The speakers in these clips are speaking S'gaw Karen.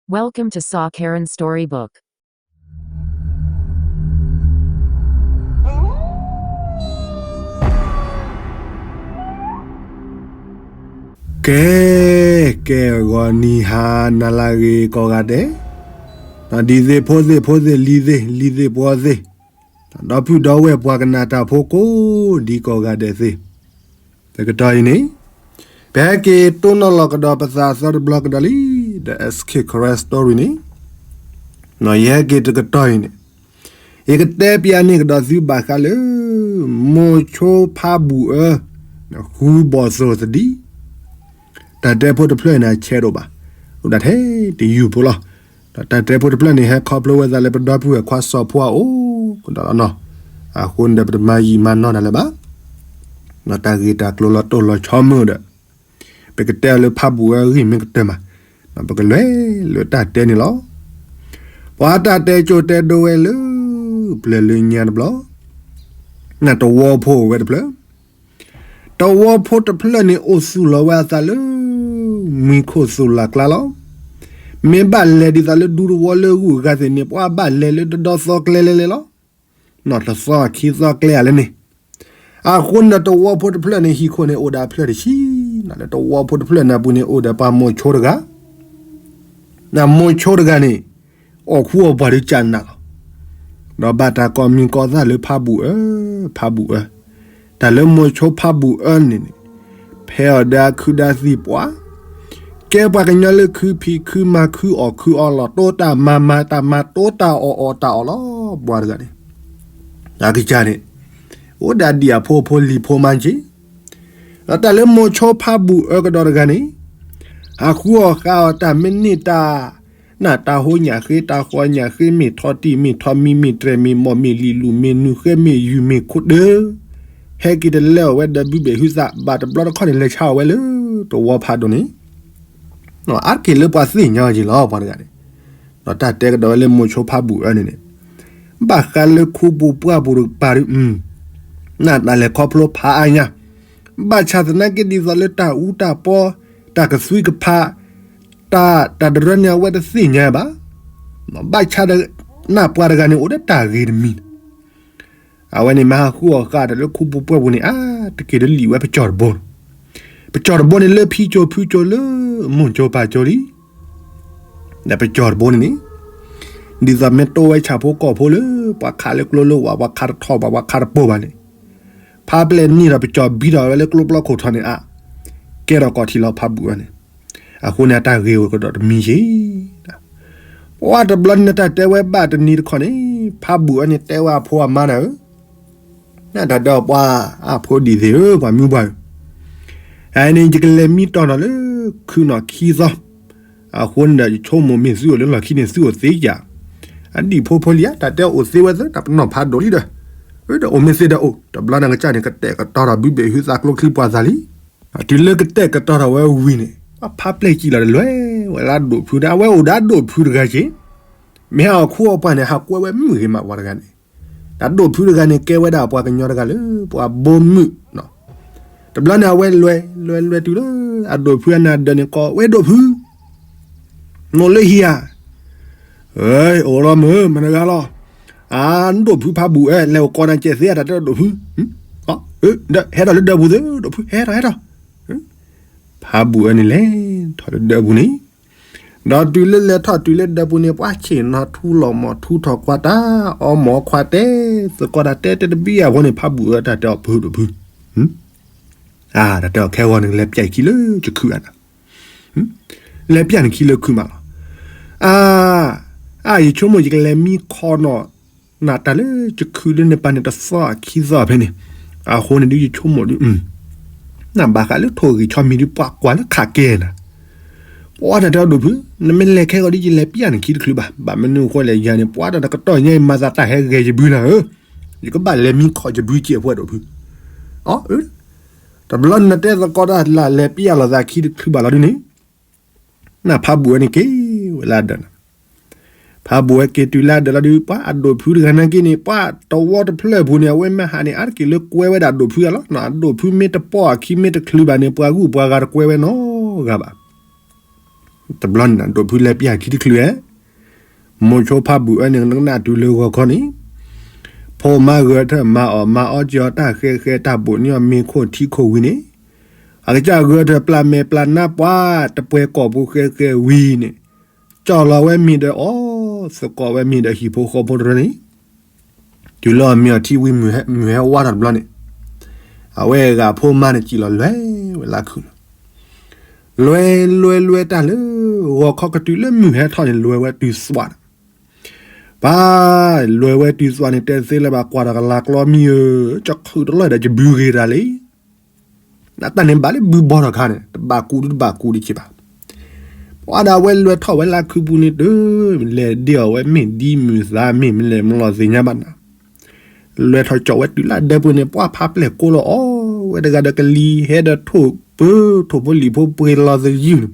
Welcome to Saw Karen Storybook. ကဲ, ကဲဂီၤနံၤဟါနၤလၢအဂ့ၤကိးဂၤဒဲး, ဒ်သ့ၣ်ဖိသ့ၣ်ဖိသ့ၣ်လံၤသ့ၣ် လံၤသ့ၣ်ပှီၤသ့ၣ်, ဒီပုၢ်ဒီဝဲၢ်ပှၤကနၣ်တၢ်ဖိကိးဒံကိးဂၤဒဲးသ့ၣ်, တကတီၢ်အံၤန့ၣ် ပဟဲက့ၤတိၢ်နီၣ်လီၤကဒီးပသးသီတဘျီကဒီးလံ, The Escape Karen Story န့ၣ်, ယဟဲက့ၤတကတီၢ်အံၤန့ၣ်, ယကတဲပျးန့ၢ်ကဒီးသုဘၣ်ဃးလၢ မိၤဆိဖးဘူၣ်အၢ ဃုဘီၣ်သိၣ်သဒံး, တၢ်တဲဖိတဖျၢၣ်န့ၣ်အဆဲးဒိၣ်ဘၣ်, အိၣ်ဒၣ်ထဲတယုၢ်ဖိလီၤ. ဒီးတၢ်တဲဖိတဖျၢၣ်န့ၣ် ဟဲခီဖျိဝဲသးလၢပဒီပုၢ်ဝဲၢ်ခွါစီၤဖိအအိၣ်ကဒီးလီၤနီၤ. အဃိန့ၣ်ဒီး ပတမၤယံာ်မၤနီၢ်တၢ်လၢၤဘၣ်. ဒီးတၢ်ဂ့ၢ်တၢ်ကျိၤလီၤတိၢ်လီၤဆီမုၢ်ဒီး ပကတဲအီၤလၢဖးဘူၣ်အၢဂံၢ်မ့ၢ်ကတၢၢ်မး, ဒီးပကလဲၤလၢတၢ်တဲန့ၣ်လီၤ. ပှၤတၢ်တဲကၠိတဲဒိဝဲလၢ ပျၢၤလၢညါတဘျီ, နတဝီဖိဝဲတဖျၢၣ်, တဝီဖိတဖျၢၣ်န့ၣ် အိၣ်သူၣ်လီၤဝဲအသးလၢ မှံခိၣ်သူၣ်လၢ်ကျါလီၤ. မ့ၢ်ဘၣ်လဲၤဒ်သိးလၢဒူသဝီလၢဂုၢ်အဂၤသ့ၣ်န့ၣ် ပှၤဘၣ်လဲၤလၢတဒီသီကျဲလဲၤလဲၤလီၤ. နီၢ်တသီခံသီကျဲလဲၤန့ၣ်, အဃိန့ၣ်ဒီးတဝီဖိတဖျၢၣ်န့ၣ် ဟံၣ်ခိၣ်န့ၣ်အိၣ်ဒီးအဖျၢၣ်တဆံ, ဒီးတဝီဖိတဖျၢၣ်န့ၣ်အပူၤန့ၣ် အိၣ်ဒီးပှၤမိၤဆိတဂၤ, နမိၤဆိတဂၤန့ၣ် အီၣ်ခူအီၣ်ပှၤဒုးကနးလီၤ. ဒီးဘၣ်တၢ်ကိးမံၤကိးသၣ်လၢဖးဘူၣ်အၢ, ဖးဘူၣ်အၢ, တၢ်လၢမိၤဆိဖးဘူၣ်အၢန့ၣ်န့ၣ်, ဖဲအီၤဒီးအခုဒီးသံၣ်ပှၢ်, ကဲပှၤကညီလၢခုဖံးခုမၤခုအီၣ်ခုအီလီၤ တိတၢ်မၤမၤတၢ်မၤ တိတၢ်အီၣ်အီၣ်တၢ်အီၣ်လီၤ ပှၤတဂၤန့ၣ်, အကစၢ်န့ၣ် အိၣ်ဒၣ်ဒံၣ်အဖိဖိလံၤဖိမါက့ၤ, ဒီးတၢ်လၢမိၤဆိဖးဘူၣ်အၢကဒီးတဂၤန့ၣ်, ဟးဃုအီၣ်ဃုအီတၢ်မ့ၢ်န့ၢ်တၢ် နၢ်တၢ်ဟိညၣ်ဃ့ တၢ်ဃီညၣ်ဃ့ မ့ၢ်ထီတံၢ် မ့ၢ်ထီမံ မ့ၢ်တြဲၤ မ့ၢ်မီၢ် မ့ၢ်လံၤလူၢ် မ့ၢ်နုာ်ဃဲ မ့ၢ်ယူၤ မ့ၢ်ခိၣ်ဒၢ, ဟဲက့ၤတလၢအီၤဝဲဒီးဘုဘ့ၣ်ဟုသး ဘၣ်တဘျီတခီၣ်န့ၣ် လဲၤဆါအီၤဝဲလၢ တဝီဖးဒိၣ်န့ၣ်, အါတက့ၢ်လၢပှၤသ့ၣ်ညါအီၤက့ၤလီၤ ပှၤတဂၤန့ၣ်, ဒီးတၢ်တဲကဒီးဝဲလၢမိၤဆိဖးဘူၣ်အၢန့ၣ်န့ၣ်, ဘၣ်ဃးလၢခူပူၤပှၢ်ပူၤတကပၤဒုး, နၢ်တၢ်လဲၤခီဖျိဖးအါညါ, ဘၣ်ဆၣ်သနာ်က့ဒ်သိးလၢတၢ်အူတၢ်ပီ, တၢ်ကသွံကဖး တၢ် တၢ်တရၢန့ၣ်အဝဲတသ့ၣ်ညါဘၣ်. ဘၣ်ဆၣ်ဒီး နၢ်ပှၤတဂၤန့ၣ်အိၣ်ဒီးတၢ်ဂ့ၤတမံၤ, အဝဲန့ၣ်မ့ၢ်ဟးဃုအီၣ်ဃုအီတၢ်လၢခူပူၤပှၢ်ပူၤန့ၣ် အါတက့ၢ်ဒီးလံၣ်ဝဲပစီၢ်တဘိ, ပစီၢ်တဘိန့ၣ်လၢဖံကၠိဖုကၠိလၢ မိၢ်ကၠိပၢ်ကၠိလံ, ဒီးပစီၢ်တဘိန့ၣ်န့ၣ်, ဒ်သိးမ့ၢ်တိဝဲဆၣ်ဖိကီၢ်ဖိလၢ ပှၤခးလၢကျိလၢဝၤ ပှၤခးတထီၣ်ဘၣ် ပှၤခးတပိာ်ဘၣ်န့ၣ်, ဖးပျဲၢ်နံၣ်ဒီးပစီၢ်ဘံထီၣ်ဝဲလၢကျိပျီခိၣ်ထီၣ်န့ၣ်အါ, ကဲထီၣ်ကီၢ်ထံးလီၤဖးဘူၣ်အၢန့ၣ်, အဃိန့ၣ်အတၢ်ဂ့ၤအိၣ်ကဒီးတမံၤက့ၤ ပှၤတဘျီန့ၣ်တၢ်တဲဝဲဘၣ်တနံၤတခီန့ၣ်, ဖးဘူၣ်အၢန့ၣ်တဲဝဲအဖိအမါနၤဧၢ, နတၢ်ဒီးပှၤအဖိဒံးသ့ၣ်ဧၢ ပှၤမုၢ်ပှၢ်ဧၢ, အန့ၣ်ယကလဲၤမံတီၢ်နီၢ်လၢခုနီၢ်ခံသီ, အဃိန့ၣ်ဒီးယဆိကမိၣ်မ့ၢ်သုအိၣ်လၢလီၢ်ခံန့ၣ် သုအိၣ်သ့ယၤ, အဒံၣ်ဖိဖိလံၤဧါ တၢ်တဲအိၣ်သ့ဝဲသၢ တၢ်ပနီၣ်ဖးဒိၣ်လံဒီး, ဒီးအိၣ်မ့ၢ်သ့ဒီးအိၣ် တဘျီန့ၣ်ကစၢ်န့ၣ် ကတဲာ်ကတီၤထီၣ်ဘုဘ့ၣ်ဟုသးကျိချံပှၤသးလံ, တုၤလၢကတဲာ်ကတီၤထီၣ်ဝဲဝံၤန့ၣ် ပှၤဖးပျဲၢ်ကံလီၤဒီးလဲၤဝဲလၢအဒိၣ်ဖုဒီး အဝဲအိၣ်ဒီးအဒိၣ်ဖုတဂၤက့ၤ, မ့ၢ်ဟးအီၣ်ခူအီၣ်ပှၢ်န့ၣ် ဟးကွဲဝဲမုၣ်ဂ့ၤမးပှၤတဂၤန့ၣ်, အဒိၣ်ဖုတဂၤန့ၣ် ကဲဝဲဒၣ်ပှၤကညီတဂၤလၢ ပှၤဘိမုၣ်, တဘျီန့ၣ်အဝဲလဲၤ လဲၤ လဲၤတုၤလၢ အဒိၣ်ဖုအနၢ်ဒၢးန့ၣ် ကိးဝဲဒိၣ်ဖု နအိၣ်လၢဟံၣ်ဧါ, အိၣ်လီၤမုၢ် မနုၤဂၤလီၤ, အဒိၣ်ဖုဖးဘူၣ်အၢ လဲၤအိၣ်ကိးနၤကဲးသ့ဧါ တၢ်တဲဒိၣ်ဖု, ဟဲထီၣ်လၢဒၢးပူၤသ့ ဒိၣ်ဖု ဟဲထီၣ် ဟဲထီၣ်, ဖးဘူၣ်အၢန့ၣ်လဲၤထီၣ်လၢဒၢးပူၤန့ၣ်, ဒီးတုၤလၢလဲၤထီၣ်တုၤလၢဒၢးပူၤန့ၣ် ပှၤဆ့ၣ်နီၤထူလီၤမီၤထူထီၣ်ခွါတၢ် အီမိာ်ခွါတဲ သကိးတၢ်တဲတဘံၣ်အဃိန့ၣ် ဖးဘူၣ်အၢတၢ်တဲအီၤဖုဒိၣ်ဖု, တၢ်တဲအီၤခဲဂီၤန့ၣ် လဲၤပျဲၢ်ခံလၢကခုၣ်ဧါနၤ, လဲၤပျဲၢ်နခံလၢခုၣ်မးလီၤ, အါ အါ ယဆိကမိၣ်ယကလဲၤမံခီနီၢ် နတၢ်လၢကခုၣ်လၢနပၢ်န့ၣ်တသီခံသီဖဲန့ၣ်, အဃိန့ၣ်ဒုးယဆိကမိၣ်ဒုး, နဘၣ်ဃးလၢထိၣ်ဂံၢ်ဆီမံၤဒုးပှၤကွၢ်လၢခးကဲနၤ, ပှၤတၢ်တဲအီၤဒိၣ်ဖု, နမ့ၢ်လဲၤခဲဂီၤဒုးယလဲၤပျဲၢ်နခံတချုးဘၣ်, ဘၣ်မနုၤအဃိလဲၣ်ယၤန့ၣ် ပှၤတၢ်တကတီၢ်ညါအံၤမၤသးတၢ်ဟဲဂဲၤယဘုနၤဧၢ, ယကဘၣ်လဲၤမံခီယဘုကဲးဖိဒိၣ်ဖု, အ တဘျီနတဲသကိးတၢ်လၢလဲၤပျဲၢ်လိာ်သးခံတချုးဘၣ်လီၤဒုးန့ၣ်, နဖးဘူၣ်ဝဲန့ၣ်က့ၤဝဲလၢအဒၢးနၤ, ဖးဘူၣ်ဝဲက့ၤတုၤလၢအဒၢးလီၤဒုး ပှၤအဒိၣ်ဖုတဂၤနာ်က့န့ၣ် ပှၤတဝီတဖျၢၣ်ပူၤန့ၣ် အဝဲမ့ၢ်ဟးန့ၣ် အါတက့ၢ်လၢကွဲဝဲဒၣ်အဒိၣ်ဖုအလီၤ, အဒိၣ်ဖုမ့ၢ်တပိာ်အခံမ့ၢ်တချုးဘၣ်န့ၣ် ပှၤဂုၢ်ပှၤဂၤတကွဲဝဲနီတဂၤဘၣ်. တဘျီန့ၣ် ဒိၣ်ဖုလဲၤပျၢ်ခံတချုးဧဲ, မိၤဆိဖးဘူးအၢန့ၣ် ကနၣ်တုၤလၢဂီၤခီန့ၣ်, ဖိမါဂဲၤထၢၣ်မၤအီၣ်မၤအီကၠီတၢ်ဃဲဃဲ တၢ်ဘိးန့ၢ်အီၣ်မ့ၤခိၣ်ထံခိၣ်ဝံၤန့ၣ်, အကစၢ်ဂဲၤထၢၣ်ပျၢ်မဲာ်ပျၢ်နါပှၤ တပှဲၤကီၢ်ပူၤဃဲဃဲဝံၤန့ၣ်, ကၠီလီၤဝဲမ့ၤဒီးအီၤ, သကိးဝဲမ့ၤဒီးဟံၣ်ဖိဃီဖိတရၢန့ၣ်, တုၤလၢအီၤမ့ၤအီၤထံဝံၤ မုၢ်ဟဲဝါထီၣ်တဘျီန့ၣ်, အဝဲအဂၤဖိမါန့ၣ် စံၣ်လီၤလဲၤဝဲလၢခုၣ်လီၤ. လဲၤလဲၤလဲၤတၢ်လၢ ဂီၤခီကတုၤလၢမုၢ်ဟဲထီၣ်န့ၣ် လဲၤဝဲတုၤသွးန့ၣ်, ပၢ်, လဲၤဝဲတုၤသွးန့ၣ် တဲသ့လၢဘၣ်ကွၢ်တၢ်ကလၤကျီမံၤဧၢ, ကခုၣ်တလီၢ်ဒီး ယဘုဂ့ၤတၢ်လံ. နတၢ်န့ၣ်ဘၣ်လၢဘုဘီထီၣ်ခါန့ၣ် တဘၣ်ကူဒုတဘၣ်ကူဒုက့ဘၣ်. ပှၤဒီးအဝဲလဲၤထီၣ်ဝဲလၢခုပူၤန့ၣ်တ, လဲၤဒ့အီၤဝဲမ့ၢ်ဒ်မုၢ်သးမ့ၢ် မ့ၢ်လဲၤမလီၤသ့ၣ်ညါဘၣ်နၤ, လဲၤထီၣ်ကၠီဝဲတုၤလၢဒဲပူၤန့ၣ် ပှၤဖးပျဲၢ်ကိးလီၤအီၤဝဲတဂၤဒီးကလံၤဟဲဒီးထိၣ်ပၢ ထိၣ်ဖိလံၣ်ဖိပှ့ၤလီၤသယုၢ်န့ၣ်,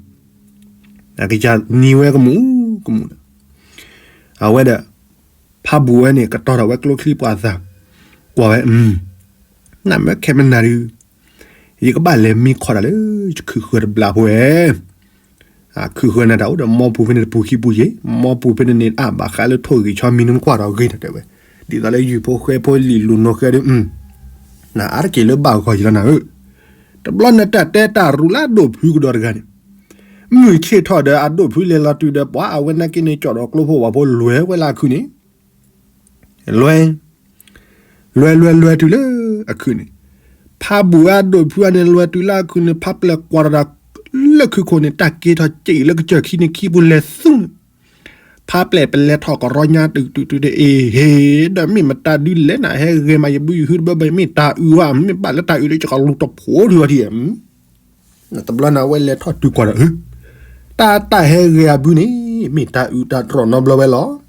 အကစၢ်နံၤဝဲကမူၣ်ကမူၣ်ဒီး အဝဲဒီး ဖးဘူးဝဲန့ၣ် ကတီၤထီၣ်ဝဲကျိချံပှၤသး, ကွၢ်ဝဲ, နမ့ၢ်ခဲမနၤဒုး, ယကဘၣ်လဲၤမံခီၣ်တၢ်လၢ ယခုၣ်ဃၢၤတဘျီဖိဧဲ, ခုၣ်ဃၢၤနၤတၢ်အိၣ်ဒီး မီပူၤဖဲန့ၣ်တပူၤခံပူၤယ့ၣ်, မီပူၤဖဲန့ၣ်န့ၣ် အါဘၣ်ဃးလၢထိၣ်ဂံၢ်ဆီမံၤန့ၣ် နကွၢ်ထီၣ်ဂ့ၤတၢ်တဲဝဲ, ဒ်သိးလၢယုၢ်ဖိဃဲဖိလံာ်လူၤနိဃဲဒုး, နအါတက့ၢ်လၢဘၣ်ဂီၤယံၤလီၤနၤဧၢ, တဘျီနတၢ်တဲတၢ်ရူၤလၢအဒိၣ်ဖုကဒီးတဂၤန့ၣ် မုၢ်ဆ့ၣ်ထီၣ်ဒီးအဒိၣ်ဖုလဲၤလီၤတုၤဒီး ပှၤအဝဲနာ်က့န့ၣ် ကၠီၣ်ဒီးကျိဖိဝၣ်ဖိလဲၤဝဲလၢအခုၣ်န့ၣ်, လဲၤ, လဲၤလဲၤလဲၤတုၤလၢအခုၣ်န့ၣ်, ဖးဘူးအဒိၣ်ဖုအန့ၣ် လဲၤတုၤလၢအခုၣ်န့ၣ် ဖးပျဲၢ်ကွၢ်တၢ်ဒီး လၢခုၣ်ခိၣ်န့ၣ် တၢ်က့ၤထီၣ်စံးလၢကစၢၢ်ခံန့ၣ်ခံပူၤလဲၤသူန့ၣ်, ဖးပျဲၢ်ပလဲၤထီၣ်ကရီညါတုၤတုၤတုၤဒီး အ့ဟ့ၣ် ဒီးမ့ၢ်မတၤဒုးလဲၣ်နၤ ဟဲဂဲၤမးယဘုယဟုတဘၢဘၢ မ့ၢ်တၢ်အုးဧါ မ့ၢ်ဘၣ်လၢတၢ်အုးဒီး ယကလူၤတဖိးဒုးအီၤထံဧါ တဘျီန့ၣ် အဝဲလဲၤထီၣ်တုၤကွၢ်ဒီး တၢ်တၢ်ဟဲဂဲၤအဘုန့ၣ် မ့ၢ်တၢ်အုးတၢ်တြီၣ်နီတဘျီဝဲလီၤ.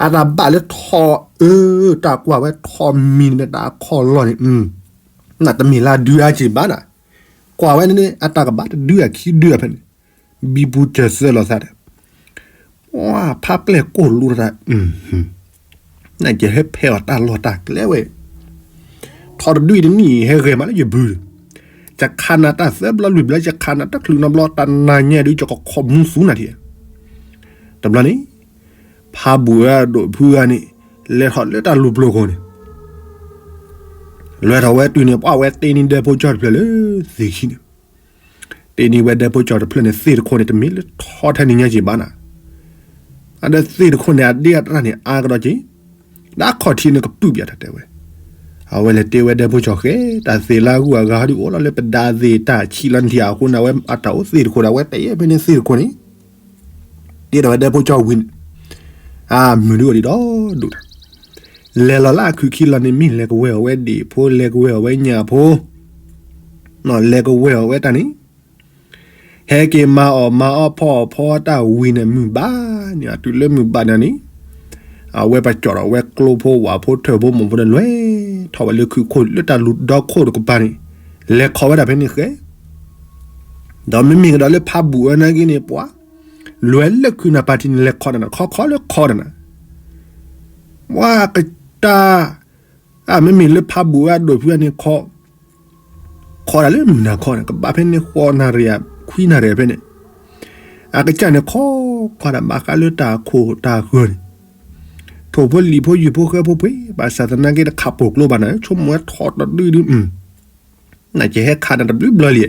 အတၢ်ဘၣ်လၢထိးအၢ တၢ်ကွၢ်ဝဲထိးမံၤန့ၣ် တၢ်ခီၣ်လီၢ်န့ၣ် နတမ့ၢ်လၢဒုးအါက့ၤဘၣ်နၤ, ကွၢ်ဝဲန့ၣ် အတၢ်ကဘၣ်တဒုအခံဒုအဖဲန့ၣ်, ဘံဘူစၢၤစၢၤလိာ်သးဒီး ပှၤဖးပျဲၢ်ကိၢ်လိာ်တၢ် နကဟဲဖဲအီၤတၢ်လီၢ်တၢ်ကျဲဝဲ, ထိးတဒုအံၤတနံၣ်အံၤ ဟဲဂဲၤမးလၢယဘု, ယခးနၤတၢ်သၢဘျီလွံၢ်ဘျီ ယခးနၤတချုးနီတဘျီ တနၤညါဒုး ယကခီၣ်မူသူနၤထံဧါ. တဘျီန့ၣ် ဖးဘူးဝဲဒိၣ်ဖုဂၤန့ၣ် လဲၤထီၣ်လၢတၢ်လူၤပျိၤအဃိန့ၣ် လဲၤထီၣ်ဝဲတုၤန့ၣ် ပှၤဝဲတ့န့ၢ်ဒဲဖိကၠီတဖျၢၣ်လၢသ့ၣ်ခံန့ၣ်, တ့န့ၢ်ဝဲဒဲဖိကၠီတဖျၢၣ်န့ၣ် သ့ၣ်တခိၣ်န့ၣ် တမ့ၢ်လၢထီထဲန့ၣ်ညါက့ၤဘၣ်နၤ, အဒီးသ့ၣ်တခိၣ်န့ၣ် အဒ့အတရၣ်န့ၣ် အါကဒီးက့ၤ, ဒီးခီၣ်ထံးန့ၣ်ကပုၢ်ပၠးတၢ်တဲဝဲ, အဝဲလဲၤတ့ဝဲဒဲဖိကၠီဃဲ တၢ်သ့ၣ်လၢအဂုၤအဂၤဟီဒုးအိၣ်လီၤလၢပဒါသ့ၣ်တၢ်ဆံးလီၤနထံၣ်အဃိန့ၣ် အဝဲအတၢ်အိၣ်သ့ၣ်တခိၣ်ဒီး အဝဲတဲဖဲန့ၣ်သ့ၣ်တခိၣ်န့ၣ် တ့ထီၣ်ဝဲဒဲဖိကၠီဝံၤန့ၣ်, အမုၢ်ဒုးအိၣ်ဒံးဒီဒူၣ်တၢ်, လဲၤလီၤလၢအခုၣ်ခံလီၤန့ၣ် မ့ၢ်လဲၤကဝဲအီၤဝဲဒ့ၣ်ဖိ လဲၤကဝဲအီၤဝဲညၣ်ဖိ, လဲၤကဝဲအီၤဝဲတၢ်န့ၣ်, ဟဲက့ၤမၤအီၣ်မၤအီၣ်ဖီအီၣ်ဖီတၢ်ဝံၤန့ၣ် မုၢ်ဘၣ်န့ၣ် အတုၤလၢမုၢ်ဘၣ်န့ၣ်န့ၣ်, အဝဲပှၤကၠီၣ်ထီၣ်ဝဲကျိဖိဝၣ်ဖိထၢၣ်ဖိမိၢ်ဖိန့ၣ် လဲၤထီၣ်ဝဲလၢခုၣ်ခိၣ်လၢတၢ်လူၤဒီခိၣ်တကပၤန့ၣ်, လဲၤခီဝဲဒၣ်ဖဲန့ၣ်ဃဲ ဒီးမ့မ့ၢ်ကဒီးလၢဖးဘူးအၢနာ်က့န့ၣ် ပှၤလဲၤလၢခုၣ်နၢ်ပၤထံးန့ၣ် လဲၤခီနၤ ခီခီလၢခီနၤ, ပှၤကတၢၢ်, အမ့မ့ၢ်လၢဖးဘူးအၢအဒိၣ်ဖုအန့ၣ်ခီ, ခီဒၣ်လၢမုၢ်နၤခီန့ၣ် ကဘၣ်ဖဲန့ၣ်ဃိးနၣ်ရံၣ်ခွံနၣ်ရံၣ်ဖဲန့ၣ်, အကစၢ်န့ၣ်ခီကွၢ်ဒၣ်ဘၣ်ဃးလၢတၢ်ခိၣ်တၢ်ဃၢၤန့ၣ်, ထိၣ်ဖိလံၣ်ဖိယုၢ်ဖိဃဲဖိပှ့ၤ ဘၣ်ဆၣ်သနာ်က့တခးပိာ်ကျိဘၣ်နၤ ဆိကမိၣ်ဝဲထိးတဒုဒု, နကဟဲခးနၤတဘျုးဘျီလံ,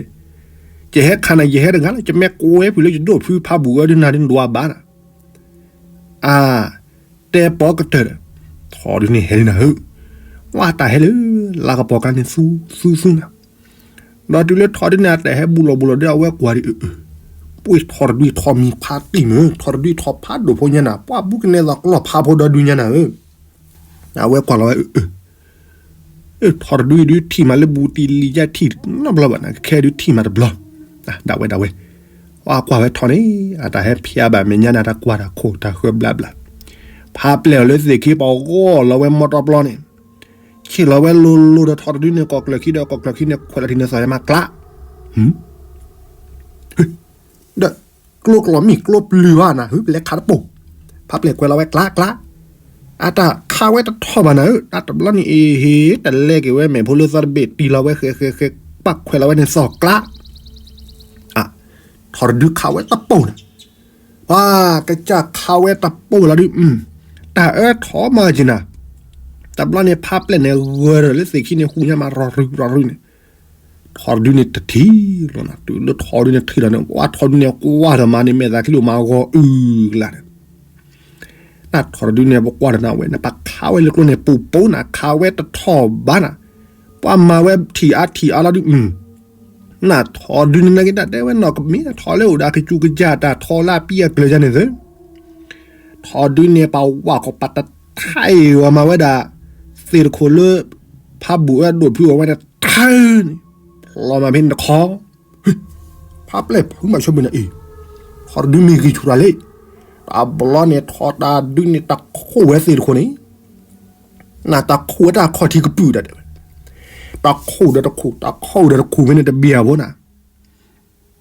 ယဟဲခးနၤ ယဟဲတဂၤလီၤ ယမ့ၢ်ကိးဝဲဖုလၢယဒိၣ်ဖုဖးဘူးအၢဒုးနၤဒုးနဒွးဘၣ်နၤ, အါ, တဲပိာ်ကတၢၢ်ဒီး, ထိးဒုန့ၣ်ဟဲလံနၤဧၢ, ဝဲတၢ်ဟဲလၢ လါကပီၤကါန့ၣ်သူသူသူနၤ, ဒီးတုၤလၢထိးဒုန့ၣ် အတၢ်ဟဲဘူးလီၤဘူးလီၤဒီး အဝဲကွၢ်ဒုးအၢ, ပှ့ၤထိးတဒုထိးမံၤဖးတံၢ်မုၢ် ထိးတဒုထိးဖးဒိၣ်ဖိညါနၤ ပှၤဘူးကနဲသိးကျီၢ်ဖးဖိဒီဒုညါနၤဧၢ, အဝဲကွၢ်လီၤဝဲအၢ ထိးတဒုဒုထံၣ်မးလၢဘူးတံၢ်လံၤယဲၢ်ထံၣ်နီတဘျီဘၣ်နၤ ခဲဒုထံၣ်မးတဘျီ, ဒၣ်ဝဲဒၣ်ဝဲ, ပှၤကွၢ်ဝဲထိးန့ၣ် အတၢ်ဟဲဖျါဘၣ်မဲာ်ညါနၤ တၢ်ကွၢ်တၢ်ခိၣ်တၢ်ဃၢဘျါဘျါ, ဖးပျဲၢ်အီၤလၢသ့ၣ်ခံ ပှၤဂီၢ်လီၤဝဲမီတီပျီန့ၣ်, ဆ့ၣ်လီၤဝဲလိၤလိၤဒီးထိးတဒုန့ၣ် ကီၢ်ကျၢၢ်ခံဒီး ကီၢ်ကျၢၢ်ခံန့ၣ် ခွဲးလီၤထံန့ၣ်သီၣ်ယမးကျး ဒီးကျိကျီၢ်မ့ၢ်ကျိပျုၤဘၣ်နၤ ဟု ပလဲၤခးတပိၢ်, ဖးပျဲၢ်ကွဲးလီၤဝဲကျးကျး, အတၢ်ခးဝဲတထီၣ်ဘၣ်နၤဧၢ, တၢ်တဘျီန့ၣ်အ့ဟ့ၣ် တလဲက့ၤဝဲမဲာ်ဖိလၢသီတဘ့ၣ် တံၢ်လီၤဝဲဃဲဃဲဃဲ ပၣ်ခွဲးလီၤဝဲန့ၣ်သီၣ်ကျး, အါ, ထိး ထီၣ်တဒုခးဝဲတပိၢ်နၤ, ပှၤကစၢ်ခးဝဲတပိၢ်လီၤဒုး, တၢ်အၢထီၣ်မၤက့ၤနၤ, တဘျီန့ၣ်ဖးပျဲၢ်န့ၣ် ဂၢၢ်ဒီးလၢသ့ၣ်ခံန့ၣ်ဟူညါမး ရီၤရူၤရီၤရူၤန့ၣ်, ထီၣ်တဒုန့ၣ်တထံၣ်လီၤနၤ, တုၤလၢထီၣ်တဒုန့ၣ်ထံၣ်လီၤန့ၣ် ပှၤထီၣ်တဒုန့ၣ်ကွၢ်ဒီးမၤန့ၣ် မဲာ်သးခံလိာ်မၤဂီၤအုကလါန့ၣ် နထီၣ်တဒုန့ၣ် ပကွၢ်ဒီးနၤဝဲန့ၣ် ပခးဝဲလၢကျိန့ၣ် ပူၤပိနၤ ခးဝဲတထီၣ်ဘၣ်နၤ, ပှၤမၤဝဲထံၣ်အါထံၣ်အါလီၤဒုး, နထီၣ်တဒုန့ၣ် နက့တၢ်တဲဝဲနီၢ်ကမ့ၢ် ထီၣ်လၢအိၣ်ဒီးကစူးကစၢ်တၢ်ထီၣ်လၢအပံအကျၢၤယါန့ၣ်သ့, ထီၣ်တဒုန့ၣ် ပဝဲကီးပတထံၣ်ဝဲမၤဝဲဒၣ် သ့ၣ်တခိၣ်လၢ ဖးဘူၣ်ဝဲဒိၣ်ဖုအဝဲန့ၣ် ထၢန့ၣ်, ဖျီမးဖဲန့ၣ်တခီ ဖးပျဲၢ်ဖုမၤဆၢဘုၣ်နၤအံၤ, ထီၣ်တဒုမ့ၢ်ဂံၢ်ဆူၣ်တၢ်လံ, တဘျီန့ၣ် ထီၣ်တၢ်ဒုန့ၣ် တၢ်ခိၣ်ဝဲသ့ၣ်တခိၣ်န့ၣ်, နတၢ်ခိၣ်ဝဲတၢ်ခီၣ်ထံးကပုာ်ဒၣ်တဲဝဲ, တၢ်ခိၣ်ဒီးတခိၣ် တၢ်ခိၣ်ဒီးတခိၣ်ဖဲန့ၣ်တဘၣ်အဘိနၤ,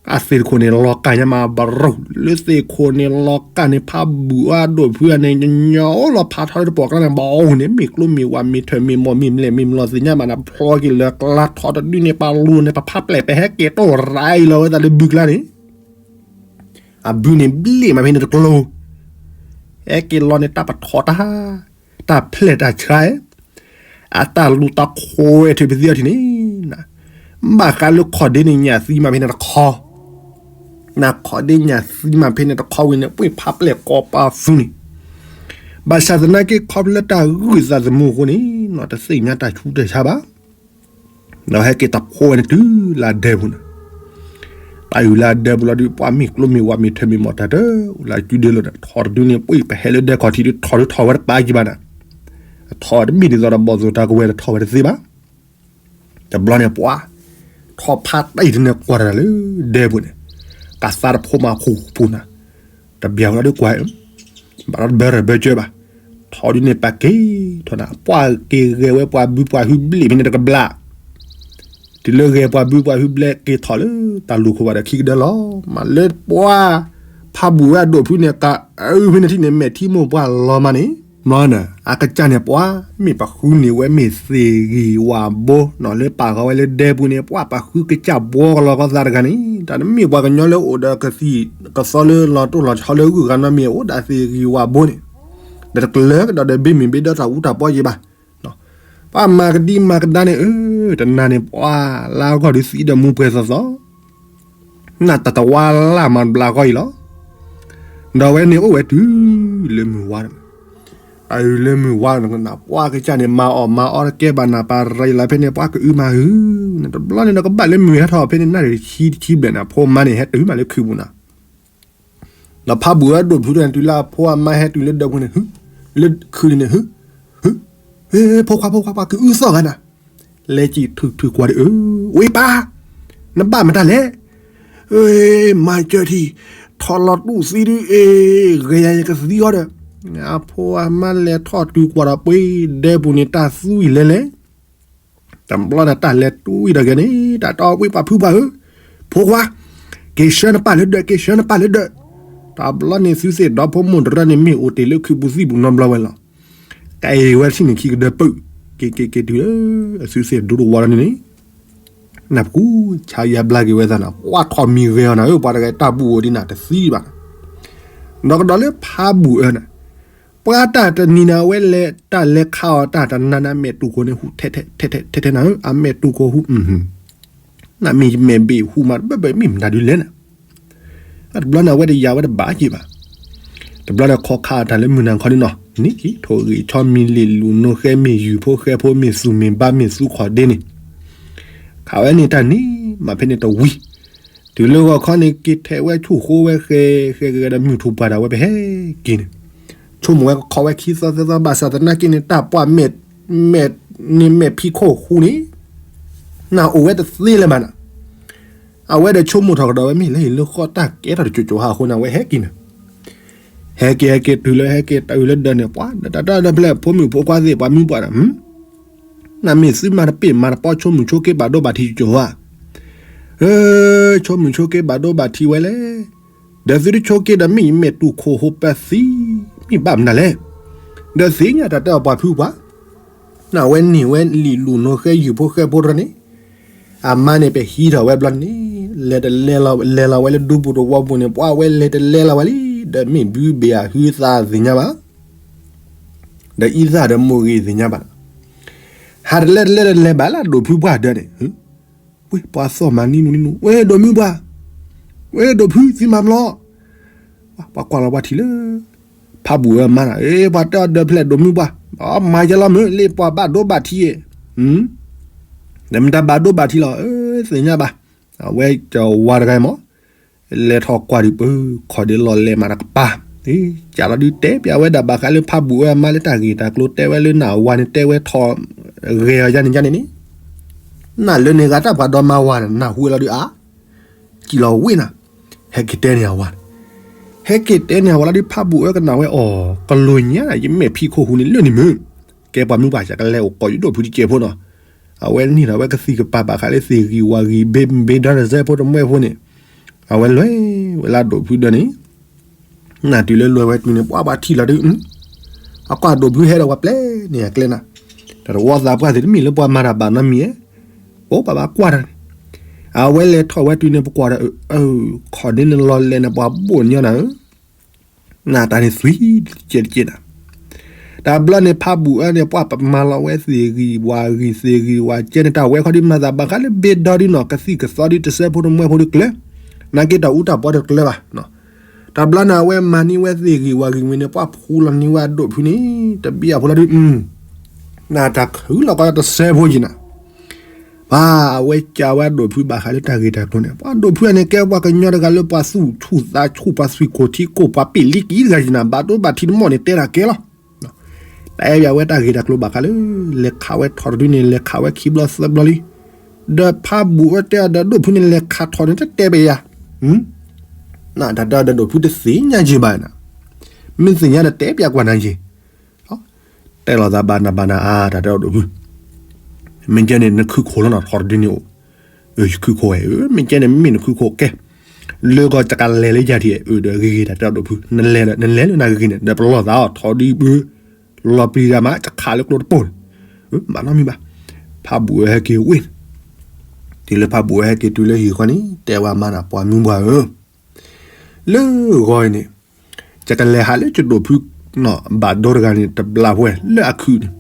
အသ့ၣ်တခိၣ်န့ၣ် လီၤကၢ်ညါမးဘရီ လၢသ့ၣ်ခိၣ်န့ၣ် လီၤကၢ်န့ၣ် ဖးဘူၣ်အဒိၣ်ဖုအန့ၣ် ညီညီအိၣ်လီၤဖးထီလၢတပီၢ်ကျါန့ၣ် ဘၣ်အိၣ်န့ၣ် မ့ၢ်ကျိမ့ၢ်ဝးမ့ၢ်ထၢၣ်မ့ၢ်မိၢ်မ့ၢ်မလဲၣ်မ့ၢ်မလီၤသ့ၣ်ညါဘၣ်နၤ ဖျီက့ၤလၢကျါထီၣ်တဒုန့ၣ် ပလူန့ၣ် ပဖးပျဲၢ်ပဟဲက့ၤတိၢ်ရၤအံၤလီၤဝဲသးလၢဘုကျါန့ၣ်, အဘုန့ၣ်ဘျ့ၣ်မးဖဲန့ၣ်တကျိၤ, ဟဲက့ၤလီၤန့ၣ် တၢ်ပထီၣ်တၢ်, တၢ်ဖျဲၣ်တၢ်ဆါ အတၢ်လူၤတၢ်ခိၣ်ဝဲထုးပသံအီၤထံၣ်န့ၣ်, ဘၣ်ဃးလၢခီၣ်ဒ့န့ၣ်ညၣ်သံမးဖဲန့ၣ်တခီ, နခီၣ်ဒ့ညၣ်သံမးဖဲန့ၣ်တခီဝံၤန့ၣ် ပှ့ၤဖးပျဲၢ်ကိးပၤဖုန့ၣ်, ဘၣ်ဆၣ်သနာ်က့ခီဖျိလၢတၢ်ဂုာ်သးသမူအဃိန့ၣ် နီၢ်တသ့ၣ်ညါတၢ်ဆူးတၢ်ဆါဘၣ်, ဒီးဟဲက့ၤတၢ်ဖိဝဲန့ၣ်တုၤလၢဒဲပူၤန့ၣ် တၢ်အုၣ်လၢဒဲပူၤလီၤဒုး ပှၤမ့ၢ်ကျိမ့ၢ်ဝးမ့ၢ်ထၢၣ်မ့ၢ်မိၢ်တၢ်တအိၣ်လၢအစုဒၢလီၤဒီး ထီၣ်တဒုန့ၣ် ပှ့ၤပဟဲလၢဒဲခီၣ်ထံးဒုး ထီၣ်ဒုးထီၣ်ဝဲတပာ်ကံဘၣ်နၤ, ထီၣ်တမ့ၢ်ဒ်သိးဒီးဘီၣ်သိၣ်တၢ်ကဝဲၤတထီၣ်ဝဲတသ့ဘၣ်. တဘျီန့ၣ်ပှၤ ထီၣ်ဖးတၢ်အံၤတန့ၣ်ကွၢ်တၢ်လၢဒဲပူၤန့ၣ်, ကသါတဖိမၤခူၣ်ပူၤနၤ, တဘၣ်ဝဲလီၤဒုးကွၢ် ဘၣ်ဒီးတဘၢရၢၢ်ဘၢကၢဘၣ်, ထီၣ်ဒုးန့ၣ်ပာ်က့ၤထီၣ်နၤ ပှၤက့ၤဂဲၤဝဲပှၤဘုပှၤဟုဘျ့ၣ်ဖဲန့ၣ်တကဘျၣ်, တုၤလၢဂဲၤပှၤဘုပှၤဟုဘျ့ၣ်က့ၤထီၣ်လၢတၢ်လူၢ်ခိၣ်ဘၣ်ဒီးခံကဒၢလီၤ, မးလၢပှၤ ဖးဘူၣ်ဝဲအဒိၣ်ဖုန့ၣ် ကအုဖဲန့ၣ်ထံၣ်န့ၣ် မဲာ်ထံမိၢ်ပှၢ်လီၤမးန့ၣ်, မ့ၢ်နၤ အကစၢ်န့ၣ်ပှၤ မ့ၢ်ပဃုန့ၢ်ဝဲမ့ၢ်သ့ၣ်ဂံၢ်ဝၣ်ဘိနီၤ လၢပာ်ဃီၤဝဲလၢဒဲပူၤန့ၣ် ပှၤပဃုကစၢ်ဘှီကလီကီၢ်သးတဂၤန့ၣ် တၢ်တမ့ၢ်ပှၤကညီလၢအိၣ်ဒီးကသံၣ်ကသီလၢလီၤတိၢ်လီၤဆီလၢဂုၢ်ဂၤနီတမံၤ အိၣ်ဒၣ်သ့ၣ်ဂံၢ်ဝၣ်ဘိန့ၣ်, ဒီးတကလၢၤကဒီးဒီးဘ့ၣ်မ့ၢ်ဘ့ၣ်ဒီးတၢ်အူတၢ်ပီယံၤဘၣ်, ပှၤမၤကဒံမၤကဒါန့ၣ် အၢ တနၤန့ၣ်ပှၤလၢအဂီၢ်ဒုးသံဒီးမူပှဲၤသီသီ နတၢ်တဝါလၢ်မၤတဘျီဃီအံၤလီၤ. ဒီးဝဲန့ၣ်အိၣ်ဝဲတုၤလၢမုၢ်ဝါ, တၢ်အုၣ်လၢမုၢ်ဝါနၤ ပှၤကစၢ်န့ၣ် မၤအီၣ်မၤအီတကဲဘၣ်နၤ ပာ်ရၤလီၤဖဲန့ၣ် ပှၤကအုမၤဟု, နတဘျီန့ၣ်ဒီးကဘၣ်လၢမုၢ်ဟဲထီၣ်ဖဲန့ၣ် နၣ်ရံၣ်ဆံတဆံဘျဲၣ်န့ၣ် အဖိမါန့ၣ် ဟဲတုၤမးလၢခုးပူၤနၤ ဒီးဖးဘူၣ်ဝဲဒိၣ်ဖုန့ၣ် တုၤလၢအဖိအမါဟဲတုၤလၢဒၢးပူၤန့ၣ် ဟု, လၢခုးန့ၣ် ဟု, ဟု, ဟ့ ဖိခွါ ဖိခွါ ပှၤကအုသီၣ်ဂၤနၤ, လဲၤကံၣ်ထုးထုးကွၢ်ဒီး အၢ, ဝ့ၢ်ပၢ်, နဘၣ်မတၤလဲၣ်, မၤစၢၤထံၣ်, ထီၣ်လီၤတူၢ်သံဒုအ့ၣ်, ဂဲၤယၤယကသံအီၤဒီး, အဖိအမါလဲၤထီၣ်တုၤကွၢ်ဒီးပှ့ၤဒဲပူၤန့ၣ် တၢ်သူအံၤလဲၤလဲၤ တဘျီန့ၣ် တၢ်လဲၤတူၢ်အံၤဒီးဂဲၤန့ၣ် တၢ်တီဝံပှၤဖုပှၤဧၢ, ဖိခွါ, က့ၤဆှၢနပၢ်လၢဒၢး, က့ၤဆှၢနပၢ်လၢဒၢး, တဘျီန့ၣ် သုသ့ၣ်ဒီဖိမိၢ်တရၢန့ၣ် မ့ၢ်အိၣ်တ့ၢ်လၢခုးပူၤသံၣ်ပူၤနီတဘျီဝဲလီၤ. ကဲဝဲတထံၣ်န့ၣ်ခံကဒၢပုၢ်, က့ၤက့ၤက့ၤတုၤလၢ သုသ့ၣ်ဒိတဝီလီၤန့ၣ်န့ၣ် နၢ်ပကူ ဆါယါဘျါက့ၤဝဲသးနၤ ပှၤထီၣ်မံၤဂဲၤအီၤနၤဧၢ ပှၤတဂၤတၢ်ဘူၣ်အိၣ်ဒံးနၤတသံဘၣ်. ဒီးကဒီးလၢဖးဘူၣ်အၢနၤ ပှၤတၢ်တနံၤနၤဝဲလဲၤတၢ်လဲၤခးအီၤတၢ်တနၤနၤ မဲာ်တူၢ်ခိၣ်န့ၣ်ဟူးထဲထဲထဲထဲနၤဧၢ အမဲာ်တူၢ်ခိၣ်ဟူး နမ့ၢ်မဲာ်ဘ့ၣ်ဟူးမးတဘၣ်ဘၣ်မ့ၢ်မတၤဒုလဲၣ်နၤ တဘျီန့ၣ် အဝဲတယာ်ဝဲတဘၣ်က့ၤဘၣ်. တဘျီန့ၣ် ခီခါအတၢ်လၢမုၢ်နၤခီန့ၣ်နီၤ န့ၣ်က့ၤ ထိၣ်ဂ့ၤဆီမံၤလ့ၣ်လူၤနိဃဲမ့ၢ်ယုၢ်ဖိဃဲဖိမ့ၢ်သူၣ်မ့ၢ်ဘါမ့ၢ်သူၣ် ခီၣ်ဒ့န့ၣ် ခးဝဲန့ၣ်တၢ်န့ၣ် မၤဖဲန့ၣ်တဝံၤ တုၤလၢဂီၤခီန့ၣ် က့ၤထဲးဝဲဆူၣ်ဃိဝဲဃဲဃဲဃဲဒီးမုၢ်ထူၣ်ပှၢ်ဒၣ်ဝဲပဟဲက့ၤန့ၣ် ဆိကမိၣ်ဝဲကခီဝဲခံသီသၢသီ ဘၣ်ဆၣ်သနာ်က့န့ၣ် တၢ်ပှၢ်မဲာ် မဲာ်န့ၣ်မဲာ်ဖံးခိၣ်ဟူးန့ၣ် နအိၣ်ဝဲတသ့လၢၤဘၣ်နၤ အဝဲဒီးဆိကမိၣ်ထီၣ်ကဒီးဝဲမ့ၢ်လၢဟံၣ်လၢဃီတၢ်ကဲထီၣ်တကၠိကၠိဟးအဃိန့ၣ် အဝဲဟဲက့ၤန့ၣ် ဟဲက့ၤဟဲက့ၤတုၤလၢဟဲက့ၤတၢ်အုၣ်လၢဒၢးန့ၣ် ပှၤဒီးတၢ်တၢ်ဒီဖျဲၣ် ဖိမုၣ်ဖိခွါသ့ၣ် ပှၤမုၢ်ပှၢ်ဒီး နမ့ၢ်သုမၤတပ့ၢ်မၤတပီ ဆိကမိၣ်ဆိက့ဘၣ်ဒိဘၣ်ထံးကၠိကၠိဧါ ဧၢ, ဆိကမိၣ်ဆိက့ဘၣ်ဒိဘၣ်ထံးဝဲလဲၣ်. ဒီးသုတဆိက့ဒီးမ့ၢ်ယမဲာ်တူၢ်ခိၣ်ဟူးပသံ မ့ၢ်ဘၣ်မနုၤလဲၣ်. ဒီးသ့ၣ်ညါတၢ်တဲအီၤပှၤဖုပှၤ, နဝဲန့ၢ်ဝဲလံာ်လူၤနိဃဲယုၢ်ဖိဃဲဖိတရၢန့ၣ်, အမါန့ၣ် ပဟံးထီၣ်ဝဲဘျီန့ၣ် လဲၤတလဲၤလီၤ လဲၤလီၤဝဲလၢဒူပူၤတဝီပူၤန့ၣ် ပှၤဝဲလဲၤတလဲၤလီၤဝဲလံ ဒီးမ့ၢ်ဘုဘ့ၣ်အဟုသးသ့ၣ်ညါဘၣ် ဒီးအံသၣ်ဒီးမိၢ်ဂ့ၤသ့ၣ်ညါဘၣ် ဟးတလဲၤတလဲၤတလဲၤဘၣ်လၢဒိၣ်ဖုပှၢ်ဒၢးန့ၣ် ဝ့ၢ်ပှၤသီၣ်မၤနံနူနံနူ ဝဲဒိၣ်မုၢ်ပှၢ် ဝဲဒိၣ်ဖုသံမၤဘျီ ပှၤကွၢ်လီၤပှၤထံၣ်လၢ ဖးဘူၣ်ဝဲမါနီၤ ပှၤတဲအီၤဒၢးဖျဲၣ်ဒိၣ်မုၢ်ပှၢ် မၤယဲလီၤမုၢ် လၢပှၤဘၣ်ဒိဘၣ်ထံး ဒီးမတၤဘၣ်ဒိဘၣ်ထံးလီၤ သ့ၣ်ညါဘၣ် အဝဲကဝါတဂၤမး လဲၤထီၣ်ကွၢ်ဒံးပၢ ခီၣ်ဒ့လီၤလဲၤမးတကပၤ ကးလီၤဒုးတဲပျးဝဲဒၣ်ဘၣ်ဃးလၢဖးဘူၣ်ဝဲအမါလၢ တၢ်ဂ့ၢ်တၢ်ကျိၤတဲဝဲလၢနဝၤန့ၣ် တဲဝဲထီၣ် ဂဲၤအီၤယါန့ၣ်ယါန့ၣ်န့ၣ် နလၢန့ၣ်ဂၤတၢ်ပှၤဒီမါဝၤန့ၣ် နၢ်ဟူဝဲလီၤဒုးအါ စံၣ်လီၤဝ့ၢ်နၤ ဟဲက့ၤတဲန့ၢ်အဝၤန့ၣ် ဟဲက့ၤတဲန့ၢ်အဝၤလီၤဒုး ဖးဘူၣ်ဝဲကနၣ်ဝဲအီၤ ကလိာ်ညါ ယမ့ၢ်ဖံးခိၣ်ဟူးန့ၣ်လၢန့ၣ်မုၢ် ကဲပှၤမုၢ်ပှၢ် ယကလဲၤအိၣ်ကိးယဒိၣ်ဖုတစဲးဖိနီၤ အဝဲန့ၢ်ထီၣ်ဝဲကသံၣ်ကပၤဘၣ်ဃးလၢသ့ၣ်ဂံၢ်ဝၣ်ဂံၢ် ဘ့ဘ့ဒီတစဲးဖိတမှဲဖိန့ၣ် အဝဲလဲၤဝဲလၢဒိၣ်ဖုဒၢးန့ၣ် နၢ်တုၤလၢလဲၤဝဲတုၤန့ၣ် ပှၤပှၤထံၣ်လီၤဒုး အကွၢ်ဒိၣ်ဖုဟဲဒီးပှၤပျဲန့ၢ်အကျဲနၤ တၢ်တဝီသးပှၢ်သ့ၣ်တမ့ၢ်လၢပှၤမၤတၢ်ဘၣ်နီတမံၤဧါ ပှၤဘၣ်ဘၣ်ကွၢ်တၢ်န့ၣ် အဝဲလဲၤထီၣ်ဝဲတုၤန့ၣ် ပကွၢ်ဒီး ခီၣ်ဒ့န့ၣ်လီၤလဲၤန့ၣ် ပှၤဘိၣ်ညီနၤဧၢ နတၢ်န့ၣ်သွံၣ်တကဲးတကဲးနၤ တဘျီန့ၣ် ဖးဘူၣ်အၢန့ၣ် ပှၤပမၤလီၤဝဲသ့ၣ်ဂံၢ်ဝၣ်ဂံၢ် သ့ၣ်ဂံၢ်ဝၣ်ကဲန့ၣ် တၢ်ဝဲခီဒုးမၤသးဘၣ်ဃးလၢဘ့ဒီဒုးနီၤ ကသံၣ်ကသီဒုး တစဲးဖိတမှဲဖိဒုးကျၢၤ နာ်က့တၢ်အူတၢ်ပီတကျၢၤဘၣ် တဘျီန့ၣ် အဝဲမၤန့ၢ်ဝဲသ့ၣ်ဂံၢ်ဝၣ်ဂံၢ်ဝံၤန့ၣ် ပှၤဖူလီၤန့ၢ်ဝဲအဒိၣ်ဖုန့ၣ် တဘံၣ်အဖိလီၤဒုး နတၢ်ခုလီၤကီတစဲးဖိက့ၤနၤ ပှၤအဝဲကးဝဲဒိၣ်ဖုဘၣ်ဃးလၢတၢ်ဂ့ၢ်တၢ်ကျိၤန့ၣ် ပှၤဒိၣ်ဖုအန့ၣ် ကဲပှၤကညီတဂၤလၢပှၤသူၣ်ဆူၣ်သးဆူၣ် ပှၤသွံၣ်ခိၣ်ထံခိၣ် ပှၤပ့ၢ်လံကံတဂၤက့ၤနၤ ဘၣ်ဒိဘၣ်ထံးတမီၢ်န့ၣ် တဲတၢ်ကဲလီၤ တဲပၠးဝဲတၢ်ဂ့ၢ်တၢ်ကျိၤဘၣ်ဃးလၢ လဲၤခးဝဲထီၣ်တဒုန့ၣ် လဲၤခးဝဲခံဘျီသၢဘျီလံ ဒီးဖးဘူၣ်ဝဲတဲအီၤဒီးဒိၣ်ဖုန့ၣ် လဲၤခးထီၣ်န့ၣ် တတဲပၠးယၤ နတၢ်တဲအီၤဒီးဒိၣ်ဖုတသ့ၣ်ညါက့ၤဘၣ်နၤ မ့ၢ်သ့ၣ်ညါဒီးတဲပၠးကွၢ်နၤက့ၤ တဲလီၤသးဘၣ်နၤဘၣ်နၤအါ တၢ်တဲအီၤဒိၣ်ဖု မ့ၢ်ကဲန့ၣ် နခုခိၣ်လီၤနီၤ ထီၣ်တဒုန့ၣ်အိၣ် ယခုခိၣ်ဝဲ မ့ၢ်ကဲန့ၣ် မ့ၢ်နခုခိၣ်ကဲ လၢကီၢ်တကလဲၤလၢယၤထံၣ် အၢၣ်ဒီးဂ့ၤဂ့ၤ တၢ်တဲအီၤဒိၣ်ဖု နလဲၤလၢနဂ့ၤန့ၣ် ဒီးပလီၢ်သးအီၤထီၣ်ဒုပၢ လီၤပျံၤတၢ်မး တခးလၢကျိတပိၢ်န့ၣ် မးနီတမံၤဘၣ် ဖးဘူၣ်ဝဲဟဲက့ၤဝ့ၢ်န့ၣ် တုၤလၢဖးဘူၣ်ဝဲဟဲက့ၤတုၤလၢဟံၣ်ဃီန့ၣ် တဲဝဲမါန့ၣ် ပှၤမုၢ်ပှၢ်ဧၢ လၢဂီၤအံၤန့ၣ် ယကလဲၤဟးလၢယဒိၣ်ဖု ဘၣ်ဒိတဂၤန့ၣ် တဘျီဝဲလၢအခုးန့ၣ်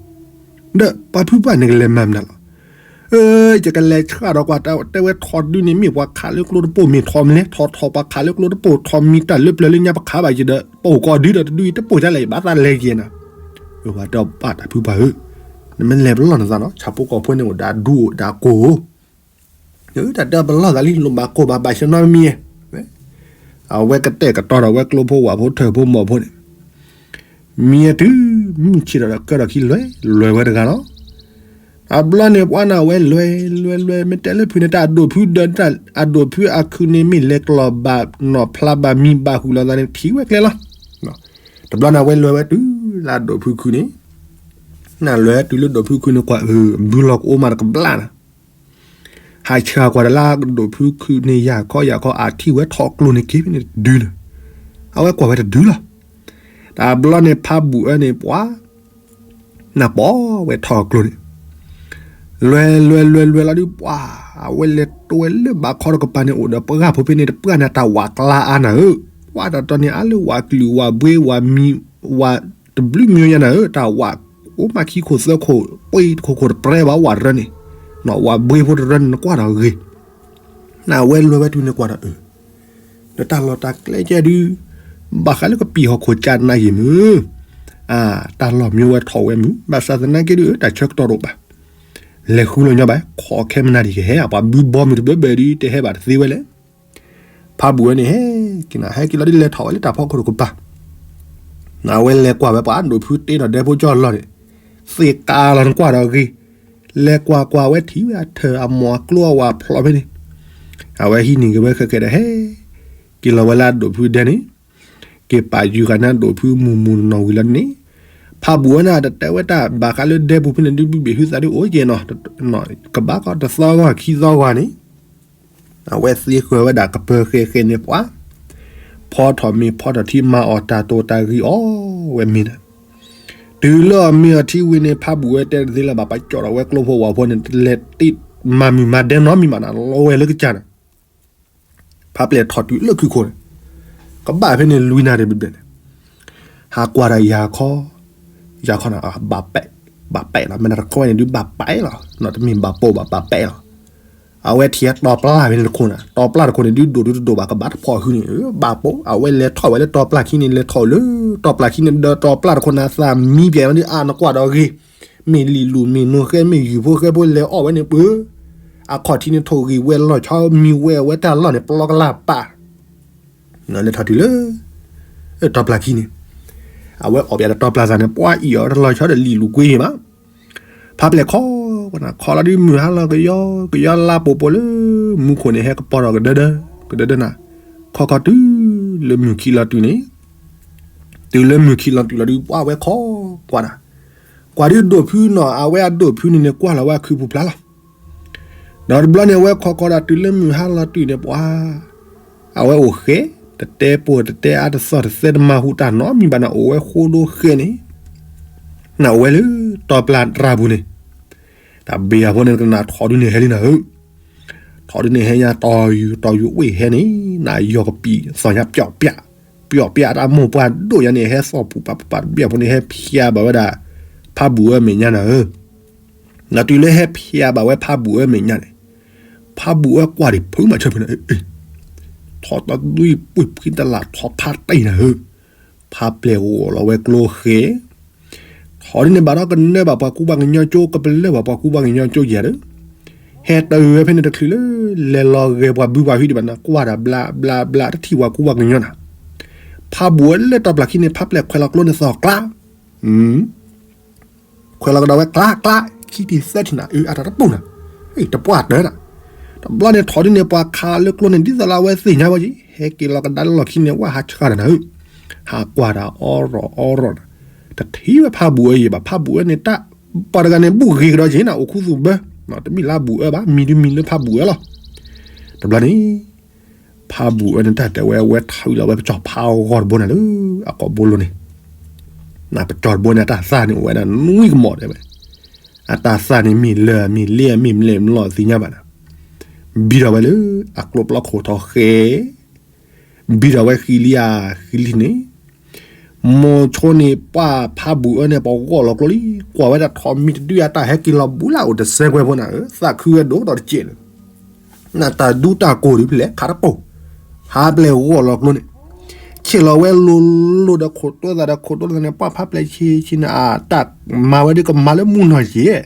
ဒီးပှၤဖုပှၢ်န့ၣ်ကလဲၤမၤမနုၤလီၤ ယကလဲၤဆှၣ်ဒီးကွၢ် တဲဝဲထီၣ်တဒုန့ၣ် မ့ၢ်ပှၤခးလၢကျိတပိၢ် မ့ၢ်ထီၣ်မလဲၣ် ထီၣ်ထီၣ်ပှၤခးလၢကျိတပိၢ် ထီၣ်မံတၢ်လၢပျၢၤလၢညါပခးဘၣ်ယံၤဒီး ပအိၣ်ကိးဒုဒီးတဒုအံၤတပိၢ်ဒ်လဲၣ် ယဘၣ်သးလဲၤက့ၤနၤ ပှၤတဲပၢ်တၢ်ဖုပှၢ်ဧၢ နမ့ၢ်လဲၤပလီၢ်နသးနီၤ ဆၣ်ဖိကီၢ်ဖိန့ၣ်အိၣ်ဒီးအဒူအိၣ်ဒီးအကိၢ် တၢ်တဲပလီၢ်သးလံ လိၣ်ဘၣ်ကိၢ်ဘၣ်ဘၣ်ဆၢနီတမံၤ အဝဲကတဲာ်ကတီၤဒီးဝဲကျိဖိဝၣ်ဖိထၢၣ်ဖိမီၢ်ဖိန့ၣ် မံၤအတုၤ မုၢ်ဆ့ၣ်ထီၣ်ဒီးကၢထီၣ်ခံလွဲ လွဲဝဲတဂၤလီၤ. အဘျီန့ၣ်ပှၤန့ၣ်ဝဲလွဲ လွဲ လွဲ မ့ၢ်တဲလၢဖုန့ၣ် တၢ်အဒိၣ်ဖုဒီး အဒိၣ်ဖုအခုးန့ၣ် မ့ၢ်လဲၤကျီၢ်ဘၣ်နီၣ်ဖျါဘၣ်မံဘၣ်ဃုာ်လိာ်သးန့ၣ် ထံၣ်ဝဲကျဲလီၤ. တဘျီန့ၣ်ဝဲလွဲဝဲတုၤလၢအဒိၣ်ဖုခုးန့ၣ် နလွဲတုၤလၢဒိၣ်ဖုခုးန့ၣ်ကွၢ် ဘုလီၢ်ကအိၣ်မးတကဘျၣ်နၤ ဟးဆှၣ်ကွၢ်တၢ်လၢဒိၣ်ဖုခုးန့ၣ် ယၢ်ခီယၢ်ခီ အထံၣ်ဝဲထီၣ်ကျိန့ၣ်က့ၤဖဲန့ၣ်တဒုလီၤ. အဝဲကွၢ်ဝဲတဒုလီၤ. တဘျီန့ၣ်ဖးဘူၣ်အၢန့ၣ်ပှၤ နၢ်ပီၢ်ဝဲထီၣ်ကျိန့ၣ် လွဲလွဲလွဲလွဲလီၤဒုးပှၤ အဝဲလဲၤတိဝဲလၢဘးခီတကပၤန့ၣ် အိၣ်ဒီးပှၢ်ဖိဖဲန့ၣ်တပှၢ်န့ၣ် တၢ်ဝးကျါအါနၤဧၢ, ဝးတၢ်တီန့ၣ် အါလၢဝးကလုာ်ဝးဘှ့ဝးမံၤ ဝးတဘျုးမံၤညါနၤဧၢ, တၢ်ဝးအိၣ်မးခံခိၣ်သၢခိၣ် ပှ့ၤတခိၣ်ခိၣ်တပြဲဘၣ်ဝးတရၢန့ၣ်, ဝးဘှ့ဖိတရၢန့ၣ် နကွၢ်ဒီးဂ့ၤ, နဝဲလွဲဝဲတုၤန့ၣ်ကွၢ်ဒီးအၢ ဒီးတၢ်လီၢ်တၢ်ကျဲကဲဒုး ဘၣ်ဃးလၢကပံာ်ဟီၣ်ခိၣ်ကၢနၤယံာ်မုၢ်, တၢ်လီၢ်မ့ၢ်ဝဲထီၣ်ဝဲမုၢ် ဘၣ်ဆၣ်သနာ်က့ဒုး တၢ်ဆၢကတီၢ်တအိၣ်ဘၣ်, လဲၤဃုလီၤညီဘၣ် ခိးခဲမနၤဒံးကဟဲ ပှၤဘုဘီမုၢ်တဘၢဘၢဒုး တဟဲဘၣ်တသ့ဝဲလဲၣ်. ဖးဘူၣ်ဝဲန့ၣ် ဟဲက့ၤနၤ ဟဲက့ၤလီၤဒုး လဲၤထီၣ်ဝဲလၢတၢ်ဖီခိၣ်တကပၤ, နဝဲလဲၤကွၢ်ဝဲပှၤဒိၣ်ဖုတ့ထီၣ်ဒဲဖိကၠီလီၢ်န့ၣ်, သ့ၣ်ကးလီၤနကွၢ်ဒီးဂ့ၤ, လဲၤကွၢ်ကွၢ်ဝဲထံၣ်ဝဲအထၢၣ်အမိၢ်အကျိအဝၤဖျိးဖဲန့ၣ်, အဝဲဟံးန့ၢ်က့ၤဝဲခဲကဲဒီးဟဲ က့ၤလီၤဝဲလၢအဒိၣ်ဖုဒဲန့ၣ်, က့ၤပာ်ယုၢ်ဃာ်န့ၢ်ဒိၣ်ဖုမုၢ်မုၢ်နီၢ်ဝံၤလီၤန့ၣ်, ဖးဘူၣ်ဝဲန့ၣ် တတဲဝဲတၢ်ဘၣ်ဃးလၢဒဲပူၤဖဲန့ၣ်ဒုး ဘုဘ့ၣ်ဟုသးဒုးအိၣ်ကဲနီၤ, ကဘၣ်ကီတသီဂီၢ်ခံသီဂီၢ်န့ၣ် အဝဲသ့ဃၢၤဝဲဒၣ်ကပၢၤဃဲၤဃဲၤန့ၣ်ပှၤ, ဖီထီၣ်မ့ၤဖီထီၣ်ထံမၤအီၣ်တၢ်တိာ်တၢ်ဂံၢ်အီၣ်ဝဲမ့ၤန့ၣ်, တုၤလၢအီၣ်မ့ၤအီထံဝံၤန့ၣ် ဖးဘူၣ်ဝဲတဲတသ့လၢၤဘၣ် ပှၤကၠီၣ်ထီၣ်ဝဲကျိဖိဝၤဖိန့ၣ် လဲၤတ့ မၤမုာ်မၤဒဲနီတမံၤဘၣ်နၤ လီၤဝဲလၢကစၢ်န့ၣ် ဖးပျဲၢ်ထီၣ်တုၤလၢခုခိၣ်န့ၣ် ကဘၣ်ဖဲန့ၣ်လွံၢ်နၣ်ရံၣ်ဘျဲၣ်ဘျဲၣ်န့ၣ် ဟးကွၢ်ဒီးယၤခီ ယၤခီန့ၣ် ဘၣ်ပဲး ဘၣ်ပဲးလီၤ မ့ၢ်နတခီဝဲန့ၣ်ဒုးဘၣ်ပဲးလီၤ နီၢ်တမ့ၢ်ဘၣ်ပိာ်ဘၣ် ဘၣ်ပဲးလီၤ အဝဲထံၣ်တီပျၢ်ဖဲန့ၣ်တခိၣ်န့ၣ် တီပျၢ်တခိၣ်န့ၣ် ဒုးဒိၣ်ဒုးတဒိၣ်ဘၣ် ကဘၣ်တဖီၣ်ဟုန့ၣ် ဘၣ်ပိာ် အဝဲလဲၤထီၣ်ဝဲလၢတီပျၢ်ခံန့ၣ် လဲၤထီၣ်လၢ တီပျၢ်ခံန့ၣ် ဒီးတီပျၢ်တခိၣ်န့ၣ် အသးမံပျဲၢ်ဝဲဒုး အါနကွၢ်ဒီးဂ့ၤ မ့ၢ်လံာ်လူၤမ့ၢ်နိၣ်ဃဲ မ့ၢ်ယုၢ်ဖိဃဲဖိလဲၤအီၣ်ဝဲန့ၣ် ပှၤ အခီၣ်ထံးန့ၣ်ထိၣ်ဂံၢ်ဝဲလီၤဆီ မံဝဲအဝဲတၢ်လီၢ်န့ၣ် ပျီကလၢ်ပာ် လဲၤထီၣ်တုၤလၢ တီပျၢ်ခံန့ၣ် အဝဲအီၣ်ပၠးဒီးတီပျၢ်သးန့ၣ် ပှၤအံၣ်အီၤတလီၤဆီဒီးလံာ်လူၤကွ့ဂ့ၤမး ဖးပျဲၢ်ခီ ခီလီၤဒုးမုၢ်ဟါလီၤကယီကယီလါပိာ်ပိာ်လၢ မူခိၣ်န့ၣ်ဟဲကပီၤထီၣ်ကဒၢဒၢ ကဒၢဒၢနၤ ခီခီတုၤလၢမုၢ်ခံလီၤတုၤန့ၣ် တုၤလၢမုၢ်ခံလီၤတုၤလီၤဒုး ပှၤဝဲခီကွၢ်နၤ ကွၢ်ဒုးဒိၣ်ဖုနီၤ အဝဲအဒိၣ်ဖုန့ၣ်န့ၣ် ကွၢ်လီၤဝဲအခုပူၤဖျါလီၤ ဒီးတဘျီန့ၣ် အဝဲခီခီဒၣ်တုၤလၢမုၢ်ဟါလီၤတုၤန့ၣ် ပှၤ အဝဲအိၣ်ဃဲ တတဲပိာ်တတဲအါတသီၣ်တသဲတမၤဟူးတၢ်နီတမံၤဘၣ်န့ၣ် အိၣ်ဝဲဃိဒိဃဲန့ၣ် နအိၣ်ဝဲလၢတီပျၢ်တြၢ်ပူၤန့ၣ် တၢ်ဘ့ၣ်အဖိန့ၣ်ကနၣ်ထီၣ်ဒုးန့ၣ်ဟဲလံနၤဧၢ ထီၣ်ဒုးန့ၣ်ဟဲညါတီၤယူၤတီၤယူၤဝ့ၢ်ဟဲန့ၣ် နယီၢ်ကပံာ်သီၣ်ညါပျီၣ်ပျၣ် ပျီၣ်ပျၣ်တၢ်မိၢ်ပှၢ်ဒိၣ်ညါန့ၣ် ဟဲသီၣ်ပူၤပာ်ပူၤပာ်တဘ့ၣ်အဖိန့ၣ် ဟဲဖျါဘၣ်ဝဲဒၣ် ဖးဘူၣ်အၢမဲာ်ညါနၤဧၢ ဒီးတုၤလၢဟဲဖျါဘၣ်ဝဲဖးဘူၣ်အၢမဲာ်ညါန့ၣ် ဖးဘူၣ်အၢကွၢ်ဒံးဖုမးဆၢဖုနၤ ထီၣ်တသွံၣ်ပှ့ၤဖှံတလၢ်ထီၣ်ဖးတံၢ်နၤဧၢ ဖးပျဲၢ်ဂီၢ်လီၤဝဲကျိဃဲ ထီၣ်ဒ်န့ၣ်ဘၣ်ဒီးကနၢဘၣ်ပှၤကူပှၤကညီကၠိ ကပလၢၢ်ဘၣ်ပှၤကူပှၤကညီကၠိယၤဒီး ဟဲတဂ့ၤဝဲဖဲန့ၣ်တချုးလၢ လဲၤလီၤဂဲၤပှၤဘုပှၤဟုဒံးဘၣ်နၤ ကွၢ်ဒၣ်ဘျးဘျးဘျး တထံၣ်ပှၤကူပှၤကညီနၤ ဖးဘူၣ်အၢလၢတီပျၢ်ခံန့ၣ် ဖးပျဲၢ်ခွဲးလီၤကျိန့ၣ်သီၣ်ကျါ ခွဲးလီၤကဒီးဝဲကျါကျါ ခံထံၣ်သၢထံၣ်နၤ အၢ အတၢ်တပူၤနၤ တပှၢ်တၢၢ်နၤ တဘျီန့ၣ်ထီၣ်ဒ်န့ၣ် ပှၤခးလၢကျိန့ၣ် ဒ်သိးလၢအဝဲသ့ၣ်ညါဝဲက့ၤ ဟဲက့ၤလီၤကဒါလၢလီၢ်ခံန့ၣ် ဝဲဟးဆှၢနၤနၤဧၢ ဟးကွၢ်တၢ်အီရီၣ်အီရီၣ်နၤ တထံၣ်ဝဲဖးဘူၣ်အၢယံၤဘၣ် ဖးဘူၣ်အၢန့ၣ်တၢ် ပှၤတဂၤန့ၣ် ဘူၣ်ဂ့ၤကဒီးက့ၤနၤ အိၣ်ခူသူၣ်ဘၢ တမ့ၢ်လၢအဘူၣ်အၢဘၣ် မံၤဒုးမံၤလၢဖးဘူၣ်အၢလီၤ တဘျီန့ၣ် ဖးဘူၣ်အၢန့ၣ်တၢ်တဲဝဲ အဝဲထီၣ်ဝံၤလီၤဝဲပစီၤဖးအဂီၢ်တဘိနၤလၢ အကိာ်ဘိလိၤန့ၣ် နပစီၤတဘိန့ၣ် အတၢ်သၣ်န့ၣ်အိၣ်ဝဲဒၣ်နွံကမီၤတဲဝဲ အတၢ်သၣ်န့ၣ်မ့ၢ်လၢ မ့ၢ်လ့ မ့ၢ်မလဲၣ်မလီၤသ့ၣ်ညါဘၣ်နၤ ဘံထီၣ်ဝဲလၢ အကျိပျီခိၣ်ထီၣ်ဃဲ ဘံထီၣ်ဝဲဃံလံဧါ ဃံလံန့ၣ် မိၤဆိန့ၣ် ပှၤဖးဘူၣ်အၢန့ၣ် ပှၤဂီၢ်လီၤကျိလံ ကွၢ်ဝဲဒၣ်ထီၣ်မံတဒုအတၢ်ဟဲက့ၤလီၤဘူးလၢအိၣ်တစဲးကွဲးဖိနၤဧၢ သးခုဝဲဒိၣ်ကဒီးတစဲးလၢ နတၢ်ဒူတၢ်ကိၢ်ဒုးဖဲလဲၣ် ခးတပိာ် ဖးပျဲၢ်ဂီၢ်လီၤကျိန့ၣ် ဆ့ၣ်လီၤဝဲလိၤလိၤဒီးခိၣ်တိသးဒီးခိၣ်တိသးန့ၣ် ပှၤဖးပျဲၢ်ဆ့ဆ့န့ၣ် အတၢ်မၤဝဲဒ်ကမၤလၢမုၢ်နီၢ်ယဲၢ်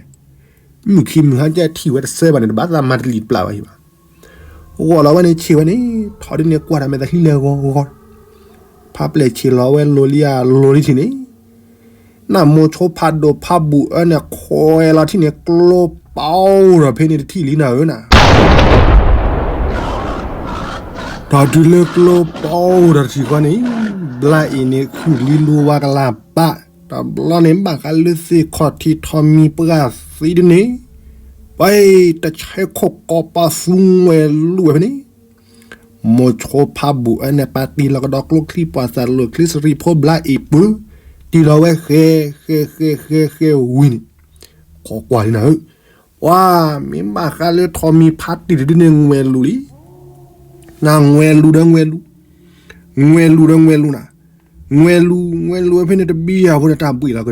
မုၢ်ခံမုၢ်ဟါကဲထံၣ်ဝဲတစဲးဘၣ်န့ၣ် တဘၣ်သးမၤတလံၤတပျၢ်ဘၣ်ယံၤဘၣ် ဂီၢ်လီၤဝဲန့ၣ်ဆ့ၣ်ဝဲန့ၣ် ထီၣ်ဒ်န့ၣ်ကွၢ်တၢ်မဲာ်သးချံလဲၤဂီၤဂီၤ ဖးပျဲၢ်ဆ့ၣ်လီၤဝဲလိၤလံဧါလိၤလံထံၣ်န့ၣ် နမိၤဆိဖးဒိၣ်ဖးဘူၣ်အၢန့ၣ် ခွဲးလီၤထံၣ်န့ၣ် ကျိပီဒီးဖဲန့ၣ်တထံၣ်လံနၤဧၢနၤ ဒီးတုၤလၢကျိပီဒီးတထံၣ်ဃီန့ၣ် ဘျါအ့ၣ်န့ၣ်ခုၣ်လံလူဝါကလၢ်ပာ် တဘျီန့ၣ်ဘၣ်ဃးလၢသ့ၣ်ခီၣ်ထံးထီၣ်မံၤပှၢ်သံဒ်န့ၣ် ပှၤတဆဲခိၣ်ကီးပာ်သူငွဲၤလူၤဝဲဖဲန့ၣ် မိၤဆိဖးဘူၣ်အၢန့ၣ် ပာ်တ့ၢ်လီၤကဒီးကျိချံပှၤသးလိာ်ချံစရံးဖိဘျါအ့ၣ်ပူၤ တ့ၢ်လီၤဝဲဃဲ ဃဲ ဃဲ ဃဲ ဃဲဝံၤန့ၣ် ခိးကွၢ်လံနၤဧၢ ပှၤမ့ၢ်ဘၣ်ဃးလၢထီၣ်မံၤဖးတံၢ်တဒုန့ၣ် ငွဲၤလူၤလံ နငွဲၤလူၤဒီးငွဲၤလူၤ ငွဲၤလူၤဒီးငွဲၤလူၤနၤ ငွဲၤလူၤ ငွဲၤလူၤဝဲဖဲန့ၣ်တဘံၣ်အဃိန့ၣ် တၢ်ဘှံးလီၤကဒၢ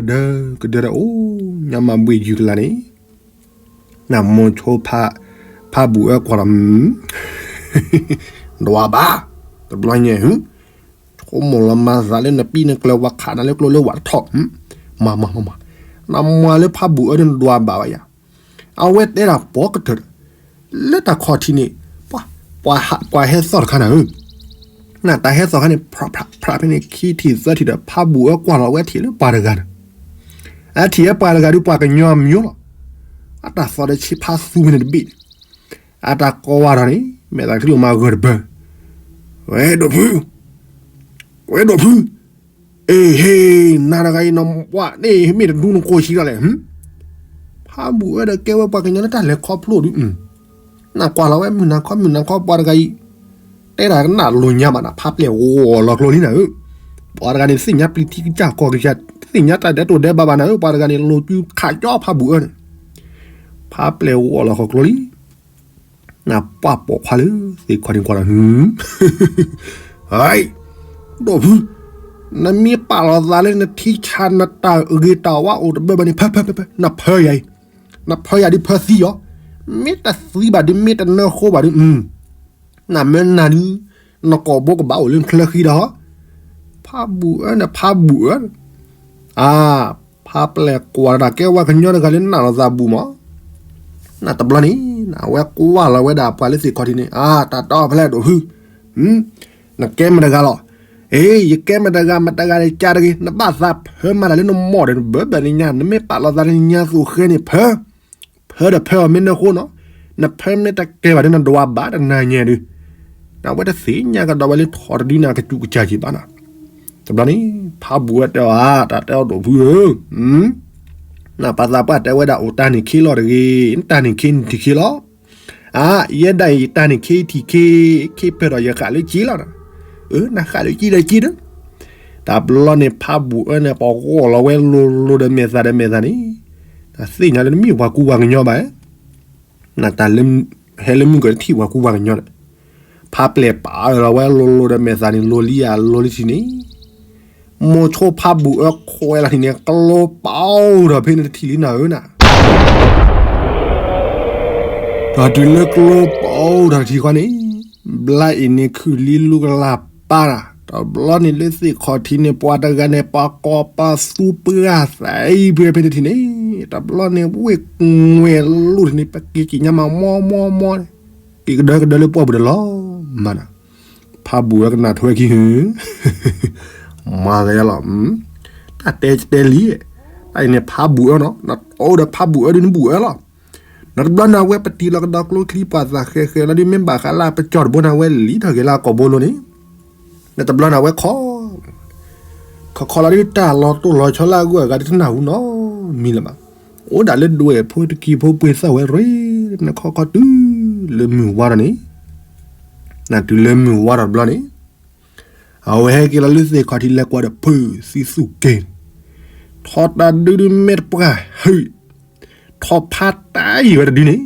ကဒၢဒီးအိၣ် ညါမၤဘှံးယုၢ်ကလာ်န့ၣ် နမိၤဆိ ဖးဘူၣ်အၢကွၢ်လီၤ ဒွးဘၣ် တဘျီညါ ဆိကမိၣ်လီၤမၤသးလၢနပံနကျၢၤ ပှၤခးနၤလၢကျိလၢဝးတထီၣ် မၤမၤမၤမၤ နမၤလၢဖးဘူၣ်အၢန့ၣ်ဒွးဘၣ်ဝဲယါ အဝဲတဲဒၣ်ပိာ်ကတၢၢ်ဒီး လၢတၢ်ခီၣ်ထံးန့ၣ် ပှၤဟဲသီၣ်တခါနၤဧၢ နတၢ်ဟဲသီၣ်ခါန့ၣ် ဖြးဖြးဖြးဖဲန့ၣ် ခံထံၣ်သၢထံၣ်ဒီး ဖးဘူၣ်အၢကွၢ်လီၤဝဲထံၣ်လၢပှၤတဂၤန့ၣ် အထံၣ်ဝဲပှၤတဂၤဒုးပှၤကညီအမံၤလီၤ အတၢ်သီၣ်ဒီးဆံးဖးသူဝဲန့ၣ်တဘ့ၣ် အတၢ်ကိးဝဲဒီးန့ၣ် မဲာ်သးချံအိၣ်မးဂၢၢ်တဘၢ ဝဲဒိၣ်ဖု ဝဲဒိၣ်ဖု အ့ဟ့ နၤတဂၤအံၤနပှၤန့ၣ် မ့ၢ်တဒူနကိၢ်ဆံးဒၣ်လဲာ် ဖးဘူၣ်အၢဒီးကဲဝဲပှၤကညီလၢတၢ်လဲၤခီဖျိဒုး နကွၢ်လီၤဝဲမုၢ်နၤခီမုၢ်နၤခီပှၤတဂၤအံၤ တဲဒၣ်ကနၣ်လိာ်ညါဘၣ်နၤ ဖးပျဲၢ်ဂီၢ်လီၤကျိလံနၤဧၢ ပှၤတဂၤန့ၣ်သ့ၣ်ညါပျံၤထံကစၢ်ကီၢ်ကစၢ် သ့ၣ်ညါတၢ်ဒဲးတိၢ်ဒဲးဘးဘၣ်နၤဧၢ ပှၤတဂၤန့ၣ်လိၤစုခးကၠီဖးဘူၣ်အၢန့ၣ် ဖးပျဲၢ်ဂီၢ်လီၤခီကျိလံ နပှၢ်ပိာ်ခွါလၢသ့ၣ်ခီၣ်ထံးကွၢ်ဒီး ဟ ဒိၣ်ဖု, နမ့ၢ်ပာ်လီၤသးလၢနထံဆါနတၢ်အဂ့ၤတၢ်ဝါအိၣ်တဘၢဘၣ်န့ၣ် ဖၢ ဖၢ ဖၢ ဖၢ နဖၢယၤအံၤ, နဖၢယၤဒုးဖၢသံအီၤ, မ့ၢ်တသံဘၣ်ဒုး မ့ၢ်တနၢဃိဘၣ်ဒုး နမၢနၤဒုး နကိာ်ဘိကဘၣ်အိၣ်လၢနချၢဃံဒီး ဖးဘူးအၢန့ၣ် ဖးဘူးအၢ, အါ, ဖးပျဲၢ်ကွၢ်တၢ်ကဲဝဲကညီတဂၤလၢနးလီၤသးဘူးမး, နတဘျီန့ၣ် အဝဲကွၢ်လီၤဝဲဒၣ်ပှၤလၢသ့ၣ်ခီၣ်ထံးန့ၣ် အါ တၢ်တီဖဲလဲၣ်ဒိၣ်ဖု နကဲမတၤတဂၤလီၤ, အ့ ယကဲမတၤတဂၤ မတၤတဂၤန့ၣ်ကါတဂ့ၤ နဘၣ်သးဖၢမၤတၢ်လၢနမိၢ်ဒီးနဘၢဘၢၣ်နညါ နမ့ၢ်ပာ်လီၤသးလၢနညါသူၣ်ဃဲန့ၣ်ဖၢ, ဖၢဒီးဖၢအီၤမ့ၢ်နၢဃိနီၤ, နဖၢမ့ၢ်တကဲဘၣ်ဒီးနဒွးဘၣ်တနၤညါဒုး, နဝဲတသ့ၣ်ညါကဒီးဝဲလၢထီၣ်တဒုနၤကစူးကစၢ်က့ၤဘၣ်နီၤ, တဘျီန့ၣ် ဖးဘူးအၢတဲအီၤ အါ တၢ်တဲအီၤဒိၣ်ဖုဧၢ နပာ်သးပှၢ်တဲဝဲဒၣ်အိၣ်တၢ်န့ၣ်ခ့လီၤတဂ့ၤ, တၢ်န့ၣ်ခ့နထံၣ်ခ့လီၤ, အါ ယဲဒၣ်အံၤတၢ်န့ၣ်ခ့ထံၣ်ခ့, ခ့ပၢၢ်ဒီးယဃၣ်လၢက့လီၤ, အၢ နဃၣ်လၢက့ဒီးက့ဒီး, တဘျီန့ၣ်ဖးဘူးအၢန့ၣ် ပှၤဂီၢ်လီၤဝဲလိၤလိၤဒီးမဲာ်သၣ်ဒီးမဲာ်သၣ်န့ၣ်, တသ့ၣ်ညါလၢနမ့ၢ်ပှၤကူပှၤကညီဘၣ်, နတၢ်လၢ ဟဲလၢမုၢ်ကတထံၣ်ပှၤကူပှၤကညီန့ၣ်, ဖးပျဲၢ်ပာ်အၢလီၤဝဲလိၤလိၤဒီးမဲာ်သၣ်န့ၣ် လိၤလံယၤလိၤလံထံးန့ၣ် မိၤဆိဖးဘူးအၢခွဲးလီၤထံးန့ၣ် ကျိပာ်ဒီးဖဲန့ၣ်တထံၣ်လံနၤဧၢနၤ, ဒီးတုၤလၢကျိပာ်ဒီးတထံၣ်ဃီန့ၣ်, ဘျါအံၤန့ၣ်ခုၣ်လံလူကလၢ်ပာ်တၢ်, တဘျီန့ၣ်လၢသ့ၣ်ခီၣ်ထံးန့ၣ် ပှၤတဂၤန့ၣ် ပှၤကိးပှၤသူပှၢ်သးအံၤဖဲဖဲန့ၣ်ထံၣ်န့ၣ်, တဘျီန့ၣ်ဝ့ၢ်ဝဲၤလိထံးန့ၣ် ပက့ၤက့ၤညါမးမီမီမီန့ၣ်, က့ၤကဒၢကဒၢလၢပှၢ်ပူၤဒီးလီၤမးနၤ, ဖးဘူးအၢကနၣ်ထွဲခံဟၢ မၤသးယါလီၤ, တၢ်တဲတဲလံ, တၢ်အံၤန့ၣ်ဖးဘူးအၢနီၤ, နအိၣ်ဒီးဖးဘူးအၢဒုးနဘူးအၢလီၤ, နတဘျီနၤဝဲပတံၤလီၤကဒီးကျိချံပှၤသးဃဲဃဲလီၤဒုး မ့ၢ်ဘၣ်ဃးလၢပကၠီၣ်တဘိနၤဝဲလံထီၣ်က့ၤလၢအကိာ်ဘိလိၤန့ၣ်, နတဘျီနၤဝဲခီ ခီခီလီၤဒုးတၢ်လီၤတိၢ်လီၤဆီလၢအဂုၤအဂၤဒုးတနၢ်ဟူနီတမံၤလၢၤဘၣ်, အိၣ်ဒၣ်လၢဒွဲၣ်ဖိတကံဖိပှ့ၤသၣ်ဝဲရ့, နခီခီတုၤလၢမုၢ်ဝါထီၣ်န့ၣ်, နတုၤလၢမုၢ်ဝါထီၣ်တဘျီန့ၣ် အဝဲဟဲက့ၤလီၤလၢသ့ၣ်ခီၣ်ထံးလဲၤကွၢ်ဒီးဖုသံသူၣ်က့ၤ, ထီၣ်တၢ်ဒုဒုးမ့ၢ်တပှၢ်ဟုၣ်, ထီၣ်ဖးတၢ်ယံာ်ဝဲတဒုန့ၣ်,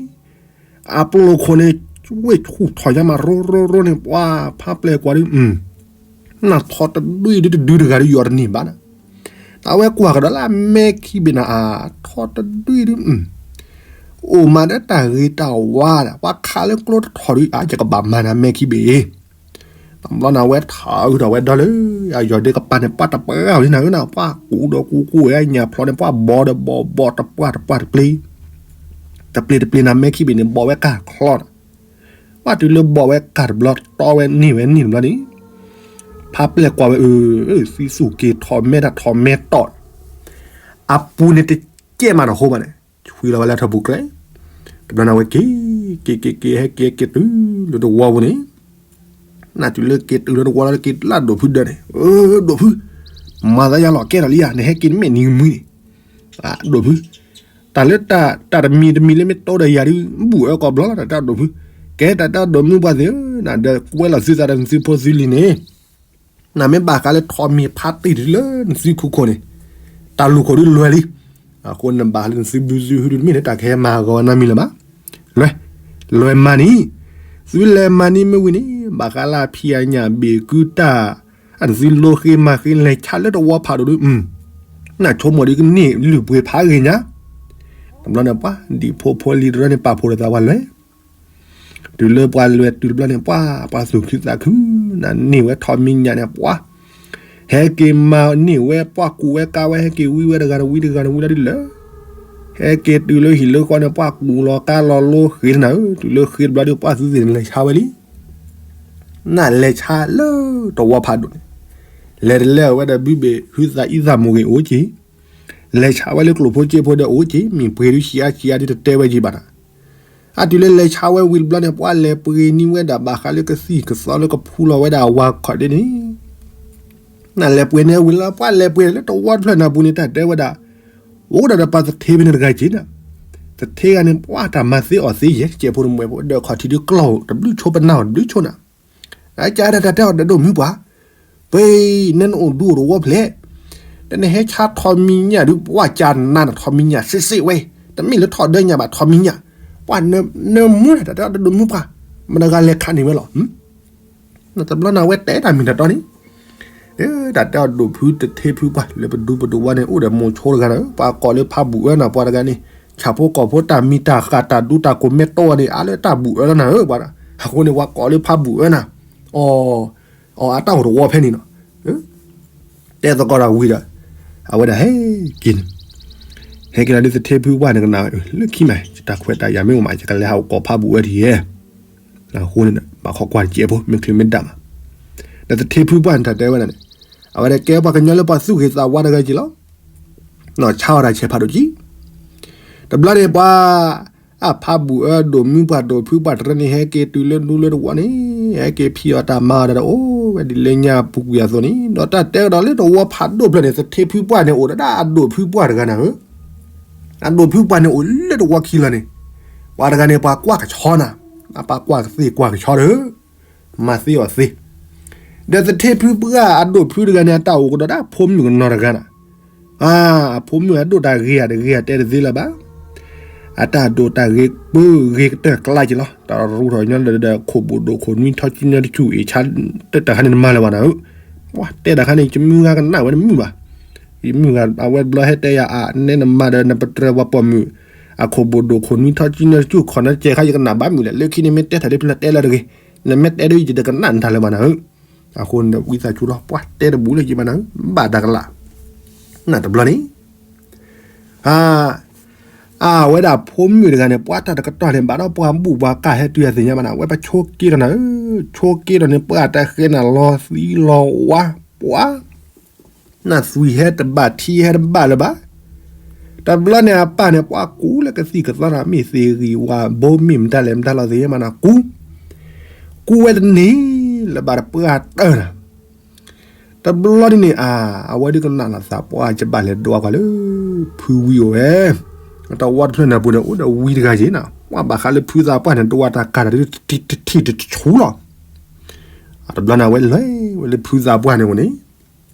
အပျိၢ်ခိၣ်န့ၣ် ဝ့ၢ်ဆူၣ်ထီၣ်ညါမးရိရိရိန့ၣ် ပှၤဖးပျဲၢ်ကွၢ်ဒုး နထီၣ်တဒုအံၤဒုတဒုတဂၤဒုးယီၤတန့ၢ်ဘၣ်နၤ, အဝဲကွၢ်ကဒီးလၢအမဲခံဘ့ၣ်နၤအါ, ထီၣ်တဒုအံၤဒုး အိၣ်မးဒီးတၢ်ဂ့ၤတၢ်ဝါဒီး ပှၤခးလၢကျိတထီၣ်ဒုးအါ ယကဘၣ်မၤနၤမဲခံဘ့ၣ်အံၤ, တဘျီနၤဝဲထးအုးထီၣ်ဝဲဒီလၢ အယီၤဒ့ကပၤန့ၣ် ပှၤတပှၢ်ဝဲနၤဧၢနၤ ပှၤကူဒီးကူကူဝဲညၣ်ဖျီန့ၣ် ပှၤဘီဒီးဘီဘီတပှၢ်တပှၢ်တပျ့ၤ တပျ့ၤတပျ့ၤနၤမဲခံဘ့ၣ်န့ၣ် ဘီဝဲကၢ်ချီဒီး ပှၤတုၤလၢဘီဝဲကၢ်တဘျီတီဝဲန့ၢ်ဝဲန့ၢ်တဘျီန့ၣ် ဖးပျဲၢ်ကွၢ်ဝဲအၢ သံသူၣ်က့ၤထီၣ်မဲတၢ်ထီၣ်မဲတီၢ် အပူၤန့ၣ်တကဲမးတဟိဘၣ်န့ၣ် ဆွံလီၤဝဲလၢထီၣ်ပူၤကျဲ တဘျီနၤဝဲက့ၤ က့ၤက့ၤက့ၤဟဲက့ၤက့ၤတုၤလၢတဝီပူၤန့ၣ် နတုၤလၢက့ၤတုၤလၢတဝီလၢက့ၤလၢဒိၣ်ဖုဒၢးန့ၣ် အၢ ဒိၣ်ဖု မၤသးယါလီၤကဲထီၣ်လံယၤ နဟဲက့ၤနမဲာ်နံၤကမှံန့ၣ် ဒိၣ်ဖု တၢ်လၢတၢ်တမံၤတမံၤလၢမ့ၢ်တိဒီးယၤဒုး ဘူၣ်အၢကိးဘျီလီၤ တၢ်ဒိၣ်ဖု ကဲတၢ်တၢ်ဒိၣ်မုၢ်ပှၢ်သ့ၣ်ဧၢ နဒီးကွဲလီၤသုသးဒီးနသုဖိသုလံၤန့ၣ် နမ့ၢ်ဘၣ်ဃးလၢထီးမံၤဖးတံၢ်တုၤလၢနသုခိၣ်ခိၣ်န့ၣ် တၢ်လူၢ်ခိၣ်ဒုးလွဲၤလံ အဃိနဘၣ်ဃးလၢနသုဘုသုဟုဒုးတမ့ၢ်လၢတၢ်ကဟဲမၤဂီၤနၤမံၤလၢၤဘၣ် လွဲၤ လွဲၤမၤနံၤ သုလဲၤမၤနံၤမ့ၢ်ဝံၤန့ၣ် ဘၣ်ဃးလၢအဖံးအညၣ်ဘ့ၣ်ကုတၢ် အနသုလိဃ့မၤဃ့လဲၤဆါလၢတဝီဖးဒိၣ်ဒုး နဆိကမိၣ်ဒုးကန့ၢ်လုၢ်ပှ့ၤဖးဂ့ၤညါ တဘျီန့ၣ်ပှၤဒံၣ်ဖိဖိလံၤတရၢန့ၣ်ပာ်ဖှိၣ်ဒီးသးဝဲလွဲၤ တုၤလၢပှၤလွဲၤတုၤတဘျီန့ၣ် ပှၤ ပှၤသူၣ်ခုသးခု နန့ၢ်ဝဲထီးမံၤညၣ်န့ၣ် ပှၤ ဟဲက့ၤမၤန့ၢ်ဝဲ ပှၤကူးဝဲကါဝဲ ဟဲက့ၤဝံဝဲတဂၤတဝံတဂၤတဝံလီၤဒ်လဲၣ် ဟဲက့ၤတုၤလၢဟံၣ်လၢဃီန့ၣ် ပှၤကူးလီၤကါလီၤလိဃ့နၤဧၢ တုၤလၢဃ့တဘျီဒီး ပှၤသုသ့ၣ်န့ၣ်လဲၤဆါဝဲလံ နလဲၤဆါလၢတဝီဖးဒိၣ်န့ၣ် လဲၤတလဲၤအဝဲဒီးဘုဘ့ၣ်ဟုသးအံသးမိၢ်ဂ့ၤအိၣ်က့ၤ လဲၤဆါဝဲလၢကျိၣ်ဖိက့ဖိဒီးအိၣ်က့ၤ မ့ၢ်ပှ့ၤဒုးဆံးအါဆံးအါဒုးတတဲဝဲက့ၤဘၣ်နၤ အတုၤလၢလဲၤဆါဝဲဝံၤတဘျီန့ၣ် ပှၤလဲၤပှ့ၤန့ၢ်ဝဲဒၣ်ဘၣ်ဃးလၢကသံၣ်ကသီလၢကဖူလီၤဝဲဒၣ်အဝၤခီၣ်ဒ့န့ၣ် နလဲၤပှ့ၤန့ၢ်ဝံၤလၢ ပှၤလဲၤပှ့ၤလၢတဝီတဖျၢၣ်နၤပူၤန့ၣ် တၢ်တဲဝဲဒၣ် အိၣ်ဒၣ်ဒီးပှၤသထ့ဖဲန့ၣ်တဂၤက့ၤနၤ သထ့ဂၤန့ၣ် ပှၤတၢ်မၤသ့အီၣ်သ့ယဲၢ် ကဲဖိတမှဲၤဖိ ဒီးခီၣ်ထံးဒုးကျီၢ်တဘျုးဆိ ပနၢ်အီၣ်တဘျုးဆိနၤ အကါဒၣ်တၢ်တဲအီၤဒီးဒိၣ်မုၢ်ပှၤ ပှ့ၤ နဲနအိၣ်ဒူအိၣ်တဝီဖျဲး တနဟဲဆါထီးမံၤညၣ်ဒုး ပှၤကနါနထီးမံၤညၣ်စ့စ့ဝဲ တမ့ၢ်လၢထီးဒၢညၣ်ဘၣ်ထီးမံၤညၣ် ပှၤနၢမူနၤ တၢ်တဲအီၤတဒိးမူပှၤ, မတၤတဂၤလဲၤခးန့ၢ်ဝဲလီၤ. တဘျီန့ၣ် အဝဲတဲတၢ်မ့ၢ်တၢ်တီန့ၣ်, တၢ်တဲအီၤဒိးဖုတထ့ဖုပှၢ် လၢပဒူပဒိးဝဲန့ၣ် အိၣ်ဒီးမိၤဆိတဂၤန့ၣ် ပှၤကိးလၢဖးဘူၣ်အၢနၤ ပှၤတဂၤန့ၣ် ဆၣ်ဖိကီၢ်ဖိတၢ်မံၤတၢ်ဃၣ်တၢ်ဒူတၢ်ကိးမဲာ်တီၢ်ဝဲန့ၣ် အါလၢတၢ်ဘူၣ်အၢလီၤနၤဧၢ ပှၤ, အဃိန့ၣ် ပှၤကိးလၢဖးဘူၣ်အၢနၤ, အီၤ, အီၤအတၢ်အိၣ်တဝီဖဲန့ၣ်နီၤ, တဲသကိးဒီးဝံၤဒီး အဝဲဒၣ်ဟဲက့ၤန့ၣ်, ဟဲက့ၤလီၤဒ်သထ့ဖုပှၢ်န့ၣ်ကနၣ် လၢခံမး ယတၢ်ခွဲးတၢ်ယာ်မ့ၢ်အိၣ်မး ယကလဲၤဟးအိၣ်ကိးဖးဘူၣ်အၢဒ်ယဲ အဃိန့ၣ် ဘၣ်ခိးကွၢ်တစဲးဖိ မ့ၢ်ချုးမ့ၢ်ဒၣ်မး, ဒီးသထ့ဖုပှၢ်န့ၣ် တၢ်တဲဝဲဒၣ်န့ၣ်, အဝဲဒၣ်ကဲပှၤကညီလၢပှၤသူၣ်ဂ့ၤသးဝါတဂၤက့ၤလီၤ, နီၢ်ဆါအီၤတၢ်ဆဲးဖးဒိၣ်ကံ, တဘျီန့ၣ်ပှၤ အဖးဘူၣ်အၢဒိၣ်မူပှၢ်ဒိၣ်ဖုပှၢ်တရၢန့ၣ် ဟဲက့ၤတုၤလၢဒူလၢတဝီန့ၣ် ဟဲက့ၤဖံးအီၤတၢ်မၤအီၤဒီး အိၣ်ဝဲဒ်လၢညါပူၤကွံာ်အသိးန့ၣ် ဒီးတၢ်တဲကဒီးလၢတဝီဖးဒိၣ်ဖျၢၣ်န့ၣ် သထ့ဖုပှၢ်န့ၣ် အိၣ်ဒီးဒၣ်အဒိၣ်ဖုပှၢ်တဂၤနၤဧၢ အဒိၣ်ဖုပှၢ်န့ၣ်အိၣ်လၢတဝီခံလီၤန့ၣ်, ပှၤတဂၤန့ၣ် ပှၤကွၢ်ကဆီနၤ, အပှၤကွၢ်ကသ့ကွၢ်ကဆီဒီး, မၤသ့အီၤသ့, ဒီးသထ့ဖုပှၢ်အဒိၣ်ဖုတဂၤန့ၣ် အတၢ်အိၣ်ကဒီးဒၣ်ဖိမုၣ်ကနီၤတဂၤနၤ, အဖိမုၣ်အဒိၣ်တၢ်ဂ့ၤဧါတဂ့ၤဧါတဲတသ့လၢၤဘၣ် အတၢ်ဒိၣ်တၢ်ဂ့ၤပၢဂ့ၤကတၢၢ်ကျါက့ၤလီၤ. တၢ်ရူထီၣ်ညီဒီး ခိၣ်ဘိၣ်ဒိၣ်ခိၣ်နွံထီကံနၢတဆူၣ် အ့ၣ်ဆါ တၢ်ခါန့ၣ်နမၤလၢၤဘၣ်နၤဧၢ, ပှၤတဲတၢ်ခါန့ၣ် ယမုၢ်ဂၤကနၣ်ဝဲနမုာ်ဘၣ်, ယမုၢ်ဂၤအဝဲတဘျီဟဲတဲယၤအါ နဲနမၤဒီးနပတြၢၤပှၤပိာ်မုၣ် အခိၣ်ဘိၣ်ဒိၣ်ခိၣ်နွံထီကံနၢတဆူၣ် ခီၣ်နၢကဲခါ ယကနၣ်ဘၣ်မုာ်လဲၣ်, လၢခံန့ၣ်မ့ၢ်တဲထီၣ်လၢဖဲလဲၣ်တဲလၢတဂ့ၤ, နမ့ၢ်တဲဒ်ယတကနၣ်နတၢ်လၢၤဘၣ်နၤဧၢ, အဃိန့ၣ်ဒီးဝံသးစူၤလီၤ ပှၤတဲတဘူၣ်လၢယဘၣ်နၤဧၢ, ဘၣ်တၢ်ကလး, နတဘျီန့ၣ် အဝဲဒၣ်ဖိမုၣ်တဂၤန့ၣ် ပှၤတၢ်တကတီၢ်န့ၣ် ဘၣ်ဒီးပှၤဘူၣ်ပှၤကၢ်ဟဲတုၤအသ့ၣ်ညါဘၣ်နၤ အဝဲပဆိက့ဒီးနၤဧၢ, ဆိက့ဒီးန့ၣ် ပှၤတၢ်ဃဲနၤလီၤသံလီၤဝါ, ပှၤ, နသွံၣ်ဟဲတဘၣ်ထံဟဲတဘၣ်လၢၤဘၣ်, တဘျီန့ၣ်အပၢ်န့ၣ် ပှၤကူလၢကသံၣ်ကသီနၤ မ့ၢ်သ့ၣ်ဂံၢ်ဝါဘိမ့ၢ်မတၤလဲၣ်မတၤလီၤသ့ၣ်ညါဘၣ်နၤ ကူ, ကူဝဲတန့ၢ်လၢၤဘၣ်ဒီးပှၤတၢၢ်နၤ တဘျီန့ၣ်န့ၣ် အဝဲဒုးကနၣ်လီၤသး ပှၤကဘၣ်လဲၤဒွးကွၢ်လၢ ဖုဝံအိၣ်ဝဲ, တဝီတဖျၢၣ်န့ၣ်အပူၤန့ၣ် အိၣ်ဒီးဝံတဂၤက့ၤနၤ, ပှၤဘၣ်ဃးလၢဖုသးပှၢ်န့ၣ် ဒွးတၢ်ကၤတၢ်တထံၣ်တဆူလီၤ, တဘျီန့ၣ် အဝဲလဲၤဝဲလၢဖုသးပှၢ်န့ၣ်အိၣ်န့ၣ်,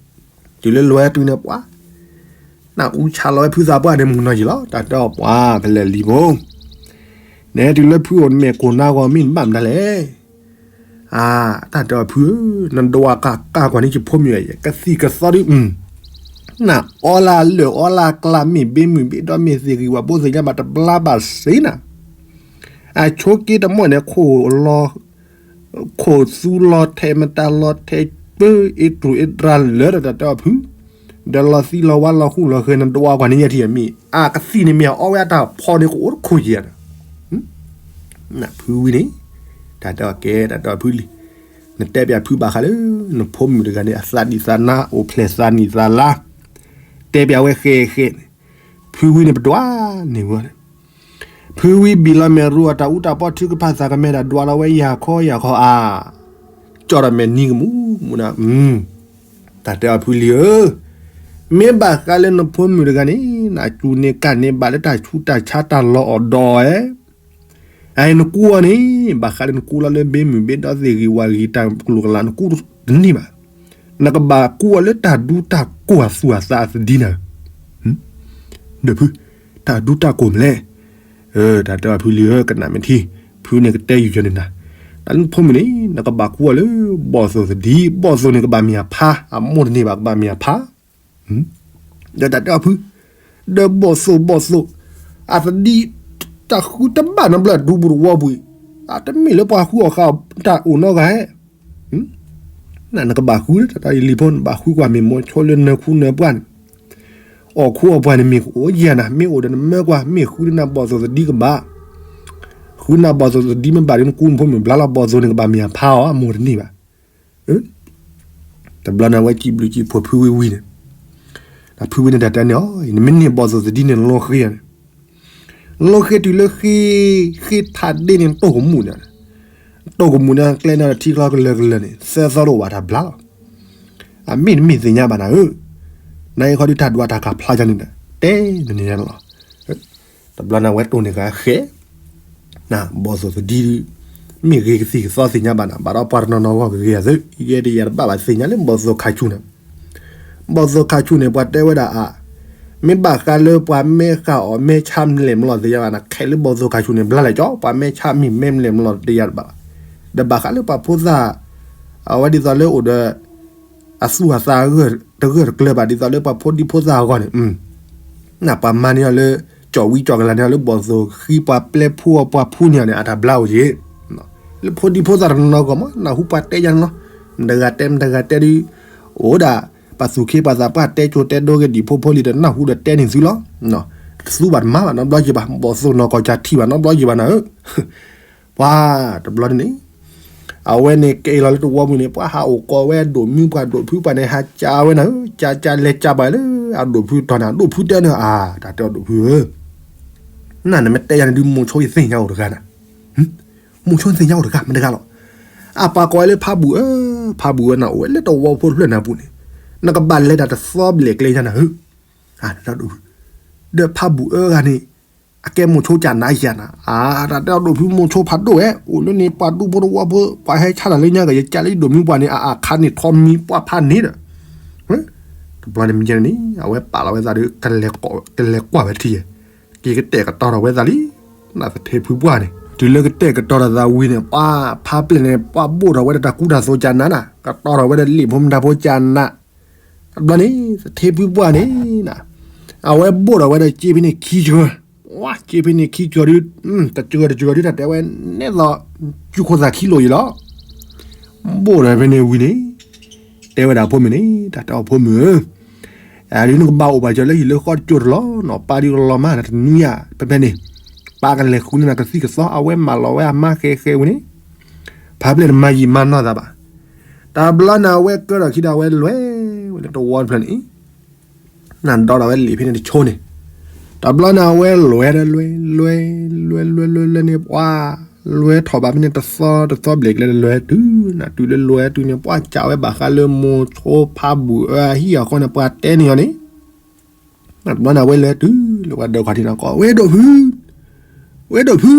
တုၤလၢလဲၤတုၤန့ၣ်ပှၤ နအူဆါလီၤဝဲဖုသးပှၢ်န့ၣ် မုၢ်နီၢ်ယံၤလီၤ တၢ်တဲအီၤပှၤဖဲလဲၣ်လံဖိ, နဟဲတုၤလၢဖုအိၣ်နမဲာ်ကိၢ်နါဂီၤမ့ၢ်နဘၣ်မတၤလဲၣ် အတၢ်တဲအီၤဖုဧၢ, နဒွးကးကးကွၢ်န့ၢ်ယဖိမုၣ် ကသံၣ်ကသီဒုး, နအီလၢအလၢၢ်အီလၢအကျါ မ့ၢ်ဘ့မုၢ်ဘ့ဒီမ့ၢ်သ့ၣ်ဂံၢ်ဝါဘိသ့ၣ်ညါဘၣ်တဘျါဘၣ်စ့နၤ, အဆိက့တမီၢ်န့ၣ် ခိၣ်လီၤ, ခိၣ်သူလီၤထဲးမတၤလီၤထဲးပၢအ့တြူၢ်အ့တြါလၢာ်ဒီးတၢ်တဲအီၤဖု, ဒီးလီၤသံလီၤဝါလီၤဃူလီၤဃဲၤ နဒွးကွၢ်န့ၢ်ယဲထံၣ်အမ့ၢ် အကသံၣ်န့ၣ်မ့ၢ်အအီဝဲအတၢ်ဖီန့ၣ် ကအိၣ်တခိၣ်ယဲၢ် ဖုဝံန့ၣ်, တၢ်တဲအီၤကဲ တၢ်တဲအီၤဖုလံ, နတဲပၠးဖုဘၣ်ဃးလၢ နဖိမုၣ်တဂၤန့ၣ် အသးဒံၣ်သးနါ အိၣ်ဖျဲၣ်သးနံၣ်သးလါ, တဲပၠးဝဲဃဲဃဲန့ၣ်, ဖုဝံန့ၣ်ပဒွးန့ၢ်ဝဲန့ၣ်, ဖုဝံဘံၣ်လီၤမဲာ်ရူအတၢ်အူတၢ်ပီထုကဖၣ်သးကမဲဒၣ်ဒွးလီၤဝဲယၤခီယၤခီအါ, ကၠီဒီးမဲာ်နံၤကမူးကမူးနၤ တၢ်တဲအီၤဖုလံဧၢ, မ့ၢ်ဘၣ်ဃးလၢနဖိမုၣ်တဂၤန့ၣ် နစူၢ်န့ၢ်ကၢ်န့ၢ်ဘၣ်လၢတၢ်ဆူးတၢ်ဆါတၢ်လီၤအီၣ်ဒီးအီၤဧါ, အနကူအီၤန့ၣ် ဘၣ်ဃးလၢနကူလီၤလၢဘ့မုၢ်ဘ့ဒီသ့ၣ်ဂံၢ်ဝါဂံၢ်တၢ်ကလိာ်ကလး နကူတန့ၢ်ဘၣ်, နကဘၣ်ကူအီၤလၢတၢ်ဒူတၢ်ကိၢ်အသူၣ်အသးအသဒံနၤ, ဒီးဖု, တၢ်ဒူတၢ်ကိၢ်မနုၤလဲၣ်, တၢ်တဲအီၤဖုလံဧၢ ကနၣ်မ့ၢ်ထံ, ဖုန့ၣ်ကတဲယုာ်ယီၤန့ၣ်နၤ, တၢ်လၢနဖိမုၣ်န့ၣ် နကဘၣ်ကူအီၤလၢ ဘီၣ်သိၣ်သဒံ, ဘီၣ်သိၣ်န့ၣ်ကဘၣ်မ့ၢ်အဖါ, အမိၢ်တန့ၢ်ဘၣ်ကဘၣ်မ့ၢ်အဖါ, ဒီးတၢ်တဲအီၤဖု, ဒီးဘီၣ်သိၣ်ဘီၣ်သိၣ်, အသဒံ, တၢ်ဃုတဘၣ်နီတဘျီဒူပူၤတဝီပူၤ, အတမ့ၢ်လၢပှၤဃုအီၣ်ဃာ်တၢ်အိၣ်နီတဂၤဧါ နကဘၣ်ဃုတၢ်တၢ်ယလံၤဖိ နဘၣ်ဃုကွၢ်မ့ၢ်မိၤဆိလၢနၢၤခူနၢၤပှၢ်န့ၣ်, အီၣ်ခူအီၣ်ပှၢ်န့ၣ်မ့ၢ်ကအိၣ်ယဲၢ်နၤ မ့ၢ်အိၣ်ဒီးနမၢကွၢ် မ့ၢ်ဃုနၤဘီၣ်သိၣ်သဒံကဘၣ်, ဃုနၤဘီၣ်သိၣ်သဒံမ့ၢ်ဘၣ်ဒီးနကူနဖိမုၣ်ဘျါလီၤ ဘီၣ်သိၣ်န့ၣ်ကဘၣ်မ့ၢ်အဖါအီၤ အမိၢ်တန့ၢ်ဘၣ် တဘျီန့ၣ် အဝဲစံးဘျုးစံးဖှိၣ်ဖုဝံဝံန့ၣ်, ဒီးဖုဝံန့ၣ်တၢ်တဲန့ၣ်အီၤ နမ့ၢ်န့ၢ်ဘီၣ်သိၣ်သဒံန့ၣ် နလီၤဃ့ၤန့ၣ်, နလီၤဃ့ၤတုၤလၢဃ့, ဃ့ထးဒ့န့ၣ် နတိၢ်ကမူၣ်န့ၣ်, နတိၢ်ကမူၣ်န့ၣ် ကျဲန့ၣ်ထံချီကလၢာ်ကလၢာ်န့ၣ် သၢသီတအိၣ်ဘၣ်တၢ်ဘျါလီၤ, အမ့ၢ်တမ့ၢ်သ့ၣ်ညါဘၣ်နၤဧၢ, နအံၤခီဒုးတၢ်ဒွးတၢ်ကၤဖျါကန့ၣ်ဒီး တဲနန့ၣ်လီၤ တဘျီန့ၣ် အဝဲတိၢ်န့ၢ်ဃာ်ဃဲ, ဘီၣ်သိၣ်သဒံဒုး, မ့ၢ်ဂ့ၤကသံၣ်ကသီသ့ၣ်ညါဘၣ်နၤ ဘၣ်ဒီးပှၤတနီၤနီၤဂီၢ်ကဂ့ၤအသး ယဲဒၣ်ယၤတဘၣ်ဘၣ်သ့ၣ်ညါလၢဘီၣ်သိၣ်ခးဆူၣ်န့ၣ်, ဘီၣ်သိၣ်ခးဆူၣ်န့ၣ် ပှၤတဲဝဲဒၣ်အါ, မ့ၢ်ဘၣ်ဃးလၢပှၤမဲဃာ်အီၤ မဲဆါမလဲၣ်မလီၤတယါဘၣ်န့ၣ် ခဲလၢဘီၣ်သိၣ်ခါဆူၣ်န့ၣ် ဘျါလဲၣ်ကၠီ ပှၤမဲဆါမံၤမဲမလဲၣ်မလီၤတယါတဘၣ်ဘၣ်. ဒီးဘၣ်ဃးလၢပှၤဖိသၣ် အဝဲဒ်သိးလၢအိၣ်ဒီး အသူၣ်အသးတဂၢၢ်တကျၢၤဘၣ် ဒ်သိးလၢပှၤဖိဒံဖိသၣ်အဂီၢ်န့ၣ် နပှၤမၤန့ၢ်အီၤလၢ ကၠီၣ်ဝံကၠီၣ်ကလၤန့ၣ်လၢဘီၣ်သိၣ်ဃံ ပှၤပျဲဖှူအီၤပှၤဖှူန့ၢ်အီၤန့ၣ် အတၢ်ဘျါအိၣ်က့ၤ လၢဖိဒံဖိသၣ်တနီၤနီၤဂီၢ်မး နၢ်ဟူပှၤတဲယါန့ၣ်လီၤ. မတဂၤတဲမတဂၤတဲဒုး အိၣ်ဒၣ် ပှၤသူၣ်ခ့ပှၤသးပှၢ်တဲကၠိတဲဒိဂ့ၤ ဒံၣ်ဖိဖိလံၤဒီးနၢ်ဟူဒီးတဲန့ၢ်သုလီၤ. တသူဘၣ်တမၤဘၣ်နီတဘျီက့ၤဘၣ် ဘီၣ်သိၣ်နီၢ်ကီၢ်ကၢ်ထံၣ်ဘၣ်နီတဘျီက့ၤဘၣ်နၤဧၢ ပှၤတဘျီန့ၣ်န့ၣ် အဝဲန့ၣ်ကဲအံၤလီၤလၢတဝီပူၤန့ၣ် ပှၤဟးအိၣ်ကိးဝဲအဒိၣ်မုၢ်ပှၢ်ဒိၣ်ဖုပှၢ်န့ၣ် ဟးကးဝဲနၤဧၢ ကးကးလဲၤကးဘၣ်လၢအဒိၣ်ဖုတီၤန့ၣ် အဒိၣ်ဖုတဲန့ၣ် အါ တၢ်တဲအီၤဒိၣ်ဖုဧၢ နနမ့ၢ်တဲယၤန့ၣ်ဒုး မိၤဆိယသ့ၣ်ညါအိၣ်တဂၤနၤ မိၤဆိသ့ၣ်ညါအိၣ်တဂၤမတဂၤလီၤ. အပှၤကိးဝဲလၢဖးဘူၣ်ဧၢ ဖးဘူၣ်ဧၢ နအိၣ်ဝဲလၢတဝီဖိတဖျၢၣ်နၤပူၤန့ၣ် နကဘၣ်လဲၤတၢ်တသီဘျဲၣ်ကျဲညါနၤဧၢ တၢ်တဲအီၤဒိၣ်ဖု ဒီးဖးဘူၣ်အၢဂၤန့ၣ် အကဲမိၤဆိကၢ်နးယၤနၤ အါ တၢ်တဲအီၤဒိၣ်ဖု မိၤဆိဖးဒိၣ်ဝဲ အိၣ်လၢန့ၣ် ပှၤဒူဖိတဝီဖိ ပှၤဟဲဆါတၢ်လၢညါက့ၤ ယကးလၢယဒိၣ်မုၢ်ပှၢ်န့ၣ် အအါခါန့ၣ်ထီမံၤပှၢ်ဖးန့ၣ်ဒီး တဘျီန့ၣ်မ့ၢ်ယဲန့ၣ် အဝဲပာ်လီၤဝဲသးဒီး ကလဲၤကွၢ်ဝဲထံၣ်ယဲ က့ၤကတဲာ်ကတီၤထီၣ်ဝဲသးလံ နသထ့ဖုပှၢ်န့ၣ် တုၤလၢကတဲာ်ကတီၤထီၣ်သးဝံၤန့ၣ် ပှၤဖးပျဲၢ်န့ၣ် ပှၤဘိၣ်ထီၣ်ဝဲဒီးတၢ်ကူတၢ်သိးကၢ်နးနၤ ကတီၤထီၣ်ဝဲဒီးလံာ်ဖိမတၤဖိကၢ်နး တဘျီန့ၣ် သထ့ဖုပှၢ်န့ၣ် အဝဲဘိၣ်ထီၣ်ဝဲဒီးစ့ဖဲန့ၣ်ခံစှၤ ဝါ စ့ဖဲန့ၣ်ခံစှၤဒုး တစှၤတစှၤဒုး တၢ်တဲဝဲ နဲသိး ကၠူခိၣ်သၣ်ခံလိာ်အံၤလီၤ ဘိၣ်ထီၣ်ဖဲန့ၣ်ဝံၤန့ၣ် တဲဝဲဒၣ်ဖိမုၣ်န့ၣ် တၢ်တဲအီၤဖိမုၣ်ဧၢ အဒုးနကဘၣ်အိၣ်ဘၣ်စၢၤလၢဟံၣ်လၢဃီတကၠိတလီၤနီၤ ပၢ်ဒုးကလီၤမး နတနွံဧါ ဖဲဖဲန့ၣ် ပၢ်ကလဲၤဃုန့ၢ်နၤကသံၣ်ကသီ အဝဲမၢလီၤဝဲအမါဃဲဃဲဝံၤန့ၣ် ဖးပျဲၢ်တမၤယံာ်မၤနီၢ်သးဘၣ် တဘျီန့ၣ် အဝဲကၢထီၣ်ခံဒီးအဝဲလဲၤဝဲလၢတဝီတဖျၢၣ်န့ၣ် နဒီဒီးဝဲလံာ်ဖဲန့ၣ်တဆိန့ၣ် တဘျီန့ၣ် အဝဲလဲၤဒီးလဲၤ လဲၤ လဲၤ လဲၤ လဲၤ လဲၤန့ၣ် ပှၤ လဲၤထီၣ်ဘၣ်ဖဲန့ၣ်တသီတသီဘျဲၣ်ကျဲလဲၤတုၤ နတုၤလၢလဲၤတုၤန့ၣ် ပှၤကးဝဲဘၣ်ဃးလၢမိၤဆိဖးဘူၣ်အၢအဟံၣ်အဃီန့ၣ် ပှၤတဲန့ၢ်အီၤန့ၣ် တဘျီန့ၣ် အဝဲလဲၤတုၤလၢပှၤဒၢးခီၣ်ထံးန့ၣ်ကီး ဝဲဒိၣ်ဖု ဝဲဒိၣ်ဖု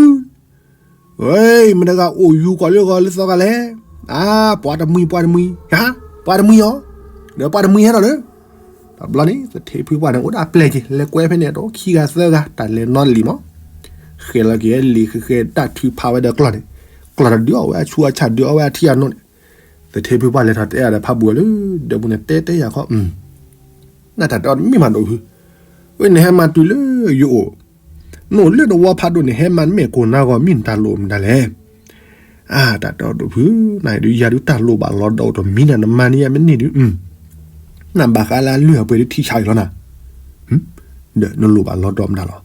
ဝဲ မတဂၤအိၣ်ယူၤကီးလၢဂီၤလၢသီဂၤလဲၣ်. အါ ပှၤတမှံၤ ပှၤတမှံၤ ဟါ ပှၤတမှံၤအီၤ ဒီးပှၤတမှံၤဟဲထီၣ်လၢ တဘျီန့ၣ် သထ့ဖုပှၢ်န့ၣ် အိၣ်ဒၣ်အပျဲၢ်က့ၤ လဲၤကွဲဖဲန့ၣ်ဒီးခံဂၤသၢဂၤ တၢ်လဲၤနီလံာ်မး ဃဲၤလီၤက့ၤလံာ်ဃဲၤဃဲၤတၢ်ထုးဖးဝဲဒီးကျီၢ်န့ၣ် ကျီၢ်တဒုးအီၣ်ဝဲအဆူအဆၣ်ဒုးအီၣ်ဝဲအထံအနိန့ၣ် သထ့ဖုပှၢ်လဲၤထီၣ်တဲအီၤဒီးဖးဘူၣ်လၢ ဒၢးပူၤန့ၣ် တဲတဲယၤခီ နတၢ်တဲအီၤတမ့ၢ်မးဒိၣ်ဖု ဝဲနဟဲမၤတုၤလၢယအိၣ် နအိၣ်လၢနဝီဖးဒိၣ်န့ၣ် ဟဲမၤမ့ၢ်ကိၢ်နါဂီၢ်မံနတၢ်လိၣ်မတၤလဲၣ်. အါ တၢ်တဲအီၤဒိၣ်ဖု နဒုးယၤဒုးတၢ်လိၣ်ဘၣ်လီၤဒီးအိၣ်တမံၤနၤ နမၤန့ၢ်ယၤမ့ၢ်န့ၢ်ဒုး နဘၣ်ဃးလၢအလုၢ်အပှ့ၤဒုးထံၣ်ဆးအံၤလီၤနၤ ဒီးနလိၣ်ဘၣ်လီၤဒီးမတၤလီၤ.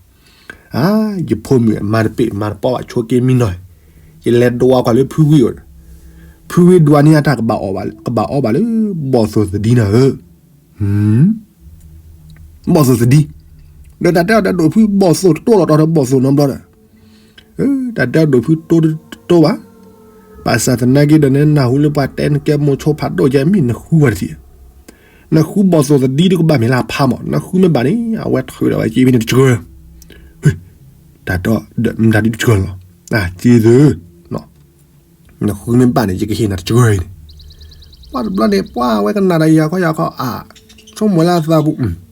အါ ယဖိမုၣ်မၤတပ့ၢ်မၤတပီဘၣ်ဆိးက့မံနီၤ ယလဲၤဒွးကွၢ်လၢဖုဝံၤအိၣ် ဖုဝံၤဒွးန့ၢ်အတၢ်ကဘၣ်အီၣ်ဘၣ် ကဘၣ်အီဘၣ်လၢ ဘီၣ်သိၣ်သဒံနၤဧၢ ဘီၣ်သိၣ်သဒံ ဒီးတၢ်တဲအီၤဒီးဒိၣ်ဖု ဘီၣ်သိၣ်တတိၢ်လီၤတီၤဒီးဘီၣ်သိၣ်နီတဘျီဒီး တၢ်တဲအီၤဒိၣ်ဖုတိၢ်တတိၢ်ဘၣ်. ဘၣ်ဆၣ်သနာ်က့ဒီးနနၢ်ဟူလၢပှၤတဲနကဲမိၤဆိဖးဒိၣ်ကဲမ့ၢ်နဃုဝဲတထံၣ် နဃုဘီၣ်သိၣ်သဒံဒုးကဘၣ်မ့ၢ်လၢအဖးမး နဃုမ့ၢ်ဘၣ်န့ၣ် အဝဲထုးဒီးဝဲက့ဖဲန့ၣ်တစှၤ တၢ်တဲအီၤဒီးမတၤဒုးတစှၤလီၤ က့သု နဃုမ့ၢ်ဘၣ်န့ၣ် ယကဟ့ၣ်နၤတစှၤအံၤန့ၣ် ပှၤတဘျီန့ၣ် ပှၤဝဲကနၣ်ဒီးယၤခီယၤခီ အါ ဆိကမိၣ်လၢအသးပူၤ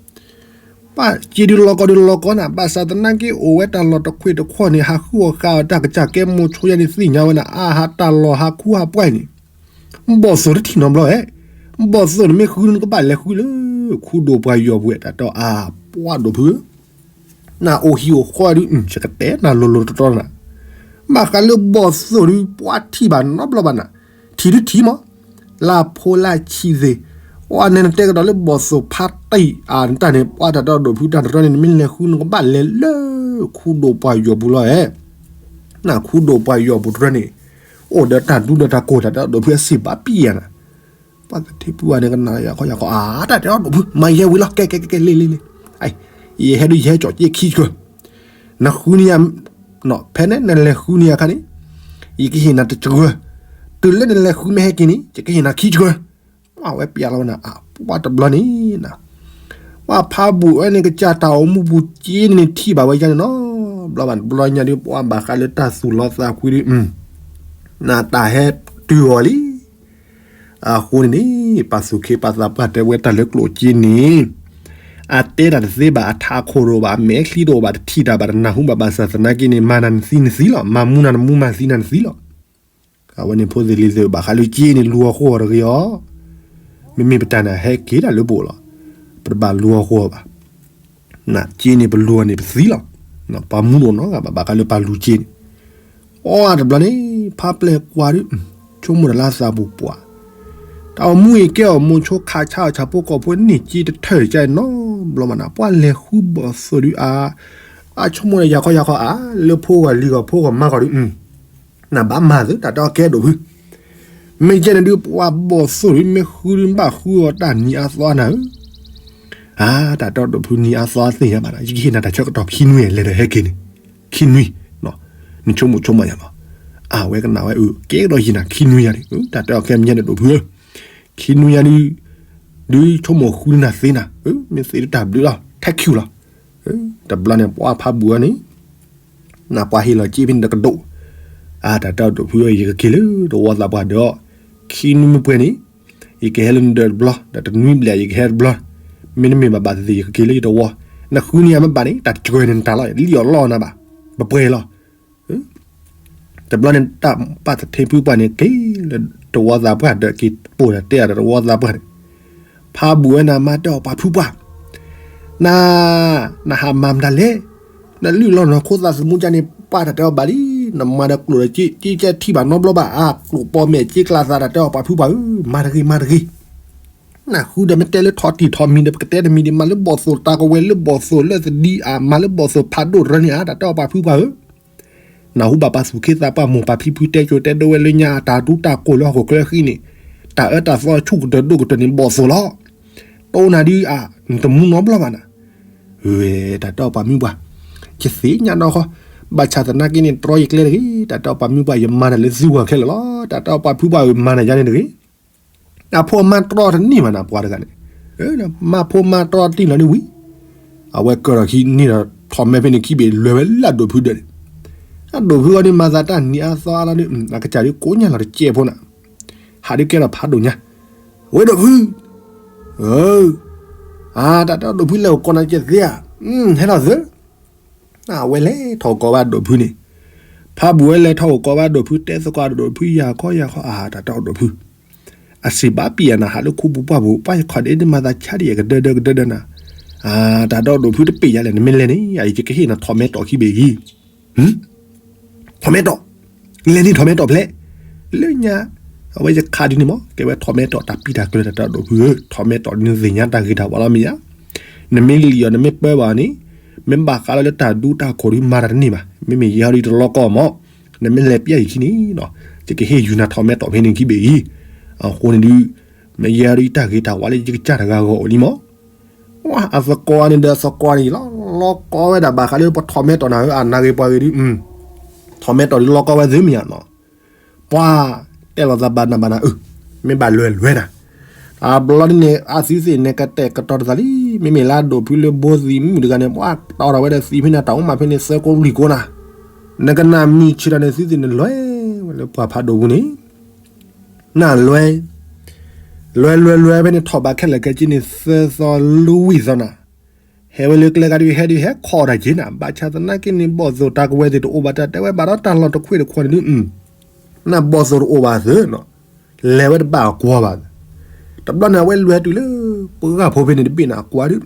ပှၤစ့ဒုးလီၤကီဒုးလီၤကီနၤ ဘၣ်ဆၣ်သနာ်က့အိၣ်ဝဲတၢ်လီၢ်တခွ့ၣ်တခီၣ်န့ၣ် ဟးဃုအီၣ်ဃာ်အီၣ်တၢ်ကစၢ်ကဲမိၤဆိယါန့ၣ်သ့ၣ်ညါဝဲနၤ အါဟးတၢ်လီၢ်ဟးခူဟးပှၢ်အံၤန့ၣ် ဘီၣ်သိၣ်တထံၣ်နီတဘျီဧဲ ဘီၣ်သိၣ်န့ၣ်မ့ၢ်ဃုနကဘၣ်လဲၤဃုလၢ ခူဒိၣ်ပှၤယီၢ်ပူၤဝဲ တၢ်တဲအီၤအါ ပှၤဒိၣ်ဖု နအိၣ်ဟံၣ်အိၣ်ဃီဒုး ယကတဲနၤလိၤလိၤတတီနၤ ဘၣ်ဃးလၢဘီၣ်သိၣ်ဒုး ပှၤထံၣ်ဘၣ်နီတဘျီဘၣ်နၤ ထံၣ်ဒုးထံၣ်မး လၢဖိလၢဆံးသ့ၣ် ပှၤန့ၣ်နတဲကဒီးလၢဘီၣ်သိၣ်ဖးတံၢ်အါ နတၢ်န့ၣ် ပှၤတၢ်တဲအီၤဒိၣ်ဖုတၢ်တရီန့ၣ် နမ့ၢ်လဲၤဃုနကဘၣ်လဲၤလၢ ခူဒိၣ်ပှၤယီၢ်ပူၤလီၤဧဲ နခူဒိၣ်ပှၤယီၢ်ပူၤတရီန့ၣ် အိၣ်ဒီးတၢ်ဒူဒီးတၢ်ကိၢ်တၢ်တဲအီၤဒိၣ်ဖုအစံးဘၣ်ပံယၤနၤ ပှၤသထ့ဖုပှၢ်န့ၣ်ကနၣ်ယၤခီယၤခီ အါ တၢ်တဲအီၤဒိၣ်ဖု မၤယဲဝံၤလီၤ ကဲကဲကဲကဲ လ့လ့လ့ ယဟဲဒုးယဟဲကၠီၣ်က့ခံစှၤ နဃုန့ၢ်ယၤ ဖဲန့ၣ်နလဲၤဃုန့ၢ်ယၤခါန့ၣ် ယကဟ့ၣ်နၤတစှၤ တုၤလၢနလဲၤဃုမ့ၢ်ဟဲက့ၤန့ၣ် ယကဟ့ၣ်နၤခံစှၤ ပှၤဝဲပျဲလီၤဝဲနၤ ပှၤတဘျီန့ၣ် ပှၤဖးဘူၣ်ဝဲန့ၣ် ကစၢ်တၢ်အိၣ်မူပူၤက့န့ၣ်ထံၣ်ဘၣ်ဝဲယါန့ၣ်နီၤ ဘျီဘၣ်တဘျီညါဒုး ပှၤဘၣ်ဃးလၢတၢ်သူၣ်လီသးကွံဒုး နတၢ်ဟဲတုၤအီၤလံ အဃိန့ၣ်န့ၣ် ပှၤသူၣ်ခ့ပှၤသးပှၢ်တဲဝဲတၢ်လၢကျိၣ်စ့န့ၣ် အတဲတၢ်တသ့ဘၣ်, အထးခိၣ်တအိၣ်ဘၣ်, အမဲာ်ချံတအိၣ်ဘၣ်, တထံၣ်တၢ်ဘၣ်, တနၢ်ဟူဘၣ်ဘၣ်ဆၣ်သနာ်က့န့ၣ် မၤနၤနသံနသံလီၤ, မၤမူနၤနမူ မၤသံနၤနသံလီၤ. အဝဲန့ၣ်ဖိသ့ၣ်လံၤသ့ၣ် ဘၣ်ဃးလၢက့န့ၣ် လူၤအီၤဃိအီၤတဂ့ၤအီၤ, မ့မ့ၢ်ပတၢ်န့ၣ် ဟဲက့ၤဒၣ်လၢပအိၣ်လီၤ, ပတဘၣ်လူၤအီၤဃိအီၤဘၣ်. က့န့ၣ် ပလူၤအီၤန့ၣ်ပသံလီၤ, ပှၤမူတအိၣ်နီတဂၤဘၣ်, ဘၣ်ဃးလၢပှၤလူၤက့န့ၣ်. အီတဘျီန့ၣ် ဖါပျဲၢ်ကွၢ်ဒုး ဆိကမိၣ်တၢ်လၢသးပူၤပှၢ်, တၢ်အိၣ်မူအံၤကဲအီၤမိၤဆိခးဆါအီၤဆၣ်ဖိကီၢ်ဖိန့ၣ် က့တထၢၣ်ကဲနီဘျီမးနၤ, ပှၤလဲၤဃုဘီၣ်သိၣ်ဒုးအါ, အဆိကမိၣ်ဒီးယၤခီယၤခီအါ, လၢဖိဂီၢ်လံၤဂီၢ်ဖိဂီၢ်မါဂီၢ်ဒုး နဘၣ်မၤသု တၢ်တဲအီၤကဲဒိၣ်ဖု, မ့ၢ်ကဲန့ၣ်ဒုး ပှၤဘီၣ်သိၣ်ဒုး မ့ၢ်ဃုဒုး ဘၣ်ဃုအီၤတၢ်နံၤအါသီနၤဧၢ, အါ တၢ်တဲအီၤဒိၣ်ဖု နံၤအါသီသ့ၣ်ညါဘၣ်နၤ, ယကဟ့ၣ်နၤတၢ်ဆၢကတီၢ်ခံနွံလဲၤဒီးဟဲက့ၤန့ၣ်, ခံနွံ, နဆိကမိၣ်ဆိကမးယၤလီၤ, အဝဲကနၣ်ဝဲအၢ ကဲကဒီးယံၤနၤ ခံနွံယၤန့ၣ်, တၢ်တဲအီၤကဲမ့ၢ်ညါန့ၣ်ဒိၣ်ဖုဧၢ, ခံနွံယၤဒုး ဒုးဆိကမိၣ်ဃုနၤသ့နၤ, မ့ၢ်သ့ဒုးတၢ်ဘျုးလီၤ ထဲခံလီၤ, တဘျီန့ၣ် ပှၤဖးဘူးဝဲန့ၣ် နပှၤဟ့ၣ်လီၤက့ဖဲန့ၣ်တကဒိၣ်, အါ တၢ်တဲအီၤဒိၣ်ဖုဧၢ ယကက့ၤလၢတဝီသးပှၢ်ဒီး, ခံနွံမ့ၢ်ပှဲၤန့ၣ်, ယကဟဲလၢနဒၢးတဘျီ, ဒီးတနွံဘျဲၣ်ယကဟဲတဘျီ, မ့တမ့ၢ်ဘၣ်ဘၣ်သ့ၣ်သ့ၣ် ယကက့ၤလၢယတဝီ, နဃုန့ၢ်ယၤမ့ၢ်ဘၣ်န့ၣ် တၢ်တကြၢးန့ၣ်နတၢ်လီၤ, လံၣ်အီၤလီအီၤနၤဘၣ်, ပပှဲၤလီၤ. တဘျီန့ၣ် တၢ်ပၢ်သထ့ဖုပှၢ်န့ၣ် က့ၤလၢတဝီသးပှၢ်ဒီး က့ၤပိာ်တၢ်တဲအီၤဒီးတဝီသးပှၢ်န့ၣ်, ဖးဘူးဝဲနၤ မၤတၢ်အီၣ်ပှၤဖုပှၢ်, န နဟးမၤမတၤလဲၣ်, နလုၢ်လီၤနီၢ်ခိသးသမူကန့ၣ် ပှၤတၢ်တဲအီၣ်ဘၣ်လံ, နမၤဒီးကျိာ်ဒီးက့ က့ကဲထံၣ်ဘၣ်နီတဘျီဘၣ်, အါ ကျိာ်ပီၣ်မဲာ်က့ကျါသး တၢ်တဲအီၣ်ပှၤဖုပှၢ်ဧၢ, မၤတဂ့ၤ မၤတဂ့ၤ နဃုဒီးမ့ၢ်တဲလၢထီၣ်တံၢ်ထီၣ်မံၤဒီး ပကတဲတမံၤဒံး မၤလၢဘီၣ်သိၣ်တၢ်ကဝဲၤ လၢဘီၣ်သိၣ်လၢသဒံအါ မၤလၢဘီၣ်သိၣ်ဖးဒိၣ်တရၢန့ၣ်ဧါ, တၢ်တဲအီၣ်ပှၤဖုပှၢ်ဧၢ, နၢ်ဟူဘၣ်ပှၤသူၣ်က့သးပှၢ်မိၢ်ပှၢ်ဖံဖုတဲကိတဲဒိဝဲလၢညါ တၢ်ဒူတၢ်ကိၢ်လၢဟီၣ်ခိၣ်ချၢဃံန့ၣ်, တၢ်အၢတၢ်သီဆူၣ်ကတၢၢ်ဒိၣ်ကတၢၢ်န့ၣ် ဘီၣ်သိၣ်လီၤ. တိနၤဒုးအါ နတမူနီတဘျီဘၣ်နၤ, ဝဲ တၢ်တဲအီၣ်ပှၤမုၢ်ပှၢ်, ယသ့ၣ်ညါနီၢ်ဃီ, ဘၣ်ဆၣ်သနာ်က့န့ၣ် တြီယကျဲတဂ့ၤ, တၢ်တဲအီၣ်ပှၤမုၢ်ပှၢ် ယမၤတၢ်လၢသုဂီၢ်ခဲလၢာ်လီၤ, တၢ်တဲအီၣ်ပှၤဖုပှၢ်ဧၢ မၤနၤယါန့ၣ်တဂ့ၤ အဖိအမါတြီတန့ၢ်ဘၣ်နၤ ပှၤတဂၤန့ၣ်, မၤဖိမါတြီတ့ၢ်လီၤန့ၣ်ဝံၤ, အဝဲကၢၢ်ထီၣ်ခံန့ၣ်ဒီး ထီၣ်မဲဖဲန့ၣ်ခံဘ့ၣ် လဲၤဝဲလၢအဒိၣ်ဖုဒၢးန့ၣ်, အဒိၣ်ဖုအီၤန့ၣ် မၤသးတၢ်နံၤအါသီအါလီၤန့ၣ် အကစၢ်ဒုးကိးညါလီၤတစဲးဖိနၤ, ဟးဒုးကဲထီၣ်ဖးဒိၣ်ညါ, ဝဲဒိၣ်ဖု, အၢ, အါ တၢ်တဲအီၣ်ဒိၣ်ဖုလဲၤအိၣ်ကိးနၤကဲသ့ဧါ, ဟဲလီၤသၢ အဝဲလဲၤထီၣ်ကိးဘၣ်ဒိၣ်ဖုန့ၣ်, ဖးဘူးဝဲလဲၤထီၣ်အိၣ်ကိးဘၣ်ဒိၣ်ဖု တဲသကိးဒိၣ်ဖု ယၤခီယၤခီ အါ တၢ်တဲအီၣ်ဒိၣ်ဖု, အစံးဘၣ်ပံၢ်ယၤနၤ ဟးလၢခူပူၤပှၢ်ပူၤ ပှၢ်ယခီၣ်ဒ့ဒ့မၤသးဆါဒံး ကဒၢဒၢကဒၢဒၢနၤ, အါ တၢ်တဲအီၣ်ဒိၣ်ဖုတပ့ၢ်ယၤလဲၣ် နမ့ၢ်လဲၤန့ၣ် ယကဟ့ၣ်နၤထီၣ်မဲတီၢ်ခံဘ့ၣ်အံၤ, ထီၣ်မဲတီၢ်, လဲၤန့ၣ်ထီၣ်မဲတီၢ်ဖျဲး, လၢညါ အဝဲယခးဒ်န့ၣ်မး ကဲဝဲထီၣ်မဲတီၢ် တၢ်ပံးတၢ်ကျၢၤ တၢ်တဲအီၣ်ဒိၣ်ဖုဧၢ ထီၣ်မဲတီၢ်ဒ်န့ၣ်သ့ၣ်ညါတၢ်ဂ့ၤတၢ်ဝါလီၤမ့ၢ်ဧါ, နမ့ၢ်လံၣ်အီၤ နမ့ၢ်ပၢဘၣ်အီၤန့ၣ်, မ့ၢ်ဘၣ်ဃးလၢလၢတၢ်ဒူတၢ်ခိၣ်ဒုးမၤတၢ်တန့ၢ်ဘၣ်, မ့မ့ၢ်ယဲဟီဒ်တလီကီမး, နမ့ၢ်လဲၤပျဲယခံန့ၣ်ဒီး, ယကဟ့ၣ်ယူၤနၤထီၣ်မဲတီၢ်ဖဲန့ၣ်ခံဘ့ၣ်အံၤ, အဃိန့ၣ်ဒုး, မ့ၢ်ယဲဟီဒ်တၢ်ဂ့ၤတၢ်ဝါလၢယကစၢ်တဂၤဂီၢ်အိၣ်လံမး အသကိးန့ၣ်ဒီးသကိးန့ၣ်လီၤ, လီၤကီဝဲဒၣ်ဘၣ်ဃးလၢပထီၣ်မဲတီၢ်နၤဧၢ အနၢ်ဂ့ၤပှၤဂ့ၤဒုး, ထီၣ်မဲတီၢ်ဒုးလီၤကီဝဲသုမ့ၢ်ဧါနီၤ, ပှၤတဲလီၤသးဘၣ်နၤဘၣ်နၤဧၢ, မ့ၢ်ဘၣ်လွဲလွဲနၤ, အဘျီဒ်န့ၣ် အသုသ့ၣ်န့ၣ် ကတဲာ်ကတီၤတသးလံ, မ့မ့ၢ်လၢအဒိၣ်ဖုလၢဘိသံမုၣ်တဂၤန့ၣ် ပှၤတီၢ်ထီၣ်ဝဲဒီးသံဖဲန့ၣ် တၢ်အိၣ်မးဖဲန့ၣ် သၢကိးလွံၢ်ကိးနၤ, နကနၣ်မုၢ်ဆ့ၣ်ထီၣ်န့ၣ် သုသ့ၣ်န့ၣ်လွဲဝဲလၢပှၤဖးဒိၣ်ပူၤန့ၣ် နလွဲ, လွဲလွဲလွဲဖဲန့ၣ် ထီၣ်ဘးခဲလၢာ်ခဲဆ့န့ၣ် သၢသီလွံၢ်သီနၤ, ဟဲဝဲလၢကျဲဂၤဒုး ဟဲဒုးဟဲခီၣ်တၢ်က့ၤနၤ, ဘၣ်ဆၣ်သနာ်က့န့ၣ် ဘီၣ်သိၣ်တၢ်ကဝဲၤသ့ၣ်တအိၣ်ဘၣ် တၢ်တဲဝဲဘၣ်ဒီးတၢ်လီၢ်တခွ့ၣ်တခွီန့ၣ်ဒုး, နဘီၣ်သိၣ်တအိၣ်ဘၣ်သ့ၣ်နီၤ, လဲၤဝဲတဘၣ်အကွၢ်ဘၣ်, တဘျီန့ၣ် အဝဲလွဲတုၤလၢ ပှၢ်ဖိဖဲန့ၣ်တဘ့ၣ်န့ၣ် အကွၢ်ဒုး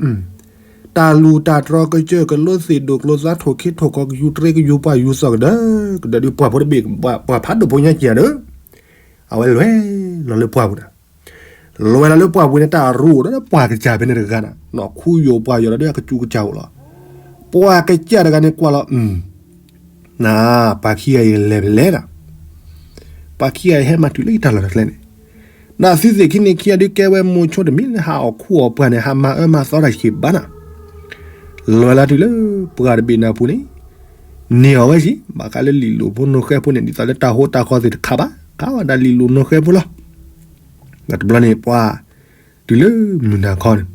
တၢ်လူၢ်တၢ်တြီကစၢၢ်ကလိသ့ၣ်ဒိၣ်ကျိသး ထိၣ်ခ့ထိၣ်ကီကယူၤ တြ့ကယူၤပှၢ်ယူၤသီၣ်ကဒၢကဒၢဒုး ပှၢ်ဖိတဘ့ၣ် ပှၤဖးဒိၣ်ဖိညါက့ၤဧါဒီး အဝဲလွဲလီၤလၢပှၢ်ပူၤဒီး လွဲလီၤလၢပှၢ်ပူၤန့ၣ် တၢ်ရူအိၣ်ဒီးပှၢ်ကစၢ်ဖဲန့ၣ်တဂၤနၤ, နီၢ်ခူယိာ်ပှၢ်ယိာ်ဒီးအကစူးကစၢ်အိၣ်လီၤ. ပှၢ်ကစၢ်တဂၤန့ၣ်ကွၢ်လီၤ နၤ ပှၤခံဂၤအံၤလဲၤဖဲလဲၣ်ဒီး ပှၤခံဂၤအံၤဟဲမၤတုၤလၢယတၢ်လီၢ်တၢ်ကျဲန့ၣ်, ဒီးသုသ့ၣ်ခံန့ၣ်ခံဂၤဒုးကဲဝဲမိၤဆိတမံၤလၢဟးအီၣ်ခူအီၣ်ပှၢ်န့ၣ် ဟးမၤအၢမၤသီတၢ်ဆံးဘၣ်နၤ, လွဲလီၤတုၤလၢပှၢ်တဘ့ၣ်နၢ်ပူၤန့ၣ်, န့ၢ်အီၤဝဲက့ၤ ဘၣ်ဃးလၢလံာ်လိာ်ဖိနီၢ်ဃဲဖိန့ၣ် ဒ်သိးလၢတၢ်ဟိတၢ်ဃီသ့ၣ်တခါဘၣ် ခးဝဲဒၣ်လံာ်လိာ်နီၢ်ဃဲဖိလီၤ. ဒီးတဘျီန့ၣ်ပှၢ် တုၤလၢမုၢ်နၤခီန့ၣ်,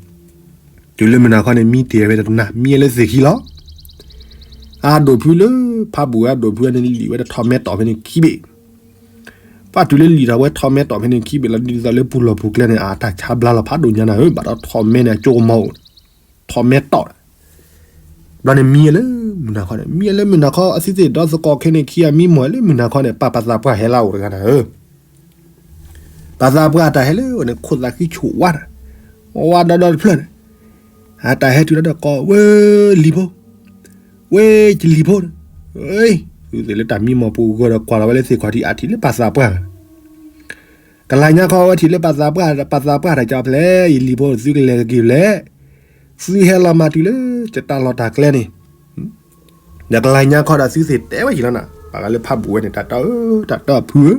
တုၤလၢမုၢ်နၤခီန့ၣ် မံတ့ၢ်ဝဲဒီးတနၤ မံလၢသ့ၣ်ခံလီၤ. အဒိၣ်ဖုလၢ ဖးဘူးဝဲအဒိၣ်ဖုန့ၣ် လံာ်ဝဲဒီးထီၣ်မဲတီၢ်ဖဲန့ၣ်ခံဘ့ၣ်, ပှၢ်တုၤလၢလံာ်ထီၣ်ဝဲထီၣ်မဲတီၢ်ဖဲန့ၣ်ခံဘ့ၣ်လီၤ ဒ်သိးလၢပူၤလီၢ်ပူၤကျဲန့ၣ် အတၢ်ဆါဘျါလီၤဖးဒိၣ်ညါနၤဧၢ ဘၣ်ဒီးထီၣ်မဲန့ၣ် အကၠိကမီၤအိၣ်, ထ ထီၣ်မဲာ်တီၣ်ဒီး ဘျီန့ၣ်မံလၢမုၢ်နၤခီန့ၣ် မံလၢမုၢ်နၤခီ အသုသ့ၣ်ဒီးသကိးခဲန့ၣ်ခံဂၤမံမီၢ်လၢမုၢ်နၤခီန့ၣ် ပာ်ပာ်သးပှၢ်ဟဲလၢအအိၣ်တဂၤနၤဧၢ, ပာ်သးပှၢ်တၢ်ဟဲလၢအအိၣ်န့ၣ် ခိၣ်သးဃံဆူၣ်ဝါဒီး ဝါဒီဒီတဖျၢၣ်န့ၣ် အတၢ်ဟဲတုၤလၢဒီးကိး ဝဲလံၤဖိ ဝဲယလံၤဖိန့ၣ်, သုသ့ၣ်လၢတၢ်မံမီၢ်ပူၤအဂီၢ်ဒီး ကွၢ်လီၤဝဲလၢသ့ၣ်ခီၣ်ထံးအါထံးလၢပာ်သးပှၢ် ကလၤညါခီဝဲထံၣ်လၢပာ်သးပှၢ် ပာ်သးပှၢ်တၢ်ကၠီဖျဲး ယလံၤဖိ သုကလဲၤက့ၤဖျဲး, သုဟဲလီၤမၤတုၤလၢယတၢ်လီၢ်တၢ်ကျဲန့ၣ်, ဒီးကလၤညါခီဒီးသုသ့ၣ်တဲဝဲယံၤလီၤနၤ ပှၤဂၤလၢဖးဘူးဝဲန့ၣ် တၢ်တၢ်အၢ တၢ်တၢ်ဖုဧၢ,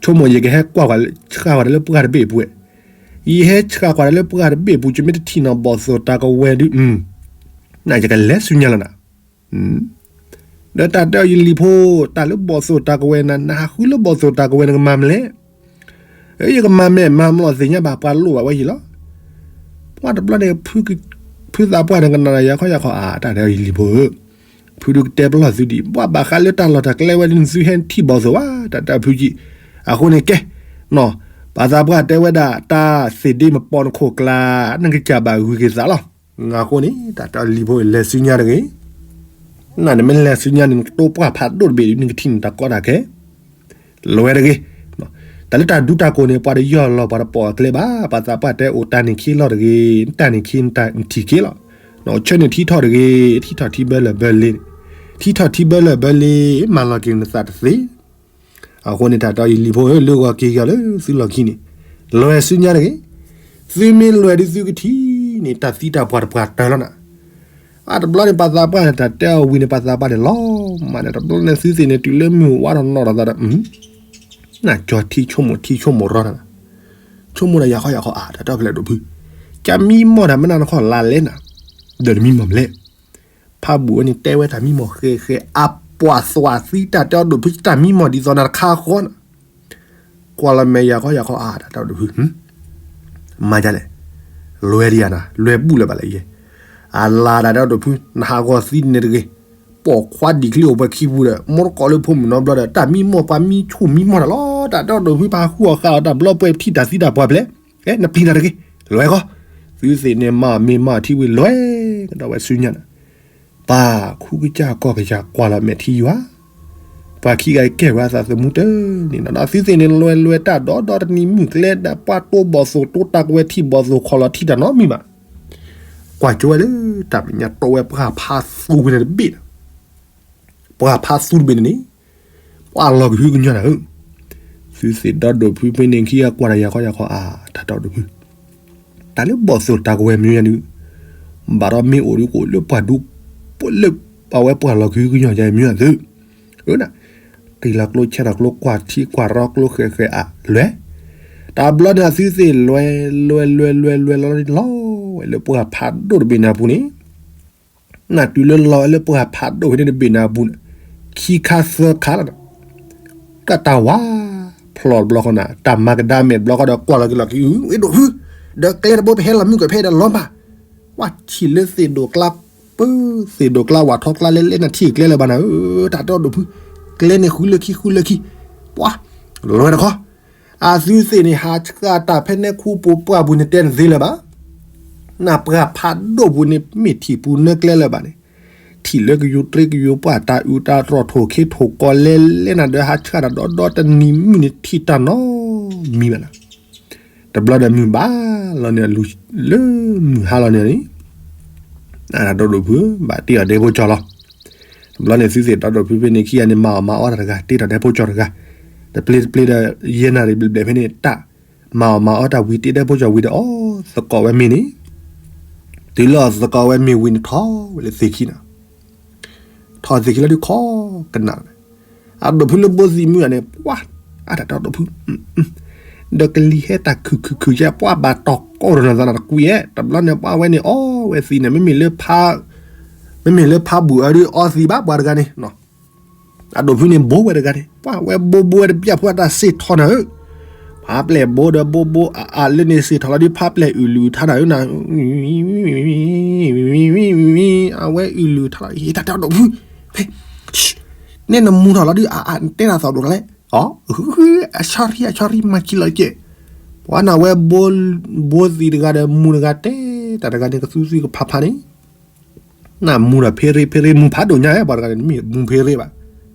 ဆိကမိၣ်ယကဟဲကွၢ်ကွၢ် ဆှၣ်ကွၢ်တၢ်လၢပှၢ်တဘ့ၣ်အပူၤဝဲ, ယဟဲဆှၣ်ကွၢ်တၢ်လၢပှၢ်တဘ့ၣ်အပူၤ ယမ့ၢ်တထံၣ်နီၣ်ဘီၣ်သိၣ်တၢ်ကဝဲၤဒုး နယကလဲၤဆူညါလီၤနၤ ဒီးတၢ်တဲအီၤယလံၤဖိ တၢ်လၢဘီၣ်သိၣ်တၢ်ကဝဲၤနၤ နဟးဃုလၢဘီၣ်သိၣ်တၢ်ကဝဲၤနကမၤမလဲၣ်, ယကမၤမဲာ်မၤမလီၤသ့ၣ်ညါဘၣ် ပှၤလိၣ်ဘၣ်ဝဲယံၤလီၤ, ပှၤတဘျီန့ၣ် ဖုသးပှၢ်န့ၣ်ကနၣ်ဒီးယၤခီယၤခီအါ တၢ်တဲအီၤယလံၤဖိဧၢ, ဖုဒုးကတဲပလီၢ်သုဒံး ပှၤဘၣ်ဃးလၢတၢ်လီၢ်တၢ်ကျဲဝဲဒ်န့ၣ် သုဟဲထံၣ်ဘီၣ်သိၣ်ဝဲ တၢ်တဲအီၤဖုကံ, အဃိန့ၣ်ကဲ, နီၢ်, ပှၤသးပှၢ်တဲဝဲဒၣ် တၢ်သ့ၣ်ဒ့မပီနခိၣ်ကျါ နကစၢ်ဘၣ်ဂုၤက့ၤသးလီၤ, အဃိန့ၣ် တၢ်တဲအီၤလံၤဖိ လဲၤဆူညါတဂ့ၤ နမ့ၢ်လဲၤဆူညါန့ၣ် နကတိပှၢ်ဖးဒိၣ်တဘ့ၣ်ဒုး နကထံၣ်န့ၢ်တၢ်ကီတၢ်ခဲ, လဲၤတဂ့ၤ, တၢ်လၢတၢ်ဒူတၢ်ကိၢ်န့ၣ် ပှၤတယီၢ်လီၤပှၤတပိာ်အကျဲဘၣ်, ပှၤသးပှၢ်တဲအိၣ်တၢ်န့ၣ်ခ့လီၤတဂ့ၤ, တၢ်န့ၣ်ခ့နထံၣ်က့ၤလီၤ, ဆၢန့ၣ်ထံထီၣ်တဂ့ၤ, ထံထီၣ်ထံဘၢလၢၢ်ဘၢလ့, ထံထီၣ်ထံဘၢလၢၢ်ဘၢလ့, မၤလီၤက့ၤနသးတသ့ အဃိန့ၣ် တၢ်တဲအီၤယလံၤဖိဧၢ လၢဂီၤက့ၤက့ၤအီၤလၢသုလီၢ်ခံန့ၣ်, လဲၤဆူညါတဂ့ၤ, သုမ့ၢ်လဲၤဒုးသုကထံၣ်န့ၢ် တၢ်သံတၢ်ပှၢ်တပှၢ်တၢၢ်လီၤနၤ, အတဘျီန့ၣ် ပှၤသးပှၢ်န့ၣ် တၢ်တဲအီၤဝံၤန့ၣ် ပှၤသးပှၢ်န့ၣ်လီၤမၢ်န့ၣ် တဘျီန့ၣ်သုသ့ၣ်န့ၣ် တုၤလၢမုၢ်ဝါထီၣ်နီၢ်ထီၣ်သးဒီး နကၠီထံဆိကမိၣ်ထံဆိကမိၣ်ရီနၤ, ဆိကမိၣ်ဒီးယၤခီယၤခီအါ တၢ်တဲအီၤဖဲလဲၣ်ဒိၣ်ဖု, ကမံမီၢ်တၢ်မနုၤနခီလါလဲနၤ, ဒီးနမံမီၢ်မလဲၣ် ဖးဘူးဝဲန့ၣ် တဲဝဲတၢ်မံမီၢ်ဃဲဃဲ အပှၤသွးသံ တၢ်တဲအီၤဒိၣ်ဖု တၢ်မံမီၢ်ဒ်သိးနၤတခါဃီနၤ, ကွၢ်လီၤမဲာ်ယၤခီယၤခီအါ တၢ်တဲအီၤဒိၣ်ဖု, မၤဒ်လဲၣ်, လွဲဒံးယၤနၤ လွဲဘူးလၢၤဘၣ်လၢယဲ, အလါတၢ်တဲအီၤဒိၣ်ဖု နဟးဂီၤသံန့ၣ်တဂ့ၤ, ပိာ်ခွါဒံးချံအိၣ်ပှဲၤခံပူၤဒီး မိၢ်တကိးလၢဖိမုၣ်နီတဘျီဒီး တၢ်မံမီၢ်ပှၤမံဆူၣ်မံမီၢ်တၢ်လီၤ တၢ်တဲအီၤဒိၣ်ဖု ပဟးဃုအီၣ်ဃာ်အီၤတၢ်ဘျီပှဲၤထံၣ်တၢ်သံတၢ်ပှၢ်ဖဲလဲၣ် နပျံၤနၤတဂ့ၤ, လွဲဃီ, သုသ့ၣ်န့ၣ်မၤမ့ၢ်မၤထံဝံၤလွဲကဒီးဝဲဆူညါနၤ, ပှၤခူကစၢ်ကီၢ်ကစၢ်ကွၢ်လီၤမဲာ်ထံယွၤ, ပှၤခံဂၤကဲဝဲအသးသမူတန့ၣ်နီၤ သုသ့ၣ်န့ၣ် လွဲလွဲတၢ်ဒီဒီတနံၤမုၢ်ကျဲဒၣ် ပှၤတိဘီၣ်သိၣ်တိတၢ်ကဝဲၤထံၣ်ဘီၣ်သိၣ်ခီၣ်လီၤထံၣ်တၢ်နီတမံၤဘၣ်, ကွၢ်ကၠိဝဲလၢတၢ်မဲာ်ညါတိဝဲပှၢ်ဖးသူဝဲန့ၣ်တဘ့ၣ် ပှၢ်ဖးသူတဘ့ၣ်န့ၣ်န့ၣ်, ပှၤလီၤကဟုကညီၢ်နၤဧၢ, သုသ့ၣ်ဒီးဒိၣ်ဖုဖဲန့ၣ်ခံဂၤကွၢ်တၢ်ယၤခီယၤခီအါ တၢ်တဲအီၤဒိၣ်ဖု, တၢ်လၢဘီၣ်သိၣ်တၢ်ကဝဲၤမံၤယၤဒုး, ဘၣ်ဒီးမ့ၢ်အိၣ်ဒုးကအိၣ်လၢပှၤဒူ လၢအဝဲပှၤလီၤကဟုကညီၢ်ယၤမံၤအသု, အၢ တ့ၢ်လီၤကျိဆဲးလီၤကျိကွၢ်ထံကွၢ်ရီကျိဃဲးဃဲးအါလွဲ, တၢ်ဘျီန့ၣ်အသုသ့ၣ်လွဲ လွဲလွဲလွဲလွဲလီၤလီၤဝဲလၢပှၢ်ဖးဒိၣ်တဘ့ၣ်န့ၣ်အပူၤန့ၣ် နတုၤလၢလီၤဝဲလၢပှၢ်ဖးဒိၣ်ဖဲန့ၣ်တဘ့ၣ်န့ၣ်အပူၤန့ၣ်, ခံခါသၢခါလီၤ, ကတၢ်ဝါဖျိးတဘျီဃီနၤ တၢ်မၤကဒါမဲာ်တဘျီဃီဒီးကွၢ်လီၤက့ၤလီၤခံ အ့ဒိၣ်ဖု, ဒီးကျဲတဘိပဟဲလီၤမုၢ်ကဖဲဒီးလီၤမၢ်, ဝါထံၣ်လၢသ့ၣ်ဒိၣ်ကျါ ပၢသ့ၣ်ဒိၣ်ကျါဝၣ်ထီကျါလဲလဲနထံၣ်ကျဲလၢၤဘၣ်နၤဧၢ, တၢ်တဲအီၤဒိၣ်ဖု, ကျဲန့ၣ်ဃုလၢခံဃုလၢခံ, ပှၤ, လွဲတခီ အသုသ့ၣ်န့ၣ် ဟးဆှၣ်တၢ်ဖဲန့ၣ်ခူပူၤပှၢ်ပူၤန့ၣ်တဲတသ့လၢၤဘၣ်, နပှၢ်ဖးဒိၣ်ပူၤန့ၣ် မ့ၢ်ထံၣ်ပူၤနၢကျဲလၢၤဘၣ်န့ၣ်, ထံၣ်လၢကယူၤတြ့ကယူၤပှၢ်တၢ်အုးတၢ်တြီၢ်ထိၣ်ခ့ထိၣ်ကီလဲလဲနၤဒီးဟးဆှၣ်တၢ်ဒီဒီတနံၤမုၢ်န့ၣ်ထံၣ်တၢ်နီတမံၤဘၣ်နၤ, တဘျီဒီးမုၢ်ဘၣ်လီၤန့ၣ် လၢမုၢ်ဟါလီၤန့ၣ်န့ၣ် အတၢ်တဲအီၤဒိၣ်ဖု ဘၣ်တ့ထီၣ်ဒဲဖိကၠီလီၤ, တဘျီန့ၣ်သုသ့ၣ်ဒီးဒိၣ်ဖုဖဲန့ၣ်ခံဂၤန့ၣ် မၤအီၣ်မၤအီတၢ်တဂၤ တ့ထီၣ်ဒဲဖိကၠီတဂၤ, တပျ့တပျ့ဒီး ယဲၢ်နၣ်ရံၣ်ဘျဲၣ်ဘျဲၣ်ဖဲန့ၣ် တၢ်မၤအီၣ်မၤအီတၢ်ဝံၤတ့ဒဲဖိကၠီဝံၤဒီးအီၣ်သကိးဝဲမ့ၤန့ၣ်, တုၤလၢအီၣ်သကိးဝဲမ့ၤဝံၤန့ၣ်ထီၣ်ဝဲလၢသ့ၣ်ခံနၤ ထီၣ်သ့ၣ်ခံလီၤဒုးခီကနၣ်လီၤ, အဒိၣ်ဖုလၢဘိသံမုၢ်ဂၤန့ၣ် ပှၤ, အတၢ်တဲအီၤဒိၣ်ဖု, ဒီးကလံၤဟဲတၢ်ခုၣ်ခုၣ်ခုၣ်ယဲ ပှၤဘၣ်တီၢ်ကိးဒီးနၤသးနၤတကွံာ်ဧဲ, တဘျီန့ၣ် ပှၤဝဲန့ၣ်အီဝဲသံးန့ၣ် မ့မ့ၢ်လၢဖး, မ့မ့ၢ်လၢဖးဘူးအဒုးအီသံးဘၣ်ပှၤတဂၤန့ၣ် အဒိၣ်ဖုန့ၣ်ဘိဝဲတဂၤန့ၣ် ပှၤဝဲဘိဘိဝဲတဘျၣ်ဖိအတၢ်စ့ၢ်ထီၣ်နၤဧၢ, ဖးပျဲၢ်ဘိဒီးဘိဘိအအါလၢန့ၣ်စ့ၢ်ထီၣ်လီၤဒုး ဖးပျဲၢ်အုၣ်လုၢ်ထါနၤဧၢနၤ, အဝဲအုၣ်လုၢ်ထါလီၤ တၢ်တဲအီၤဒိၣ်ဖု, ဖဲ နဲနမူထီၣ်လီၤဒုး အအါတဲနၤသီၣ်ဒိၣ်ထီၣ်လဲၣ်, အ အဆီရံအဆီရံမၤခံလီၤကဲ, ပှၤနၤဝဲ ဘိသံးတဂၤဒီးမူတဂၤတဲ တၢ်တဂၤန့ၣ်ကသူသူကဖးဖးန့ၣ်, နမူဒီးဖ့ရ့ဖ့ရ့ မူဖးဒိၣ်ညါ ပှၤတဂၤန့ၣ် တမ့ၢ်မူဖ့ရ့ဘၣ်.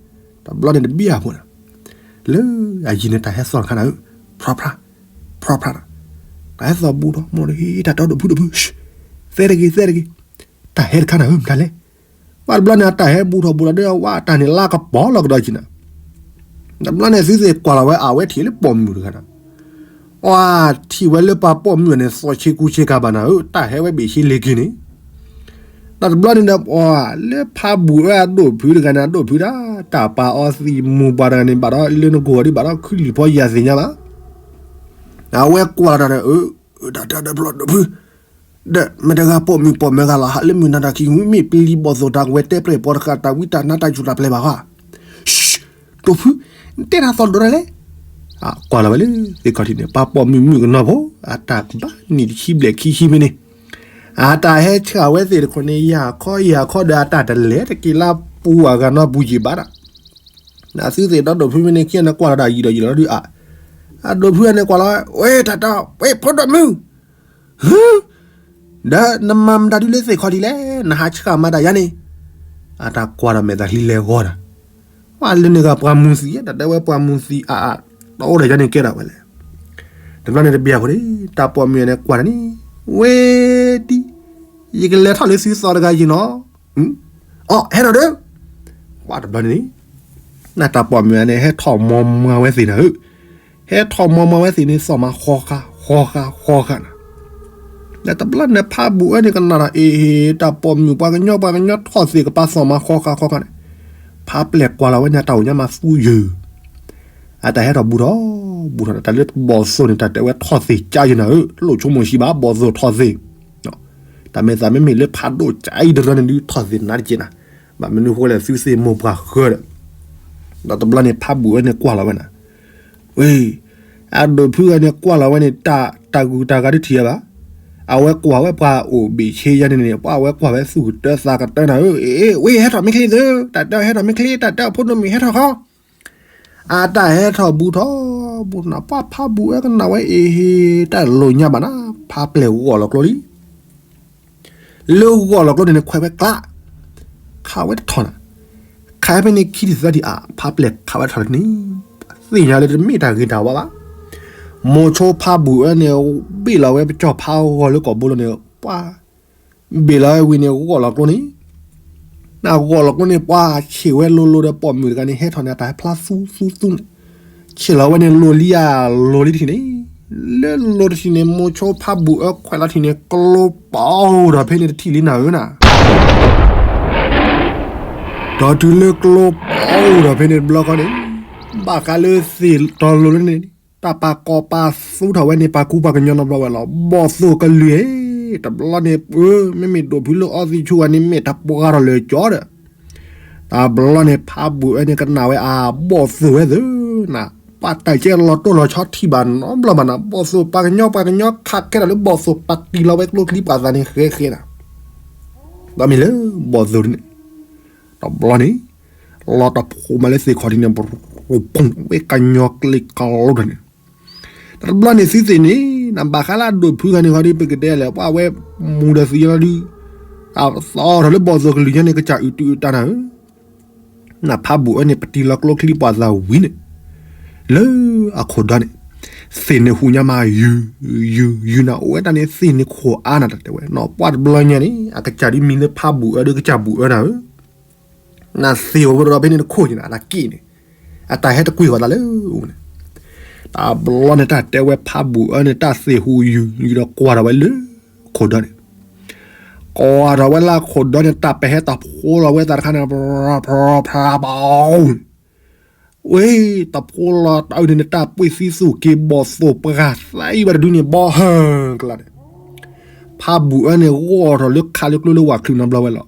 တဘျီန့ၣ်တဘံၣ်အဃိန့ၣ်, လၢအယံၤန့ၣ်တၢ်ဟဲသီၣ်တခါနၤဧၢ, ဖြီဖြါ, ဖြီဖြါ, တၢ်ဟဲသီၣ်ဘူးထီၣ်မီၢ်ဒီး ဟ့ၣ်တၢ်တီဒိၣ်ဖုဒိၣ်ဖု, သဲတဂ့ၤ သဲတဂ့ၤ, တၢ်ဟဲတခါနၤဧၢ မတၤလဲၣ်. ဘၣ်တဘျီန့ၣ် အတၢ်ဟဲဘူးထီၣ်ဘူးလီၤဒီး ဝဲတၢ်န့ၣ်လါကပီၤလီၤကဒီးက့ၤနၤ. တဘျီန့ၣ် သုသ့ၣ်ကွၢ်လီၤဝဲ အဝဲထံၣ်လၢပိာ်မုၣ်တဂၤနၤ, အထံၣ်ဝဲလၢပှၤပိာ်မုၣ်န့ၣ် သီၣ်ဆ့ကူဆ့ကၤဘၣ်နၤဧၢ, တၢ်ဟဲဝဲဘ့ၣ်ဆ့လ့ၤက့ၤန့ၣ်. တဘျီန့ၣ်ဒီး လၢဖးဘူးအၢအဒိၣ်ဖုတဂၤန့ၣ် အဒိၣ်ဖုဒၣ်, တၢ်ပာ်အီသံးမူၤပှၤတဂၤန့ၣ် ဘၣ်ဒီးလၢနကိၢ်ဂီၤဒ်ဘၣ်ဒီး ခုလံၤဖီယၤသ့ၣ်ညါဘၣ်. အဝဲကွၢ်လီၤတၢ်ဒီး အၢ, တၢ်တဘျီဒိၣ်ဖု, ဒီးမ့ၢ်တဂၤပိာ်မုၣ်ပိာ်မၢၤဂၤလီၤ, ဟးလၢမုၢ်နၤတၢ်ခံ မ့ၢ်ပျံၤဘီၣ်သိၣ်တၢ်ကဝဲၤတဲပျဲၢ်ပီၤတဃာ် တၢ်ဝံတၢ်နါတၢ်စူၢ်တၢ်ပျဲၢ်ဘၣ်ဃီ. ဒိၣ်ဖု, နတဲတၢ်သီၣ်ဒိၣ်ဒၣ်လဲၣ်. ကွၢ်လီၤဝဲလၢသ့ၣ်ခီၣ်ထံးန့ၣ် ပှၤပိာ်မုၣ်မုၣ်ကနီၤဖိ, အတၢ်ကဘၣ်နံၣ်တဆံဘျဲၣ်ခံဆံဖဲန့ၣ်, အတၢ်ဟဲဆှၢဝဲသ့ၣ်တခိၣ်န့ၣ် ယၤခီယၤခီဒီး အတၢ်တလဲၤတက့ၤလၢပူၤအဂၤနီတပူၤယံာ်ဘၣ်ဒီး အသုသ့ၣ်ဒီဒိၣ်ဖုမ့ၢ်န့ၣ် ခံဂၤန့ၣ်ကွၢ်လီၤတၢ်ယံာ်ဒီးယံာ်လီၤဒီး အဒိၣ်ဖုန့ၣ်ကွၢ်လီၤဝဲ, ဝဲတၢ်တၢ်, ဝဲဖိဒိၣ်မုၣ်, ဒီးနမၤမတၤဒုလၢသ့ၣ်ခီၣ်ထံးလဲၣ်, နဟးဆှၢမၤတၢ်ယါန့ၣ်. အတၢ်ကွၢ်ဒီးမဲာ်သးလံလဲၤဂီၤဒီး, ပှၤလၢန့ၣ်ဂၤပှၤမူၤသံး, တၢ်တဲဝဲပှၤမူၤသံးအါအါ, တအိၣ်ဒီးယါန့ၣ်ကဲဒၣ်ဝဲလဲၣ်. တဘျီန့ၣ်တဘံၣ်အဃိန့ၣ် တၢ်ပိာ်မုၣ်န့ၣ်ကွၢ်တၢ်န့ၣ်, ဝဲဒ်, ယကလဲၤထီၣ်လၢသုသီတဂၤယံၤနီၤ. အိ ဟဲထီၣ်ဒီး, ပှၤတဘျီန့ၣ် နတၢ်ပိာ်မုၣ်န့ၣ် ဟဲထီၣ်မီမၤဝဲသ့ၣ်နၤဧၢ, ဟဲထီၣ်မီမၤဝဲသ့ၣ်န့ၣ် သီၣ်မၤဃီဃာ် ဃီဃာ် ဃီဃာ်နၤ. ဒီးတဘျီန့ၣ် ဖးဘူးအၢန့ၣ်ကနၣ်ဒီး အ့ တၢ်ပိာ်မုၣ်ပှၤကညီ ပှၤကညီထီၣ်သ့ၣ်ကပၤ သီၣ်မၤဃီဃာ် ဃီဃာ်န့ၣ်, ဖးပျဲၢ်ကွၢ်လီၤဝဲန့ၣ် အတၢ်အိၣ်ညါမးသူယၢၤ, အတၢ်ဟဲထီၣ်ဘူးထီၣ်, ဘူးထီၣ်ဒီး တၢ်လၢဘီၣ်သိၣ်န့ၣ် တၢ်တဲဝဲထီၣ်သ့ၣ်ကါယဲနၤဧၢ, လိၣ်ဆိကမိၣ်ဆံးဘၣ် ဘီၣ်သိၣ်ထီၣ်သ့ၣ် တၢ်မဲာ်သးမ့မ့ၢ်လၢဖးဒိၣ်ကါအံၤတရၢန့ၣ်ဒုး ထီၣ်သ့ၣ်နါတက့ၢ်နၤ, ဘၣ်မနုၤဃိလဲၣ် သုသ့ၣ်မိၢ်ပှၢ်ဃၢဒီး, ဒီးတဘျီန့ၣ် ဖးဘူးအၢန့ၣ်ကွၢ်လီၤဝဲနၤ, ဝ့ၢ်, အဒိၣ်ဖုဂၤန့ၣ်ကွၢ်လီၤဝဲန့ၣ် တၢ်ဂုၤတၢ်ဂၤဒုးထံၣ်ယၤဘၣ်, အဝဲကွၢ်ဝဲပှၤအိၣ်ဘ့ၣ်ဆ့ယါန့ၣ်န့ၣ် ပှၤအဝဲကွၢ်ဝဲသူၣ်ကတၢသးကတၢနၤဧၢ, အ့ ဝ့ၢ် ဟဲထီၣ်မ့ၢ်ချ့သၢ, တၢ်တဲဟဲထီၣ်မ့ၢ်ချ့ တၢ်တဲအဖိဒိၣ်မုၣ်ဟဲထီၣ်ဃီ အတၢ်ဟဲထီၣ်ဘူးထီၣ်ဘူးနၤ ပှၤဖးဘူးအၢကနၣ်ဝဲအ့ဟ့ တၢ်လိၣ်ညါဘၣ်နၤ, ဖးပျဲၢ်ဂီၢ်လီၤကျိလံ, လၢဂီၢ်လီၤကျိန့ၣ်န့ၣ် ခွဲးဝဲကျါ, ခးဝဲတထီၣ်နၤ, ခးဖဲန့ၣ်ခံထံၣ်သၢထံၣ်အါ ဖးပျဲၢ်ခးဝဲတထီၣ်တန့ၣ်, သ့ၣ်ညါလၢတမ့ၢ်တၢ်ဂ့ၤတၢ်ဝါဘၣ်, မိၤဆိဖးဘူးအၢန့ၣ် ဘ့ၣ်လီၤဝဲပကၠီၣ်ဖးဂီၤလၢကီၢ်ဘိလီၤန့ၣ် ပှၤ ဘ့ၣ်လီၤဝဲဝံၤန့ၣ် ဂီၢ်လီၤကျိန့ၣ်, နဂီၢ်လီၤကျိန့ၣ် ပှၤဆ့ၣ်ဝဲလိၤလိၤဒီးပိာ်မုၣ်တဂၤန့ၣ် ဟဲထီၣ်န့ၣ် အတၢ်ဟဲဖျါသူသူသူန့ၣ်, ဆ့ၣ်လီၤဝဲန့ၣ်လိၤလံဧါ လိၤလံတထံၣ်န့ၣ်, လၢလိၤတထံၣ်န့ၣ် မိၤဆိဖးဘူးအၢခွဲးလီၤထံၣ်န့ၣ် ကျိပီၤဒီးဖဲန့ၣ်တထံၣ်လံနၤဧၢနၤ ဒီးတုၤလၢကျိပီၤဒီးဖဲန့ၣ်တဘျီဃီန့ၣ်, ဘၣ်ဃးလၢသ့ၣ်တီၤလိၤလၢန့ၣ်, တၢ်ပာ်ကီၤပာ်သူထီၣ်ဝဲန့ၣ် ပာ်ကူပှၤကညီနီတဘျီဝဲလီၤ. ဘီၣ်သိၣ်ကလုၢ်ဧ့, တဘျီန့ၣ် မ့မ့ၢ်ဒိၣ်ဖုလၢအီသံးဆူၣ်ဂၤန့ၣ် မ့ၢ်တၢ်ပှၤထီၣ်လၢာ်ကၠီဒီး, တဘျီန့ၣ် ဖးဘူးအၢန့ၣ်ကနၣ်ဝဲအါ ဘီၣ်သိၣ်ဝဲသ့ၣ်နၤ, ပှၤတၢ်ကဲလီၤတိၢ်လီၤဆီထံၣ်ဘၣ်နီတဘျီဘၣ်နၤ, ဘီၣ်သိၣ်ပှၤကညီ ပှၤကညီခးခဲထီၣ်လၢဘီၣ်သိၣ် ပာ်တံၢ်လီၤဝဲကျိချံပှၤသးန့ၣ်ဃဲဃဲနၤ, ဒီးမ့ၢ်လၢဘီၣ်သိၣ်န့ၣ်, တဘျီန့ၣ် လီၤတဖိးမးလၢသ့ၣ်ခီၣ်ထံးန့ၣ် ဝ့ၢ်ကညီကျ့ကလိတၢ်န့ၣ်, တဘျီန့ၣ်သုသ့ၣ်န့ၣ် နဘၣ်ဃးလၢအဒိၣ်ဖုဂၤန့ၣ်ဃီဒီး ပကတဲလဲၣ် ပှၤဝဲမူဒီးသံလီၤဒုး, အသီထီၣ်လၢဘီၣ်သိၣ်ကလုၢ်ညါန့ၣ် ကစၢ်အုးတုၤအုးတၢ်နၤဧၢ, နဖးဘူးအၢန့ၣ် ပတံၢ်လီၤကျိချံပှၤသးဝံၤန့ၣ်, လၢအခိၣ်ဒီန့ၣ်, သ့ၣ်န့ၣ်ဟူးညါမးယုၢ်, ယုၢ်, ယုၢ်နၤ အိၣ်ဝဲတၢ်န့ၣ် သ့ၣ်န့ၣ်ခိၣ်အါနၤတၢ်တဲဝဲနီၤ, ပှၤတဘျီညါန့ၣ် အကစၢ်ဒုးမံၤလၢဖးဘူးအၢဒီးကစၢ်ဘူးအၢနၤဧၢ နသ့ၣ်အိၣ်ဝဲဒီးဖဲန့ၣ်တခိၣ်က့ၤနၤ အတၢ်က့ၣ်န့ၣ်, အတၢ်ဟဲတကွံာ်ဃီၤသးလၢအိၣ်န့ၣ်, တဘျီန့ၣ် တၢ်တဲဝဲဖးဘူးအၢန့ၣ် တၢ်သ့ၣ်ဟူးယုၢ်ယုၢ်ဒီးကွၢ်ထီၣ်ဝဲလၢခိၣ်ဒီန့ၣ်, ကွၢ်ထီၣ်ဝဲလၢခိၣ်ဒီန့ၣ် တၢ်ပဟဲတၢ်ဖိလီၤဝဲသးတခါန့ၣ်, ဖးဖးဖး ဝ့ၢ် တဖိလီၤတၢ်အုးန့ၣ် တၢ်ပှ့ၤသံသူၣ်က့ၤဘီၣ်သိၣ်ပှၤသးအံၤဘၣ်တဒုန့ၣ် ဘီဟၢကျါန့ၣ်, ဖးဘူးအၢန့ၣ် ဂီၢ်ထီၣ်လၢခးလၢကျိလၢဝၤချုးနီတဘျီဝဲလီၤ.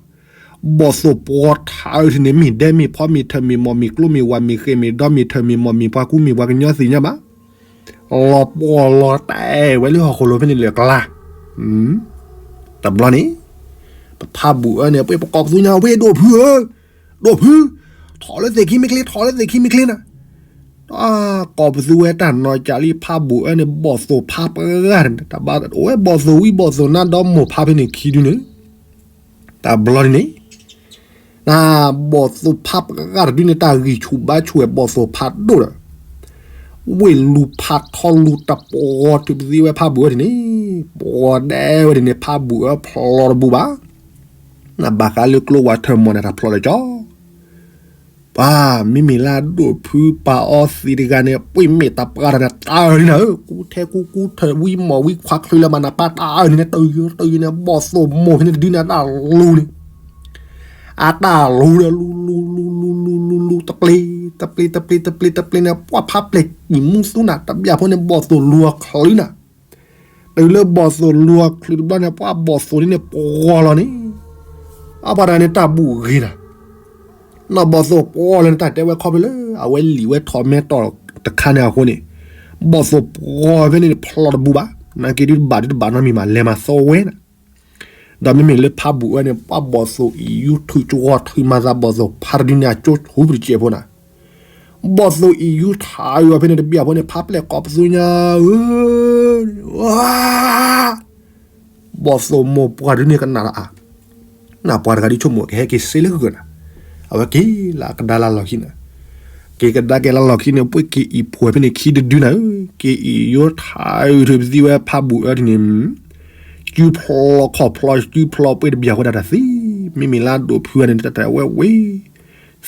ဘီၣ်သိၣ်ပှၤထးအုးန့ၣ် မ့ၢ်ဒဲမ့ၢ်ဖီမ့ၢ်ထၢၣ်မ့ၢ်မီၢ်မ့ၢ်ကျိမ့ၢ်ဝၤမ့ၢ်ဃဲမ့ၢ်ဒီမ့ၢ်ထၢၣ်မ့ၢ်မီၢ်မ့ၢ်ပှၤကူမ့ၢ်ပှၤကညီသ့ၣ်ညါဘၣ် လီၤပှီၢ်လီၤတဲာ်ဝဲလၢဟီၣ်ခိၣ်လိၤဖဲန့ၣ်လၢကျါ, တဘျီန့ၣ်, ပဖးဘူးအၢန့ၣ် ပှ့ၤပကိးပသူညါ ဝ့ၢ်ဒိၣ်ဖုဧၢ, ဒိၣ်ဖု, ထီၣ်လၢသ့ၣ်ခံမ့ၢ်ချ့ ထီၣ်လၢသ့ၣ်ခံမ့ၢ်ချ့နၤ, တၢ်ကိးပသူဝဲတၢ်နီၤကးလံ ဖးဘူးအၢန့ၣ် ဘီၣ်သိၣ်ဖးပှဲၤဂၤန့ၣ် တၢ်ဘၣ်အိၣ်ဝဲဘီၣ်သိၣ်ဝံၤဘီၣ်သိၣ်နါဒီမိၢ်ဖးဖဲန့ၣ်ခံဒုန့ၣ် တၢ်ဘျီန့ၣ် ဘီၣ်သိၣ်ဖးပှဲၤဂၤတဒုန့ၣ် တၢ်ဂံၢ်ဆူၣ်ဘါဆူၣ်ဝဲဘီၣ်သိၣ်ဖးဒိၣ်ဒီး ဝ့ၢ်လူၤဖးထီလူၤတပှီၤထုးပသံဝဲဖးဘူးအၢထံန့ၣ် ပှီၤဒဲးဝဲဒၣ်န့ၣ် ဖးဘူးအၢဖျီတဘူးဘၣ်. နဘၣ်ဃးလၢကျိဝးထၢၣ်မီၢ်န့ၣ် တၢ်ဖျီလၢကၠီ ပှၤမ့မ့ၢ်လၢအဒိၣ်ဖုပၢ်အီသံးတဂၤန့ၣ် ပှ့ၤမ့ၢ်တၢ်ပှၤတၢ်န့ၣ် တၢ်အၢၣ်လံနၤဧၢ ကူထဲကူကူထၢၣ်ဝံၤမီၢ်ဝံၤခွါချုးလၢမၤနၢ်ပၢ်တၢ်အၢၣ်လံန့ၣ် တၢ်ယၢတၢ်ယၢန့ၣ် ဘီၣ်သိၣ်မိၢ်ဖဲန့ၣ်တဒုန့ၣ် တၢ်လူၤန့ၣ် အတၢ်လူၤဒီးလူၤလူၤလူၤလူၤလူၤလူၤလူၤ တပျ့ၤ တပျ့ၤ တပျ့ၤ တပျ့ၤ တပျ့ၤန့ၣ် ပှၤဖးပျဲၢ်ကံၢ်မူသူနၤ တဘျီဖိန့ၣ် ဘီၣ်သိၣ်လူၤအီၤချုးနၤ တုၤလၢဘီၣ်သိၣ်လူၤအီၤချုးတဘျီန့ၣ် ပှၤဘီၣ်သိၣ်လံန့ၣ် ပှီၤလီၤန့ၣ် အပှၤတဂၤန့ၣ် တၢ်ဘူၣ်ဂ့ၤနၤ နီၢ်ဘီၣ်သိၣ်ပှီၤလီၤန့ၣ် တၢ်တဲဝဲခီဖျိလၢ အဝဲလံာ်ဝဲထီၣ်မဲထီၣ်တခါန့ၣ်အဃိန့ၣ် ဘီၣ်သိၣ်ပှီၤဖဲန့ၣ် ဖျီတဘူးဘၣ် နာ်က့ဒုးတဘၣ်ဒုးတဘၣ်နီတမံၤဘၣ် လဲၤမၤသီဝဲနၤ ဒီးမ့မ့ၢ်လၢဖးဘူးအၢန့ၣ် ပှၤဘီၣ်သိၣ်အံၤယူထူၣ်ကဝီၤထုးမၤသးဘီၣ်သိၣ်ဖးတဒုန့ၣ် အကၠိဆူပတစဲးဖိနၤ ဘီၣ်သိၣ်အံၤယူထးအီၤဖဲန့ၣ်တဘျီဖိန့ၣ် ဖးပျဲၢ်ကိးပသူညါဧၢ ဘီၣ်သိၣ်မိၢ်ပှၢ်တဒုန့ၣ်ကနၣ်လီၤအါ နပှၤတဂၤဒ်ဆိကမိၣ်ကဟဲက့ၤစ့လၢဂၢၢ်နၤ အဝဲက့ၤလၢကဒါလၢလီၢ်ခံန့ၣ် က့ၤကဒါက့ၤလၢလီၢ်ခံန့ၣ် ပှ့ၤက့ၤအံၤဖှဲးဖဲန့ၣ်ခံတဒုနၤဧၢ က့ၤအံၤယိထးအုးထုးပသံဝဲဖးဘူးအၢဒ်န့ၣ် စုဖျီခီၣ်ဖျီစုဖျီပှ့ၤတဘျီဃီဒၣ်တၢ်သံ မ့မ့ၢ်လၢအဒိၣ်ဖုဂၤန့ၣ် တၢ်တဝဲဝ့ၢ်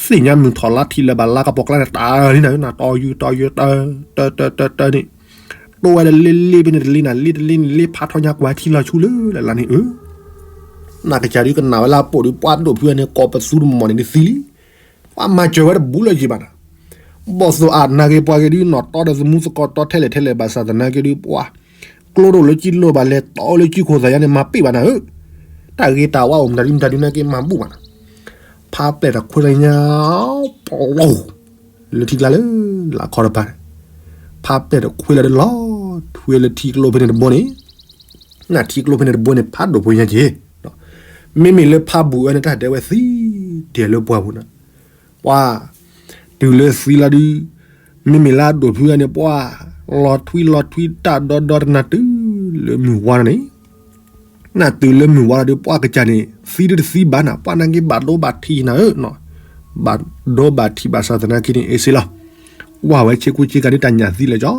သ့ၣ်ညါမုၢ်ထီၣ်လါထံလၢၤဘၣ်လါကပီၤကျါန့ၣ် တၢ်လံနၤဧၢ နတီယူတီယူတၢ တၢ တၢ တၢ တၢန့ၣ် တိဝဲဒၣ်လ့လ့ဖဲန့ၣ်တလ့နၤ လ့တလ့န့ၣ် လ့ဖးထီညါကွၢ်ထံလီၤဆူလၢလၢ်လၢ်န့ၣ်ဧၢ နကစၢ်ဒုးကနၣ်ဝဲလၢအပိာ်ဒုး ပှၤဒိၣ်ဖုဂၤန့ၣ် ကိးပသူတမီၢ်န့ၣ်တသံလံ ပှၤမၤစၢၤဝဲတဘူးလၢၤယံၤဘၣ်နၤ ဘီၣ်သိၣ်အါ နၢ်ဂ့ၤပှၤဂ့ၤဒုး နီၢ်တီဒီးသမူသကိးတီထဲလဲၣ်ထဲလဲၣ်ဘၣ်ဆၣ်သနာ်က့ဒုး ပှၤကျိဒိၣ်လၢကံလိၣ်ဘၣ်လဲၤတီလၢကံခိၣ်သးယါန့ၣ် မၤပ့ၢ်ဘၣ်နၤဧၢ တၢ်ဂ့ၤတၢ်ဝါအိၣ်မတၤဒုမတၤဒုနာ်က့မၤဘူၣ်ဘၣ်နၤ ဖးပျဲၢ်တခွ့လၢညါ ပလီၢ် လၢထံကျါလၢ လၢအခီတဖၣ်န့ၣ် ဖးပျဲၢ်တခွ့လၢဒုးလီၤထွဲလၢထံကျိဖဲန့ၣ်တဘိန့ၣ် နထံကျိဖဲန့ၣ်တဘိန့ၣ် ဖးဒိၣ်ဖိညါက့ၤ မ့မ့ၢ်လၢဖးဘူးအၢန့ၣ် တၢ်တဲဝဲသံဒဲးလၢပှၢ်ပူၤန့ၣ် ပှၤ တုၤလၢသံလီၤဒုး မ့မ့ၢ်လၢအဒိၣ်ဖုဂၤန့ၣ် ပှၤ လီၤထွံလီၤထွံတၢ်ဒီဒီတနၤတုၤလၢမုၢ်ဝါလီၤန့ၣ် နတုၤလၢမုၢ်ဝါလီၤဒုး ပှၤကစၢ်န့ၣ် သံဒုးတသံဘၣ်နၤ ပှၤနာ်က့ဘၣ်ဒိဘၣ်ထံးနၤဧၢ ဘၣ်ဒိဘၣ်ထံးဘၣ်ဆၣ်သနာ်က့န့ၣ် အ့စ့လီၤ ဝၢ်ဝဲဆ့ကူဆ့ကၤဒုးတၢ်ညၣ်သံလၢာ်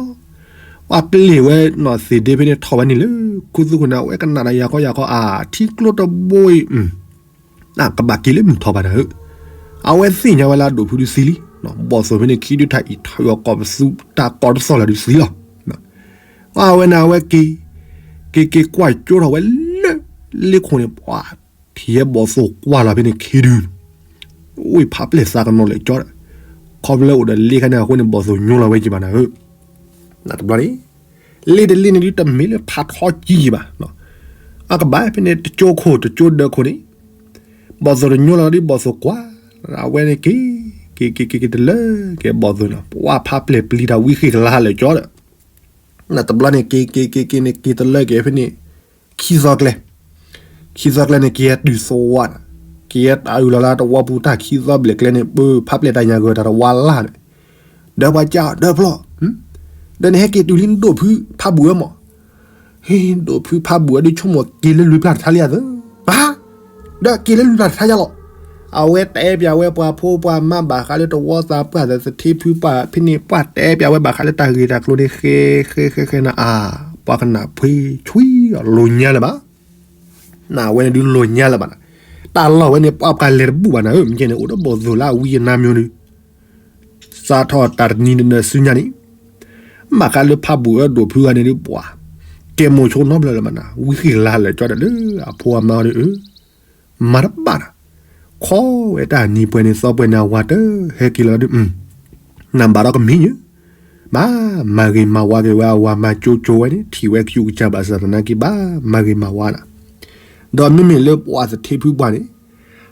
ကၠီ ပှၤပျ့ၤဝဲနီၢ်သ့ၣ်ဒ့ဖဲန့ၣ် ထီၣ်ဝဲန့ၣ်လၢ ခူသူၣ်ခိၣ်န့ၣ် အဝဲကနၣ်ဒီးယၤခီယၤခီ အါ ထံကျိတဘိအံၤ အကဘၣ်က့ၤလၢမုၢ်ထီၣ်ဘၣ်နၤဧၢ အဝဲသ့ၣ်ညါဝဲလၢအဒိၣ်ဖုဒုးသံလံ ဘီၣ်သိၣ်ဖဲန့ၣ်ခံဒုး တၢ်အံးထီၣ်အီၤကိးပသူ တၢ်ကိးတသီၣ်လၢာ်ဒုးသံလီၤ အဝဲန့ၣ် အဝဲက့ၤ က့ၤက့ၤကွၢ်ကၠိထီၣ်ဝဲလၢ လ့ခိၣ်န့ၣ် ပှၤ ထံၣ်ဝဲဘီၣ်သိၣ်ကွၢ်လီၤဖဲန့ၣ်ခံဒု အိၣ်ဖးပျဲၢ်သးကနီၤလဲာ်ကၠီဒီး ခီဖျိအိၣ်ဒီးလ့ခါန့ၣ်အဃိန့ၣ် ဘီၣ်သိၣ်ညိလီၤဝဲက့ၤဘၣ်နၤဧၢ နတဘျီန့ၣ် လ့တလ့န့ၣ်ဒုး တမ့ၢ်လၢဖးထီကံယံၤဘၣ် အကဘၣ်ဖဲန့ၣ် တကၠိခိၣ်တကၠိဒၢးခိၣ်န့ၣ် ဘီၣ်သိၣ်တညိလီၤဒုး ဘီၣ်သိၣ်ကွၢ် အဝဲန့ၣ်က့ၤ က့ၤက့ၤက့ၤက့ၤတလၢက့ၤဘီၣ်သိၣ်န့ၣ် ပှၤဖးပျဲၢ်ပျံၤတၢ်ဝံဃ့ၢ်ကလါလၢာ်ကၠီဒီး နတဘျီန့ၣ် က့ၤက့ၤက့ၤက့ၤန့ၣ် က့ၤတလၢက့ၤဖဲန့ၣ် ခံသီကျဲ ခံသီကျဲန့ၣ် က့ၤဟဲတုၤသဝီနၤ က့ၤဟဲတၢ်အုၣ်လီၤလၢတဝီပူၤတၢ်ခံသီဘျဲၣ်ကျဲန့ၣ် ပဖးပျဲၢ်တၢ်ညၣ်ဂၢၢ်တၢ်တဝါလၢ်န့ၣ် ဒီးပှၤကး ဒီးဖျီၣ် ဒီးနဟဲက့ၤတုၤလံနဒိၣ်ဖုဖးဘူးဝဲမး ဟ့ၣ်ဒိၣ်ဖုဖးဘူးဝဲဒုးဆိကမိၣ်က့ၤလၢလွံၢ်ပျၢ်တထါလံဧါသၢ ဘၣ် ဒီးက့ၤလၢလွံၢ်ပျၢ်တထါယါလီၤ အဝဲတဲပျးဝဲပှၤဖိပှၤမါဘၣ်ဃးလၢတဝီသးပှၢ်သးသထ့ဖုပှၢ် ဖဲန့ၣ် ပှၤတဲပျးဝဲဘၣ်ဃးလၢတၢ်ဂ့ၢ်တၢ်ကျိၤန့ၣ် ဃဲဃဲဃဲဃဲနၤအါ ပှၤကနၣ်ဖှ့ဆွံအီၤလိာ်ညါလၢၤဘၣ် နဝဲန့ၣ်ဒုးလိာ်ညါလၢၤဘၣ်နၤ တၢ်လီၢ်ဝဲန့ၣ် ပှၤပှၤလဲၤတဘူၣ်ဘၣ်နၤဧၢ မ့ၢ်ကဲန့ၣ် အိၣ်ဒီးဘီၣ်သိၣ်လၢအဝံအနါမျိၤန့ၣ် စးထီၣ်တၢ်တနံၤနံၤဆူညါန့ၣ် ဘၣ်ဃးလၢဖးဘူးအၢဒိၣ်ဖုဂၤန့ၣ်ဒုးပှၤ ကဲမိၤဆိနီတဘျီလၢၤဘၣ်နၤ ဝံဃ့ၢ်ကလါလၢာ်ကၠီဒီးလၢအဖိအမါအီၤဒုးအၢ မၤတဘၣ်နၤ ခီဝဲတၢ်နံၤပှဲၤန့ၣ်သီပှဲၤန့ၣ် အဝၤတဟဲက့ၤလီၤဒုး နဘၣ်ဒီးကမံၤယုၢ် ဘၣ်မၤဂ့ၤမၤဝါက့ၤဝဲ အဝၤမၤကၠိကၠိဝဲန့ၣ် ထံၣ်ဝဲကယူကစၢ်ဘၣ်ဆၣ်သနာ်က့ ဘၣ်မၤဂ့ၤမၤဝါနၤ ဒီးမ့မ့ၢ်လၢပှၤသထ့ဖုပှၢ်န့ၣ်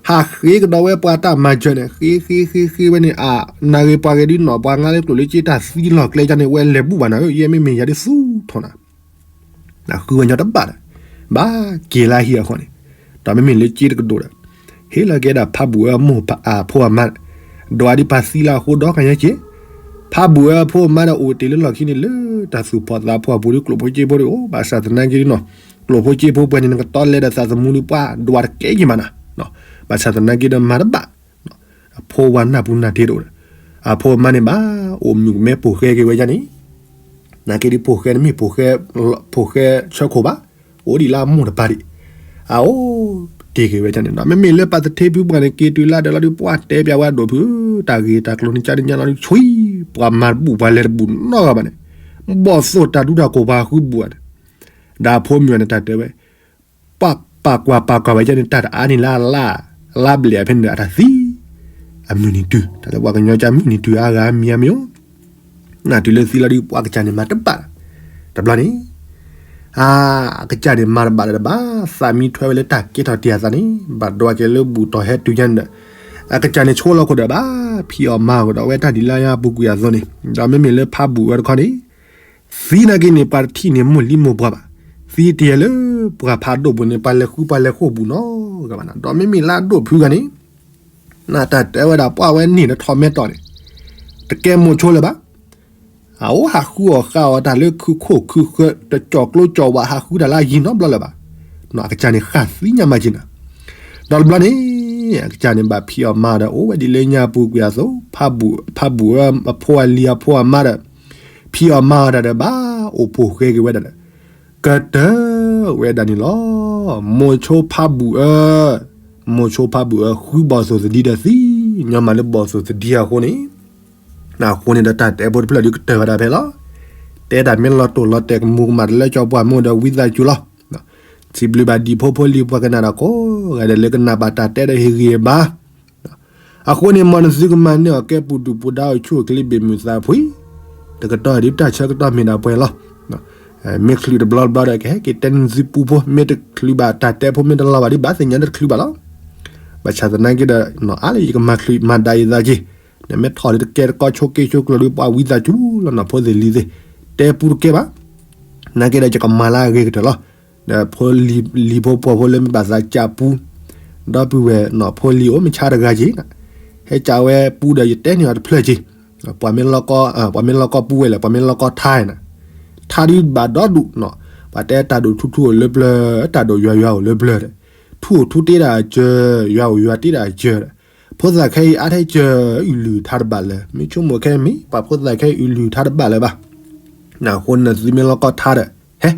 ဟးဃ့ကဒီးဝဲပှၤတၢ်မၤစၢၤန့ၣ် ဃ့ဃ့ဃ့ဃ့ဝဲန့ၣ် အနၢ်ဂ့ၤပှၤဂ့ၤဒုးနီၢ်ပှၤငါလၢကျိၣ်လၢစ့တၢ်သံလီၢ်ကျဲကၢန့ၣ် ဝဲလဲၤဘူၣ်ဘၣ်နၤဧၢ ယဲမ့မ့ၢ်ယၤဒုးသူၣ်ထီၣ်နၤ နဃုဝဲညီတဘၣ်ဒီး ဘၣ်က့ၤလၢဟံၣ်အဃီန့ၣ် ဒီးမ့မ့ၢ်လၢက့တကဒိၣ်ဒီး ဟ့ၣ်လီၤက့ၤဒၣ်ဖးဘူးအၢမိၢ်အဖိအမါ ဒီးအဒုးပာ်သံလၢအဃိဒီးကညါက့ၤ ဖးဘူၣ်အဖိအမါဒီးအိၣ်တ့ၢ်လၢလီၢ်ခံန့ၣ် လၢတၢ်သူၣ်ဖှီၣ်သးဖှီၣ်အပူၤဒီး ကျိၣ်ဖိစ့ဖိဒီးအိၣ် ဘၣ်ဆၣ်သနာ်က့နီၤ, ကျိၣ်ဖိစ့ဖိပှဲၤန့ၣ် နကတီလဲဒီးသးသမူဒီးပှၤဒွးတကဲက့ၤမးနၤ, ဘၣ်ဆၣ်သနာ်က့ဒီးမၤတဘၣ်, အဖိဝၤနၢ်ပူၤနၢ်တ့တအိၣ်ဒီး အဖိအမါန့ၣ်ဘၣ် အိၣ်မုာ်ကမဲပိာ်ဃဲက့ၤဝဲဒၣ်န့ၣ်, နာ်က့ဒ်ပိာ်ဃဲန့ၣ်မ့ၢ် ပိာ်ဃဲဆၢခိၣ်ဘၣ်, အိၣ်ဒံးလၢအမိၢ်တပၤဒံး, အအိၣ်တ့ၢ်က့ၤဝဲဒၣ်န့ၣ်နီၤ, မ့မ့ၢ်လၢပၢ်သထ့ဖုပှၢ်န့ၣ် က့ၤတုၤလၢဒၢးလီၤဒုး ပှၤတဲပၠးဝဲဒိၣ်ဖု, တၢ်ဂ့ၢ်တၢ်ကျိၤန့ၣ် ကၠါဒုးညါလီၤဒုး ဆွံ, ပှၤမၤတဘူၣ်ပှၤလဲၤတဘူၣ်နီတဂၤဘၣ်န့ၣ်, ဘီၣ်သိၣ်တၢ်ဒူတၢ်ကိၢ်ပှၤဃုဘူးဧါန့ၣ်, ဒီးအဖိမုၣ်န့ၣ်တၢ်တဲဝဲ ပှၤပာ်ကွၢ်ပာ်ကွၢ်ဝဲဒၣ်န့ၣ် တၢ်တအါန့ၣ်လၢအလါ, လါဘျဲၣ်ဖဲန့ၣ်ဒီးအတၢ်သံ, အမုၢ်နံၤတုၤ တၢ်လၢပှၤကညီကၠါမုၢ်နံၤတုၤအါဂၤမံၤအါမံၤအိၣ်, နတုၤလၢသံလီၤဒုး ပှၤကစၢ်န့ၣ်မၤတဘၣ်, တဘျီန့ၣ် အကစၢ်န့ၣ်မၤတဘၣ်ဒီးတဘၣ် သးမံထွဲဝဲလၢတၢ်ကဲထီၣ်တ့ၢ်အသးန့ၣ် ဘၣ်ဒွးက့ၤလၢဘူၣ်တီၢ်ဟဲတုၤညါန့ၣ်ဒီး အကစၢ်န့ၣ်ဆိလီၤခိၣ်ဒီးဘၣ် ဖံးအီၣ်မၤအီၣ်ကဒီးဝဲတၢ်ဒ်လၢညါပူၤကွံာ်အသိးန့ၣ်, ဒီးမ့မ့ၢ်လၢဖးဘူၣ်အီၤတခီန့ၣ် သံနာ်က့န့ၣ် ပှၤတထံၣ်န့ၢ်မိၢ်လံမိၢ်ပှၢ်ဘၣ်, သံတ့ၢ်လၢပှၤဖးဒိၣ်ပူၤန့ၣ် ပှၤလဲၤဃုပှၤလဲၤဃိၣ်ဘူးနီတဂၤဘၣ်နၤ, ဒီးမ့မ့ၢ်လၢအဒိၣ်ဖုဂၤန့ၣ် နတၢ်တဲဝဲဒၣ်ပှၤဝဲန့ၣ်ဒီးထီၣ်မဲာ်တီၢ်န့ၣ် တကဲမိၢ်ဆိလၢၤဘၣ်, အအိၣ်ဟးဃုအီၣ်ဃုအီတၢ်လၢခုခိၣ်ခုဃၢၤ တကၠီၣ်ကျိကၠီၣ်ဝးဟးဃုတၢ်လၢအယံၤနီတဘျီလၢၤဘၣ်, အကစၢ်န့ၣ်ဃၣ်သံညါမးက့ၤနၤ, ဒီးတဘျီန့ၣ် အကစၢ်န့ၣ်ဘၣ်ဖံးအီၣ်မၤဒီးအိၣ်ဝဲဒ်လၢညါပူၤကွံာ်အသိး ဖးဘူၣ်အဖိအလံၤအဖိအမါဒီး ဖံးအီၣ်မၤအီၣ်တၢ်ဒီးဘၣ်အိၣ်ပိာ်ဃဲက့ၤဝဲဒၣ်ဒီး ကတၢၢ်ဝဲဒၣ်န့ၣ်လီၤ. မိၢ်ဆိဖးဘူၣ်အၢ, မိၢ်ဆိဖးဘူၣ်အၢ ဃုဘီၣ်သိၣ်သဒံဒီးသံ, ညီမးလၢဘီၣ်သိၣ်သဒံအဃိန့ၣ်, အဃိန့ၣ်ဒီးတၢ်တဲဖိတဖျၢၣ်ဒုးကတၢၢ်ဝဲဒၣ်ဖဲလီၤ. တဲတၢ်မ့ၢ်လီၤတိၢ်လီၤတဲာ်ကမူၤကမၣ်တလၢကၠီပှၢ်မ့ၢ်ဒီးဝံသးစူၤလီၤ. စံးဘျုးဘၣ်ဒံၣ်ဖိဖိလံၤပှၤကနၣ်ဒီးကိးဂၤဒဲးလၢကနၣ်ဘၣ်တၢ်တဲဒီးဟ့ၣ်ဂံၢ်ဘါ အဃိန့ၣ် မ်နသုကမၤန့ၢ်အီၤကဲပူၤဒူၣ်ပူၤဒါအိၣ်ဆူၣ်အိၣ်ချ့ဘ့ၣ်မုၢ်သးဖှံ, တကတီၢ်ဒ်တၢ်ဆၢကတီၢ်မ့ၢ်ဒၣ်ပှဲၤလီၤ. မ့ၢ်ချုးတဘျီတဘျီဒီး ကဟဲက့ၤတဲနသုပူဖိ, မ့ၢ်တချုးဘၣ်တၢ်တဲဖိမ့ၢ်တလီၤဘၣ်ဒ်ဘၣ်သ့ၣ်ညါတချုးဘၣ်လီၤ. ဘၣ်ဆၣ်သနာ်က့ဒီး အါလၢယကမၤချုးမၤဒါယသးက့ၤ, နမ့ၢ်ထီၣ်လၢတကဲတကီဆိက့ဆိကျိၤဒ်ပှၤဝံသးစူၤလီၤနီၤ ဖိသ့ၣ်လံၤသ့ၣ်, တဲပူတကဲဘၣ်. နာ်က့ဒီးယကမၤလၢအဂ့ၤကတၢၢ်လီၤ. ဒီးဖိလံၤဖိပှီၢ်ဖိလၢမ့ၢ်ဘၣ်သးကးပူ, ဒီပုၢ်ဝဲၢ်နီၤ ဖိလံၤအိၣ်မ့ၢ်ဆါတဂၤက့ၤ, ဟဲကးဝဲပူဒီးယတဲန့ၢ်အီၤတဖျၢၣ်က့ၤ, ပှၤမ့ၢ်လီၤကီပူဝဲလဲၣ် ပှၤမ့ၢ်လီၤကီထါန့ၣ်, ထါဒုးဘၣ်ဒီဒူၣ်နီၤ, ပှၤတဲတၢ်ဒိၣ်ထူထူအိၣ်လၢပျၢၤ, တၢ်ဒိၣ်ယွၤယွၤအိၣ်လၢပျၢၤဒီး, ထူအိၣ်ထူတ့ဒၣ်အစၢၤ, ယွၤအိၣ်ယွၤတ့ဒၣ်အစၢၤဒီး, ဖိသၣ်ခဲအံၤအါထဲစၢၤအုၣ်လုၢ်ထါတဘၣ်လၢၤ, မ့ၢ်ဆိကမိၣ်ခဲအံၤမ့ၢ် ပှၤဖိသၣ်ခဲအံၤအုၣ်လုၢ်ထါတဘၣ်လၢၤဘၣ်. အဃိန့ၣ်သုမ့ၢ်လီၤကီထါဒီး ဟဲ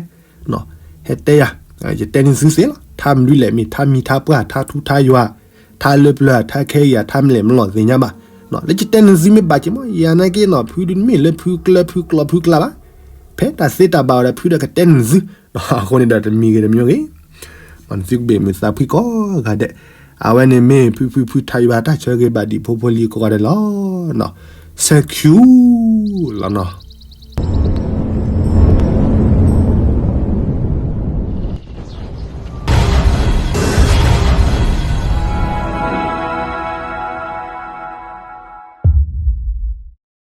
ဟဲတဲယၤ, ယတဲန့ၢ်သုသ့လီၤ. ထါမနုၤလဲၣ် မ့ၢ်ထါမံၤထါပှၢ် ထါထူထါယွၤ, ထါလၢပျၢၤ ထါခဲအံၤ ထါမလဲၣ်မလီၢ်သ့ၣ်ညါဘၣ်. လၢယတဲန့ၢ်သုမ့ၢ်ဘၣ်က့ၤမး ယၤနာ်က့နီၤ ဖုဒုးမ့ၢ်လၢဖုကျၢၤဖုကျီဖုကျါဘၣ်. ဖဲတၢ်သ့တၢ်ဘၣ်အီၤဒီးဖုဒီးကတဲန့ၢ်သု, အဃိန့ၣ်ဒီးတမံၤဂ့ၤတမံၤဂ့ၤ မ်နသုကဘ့ၣ်မုာ်သးဖှံကိးဂၤဒဲး, အဝဲန့ၣ်မ့ၢ်ဖုဖုဖုထါယွၤတၢ်ဆၢဂ့ၤဘၣ်ဒံးဖိဖိလံၤကိးဂၤဒဲးလီၤ. စဲးခံလီၤနီၤ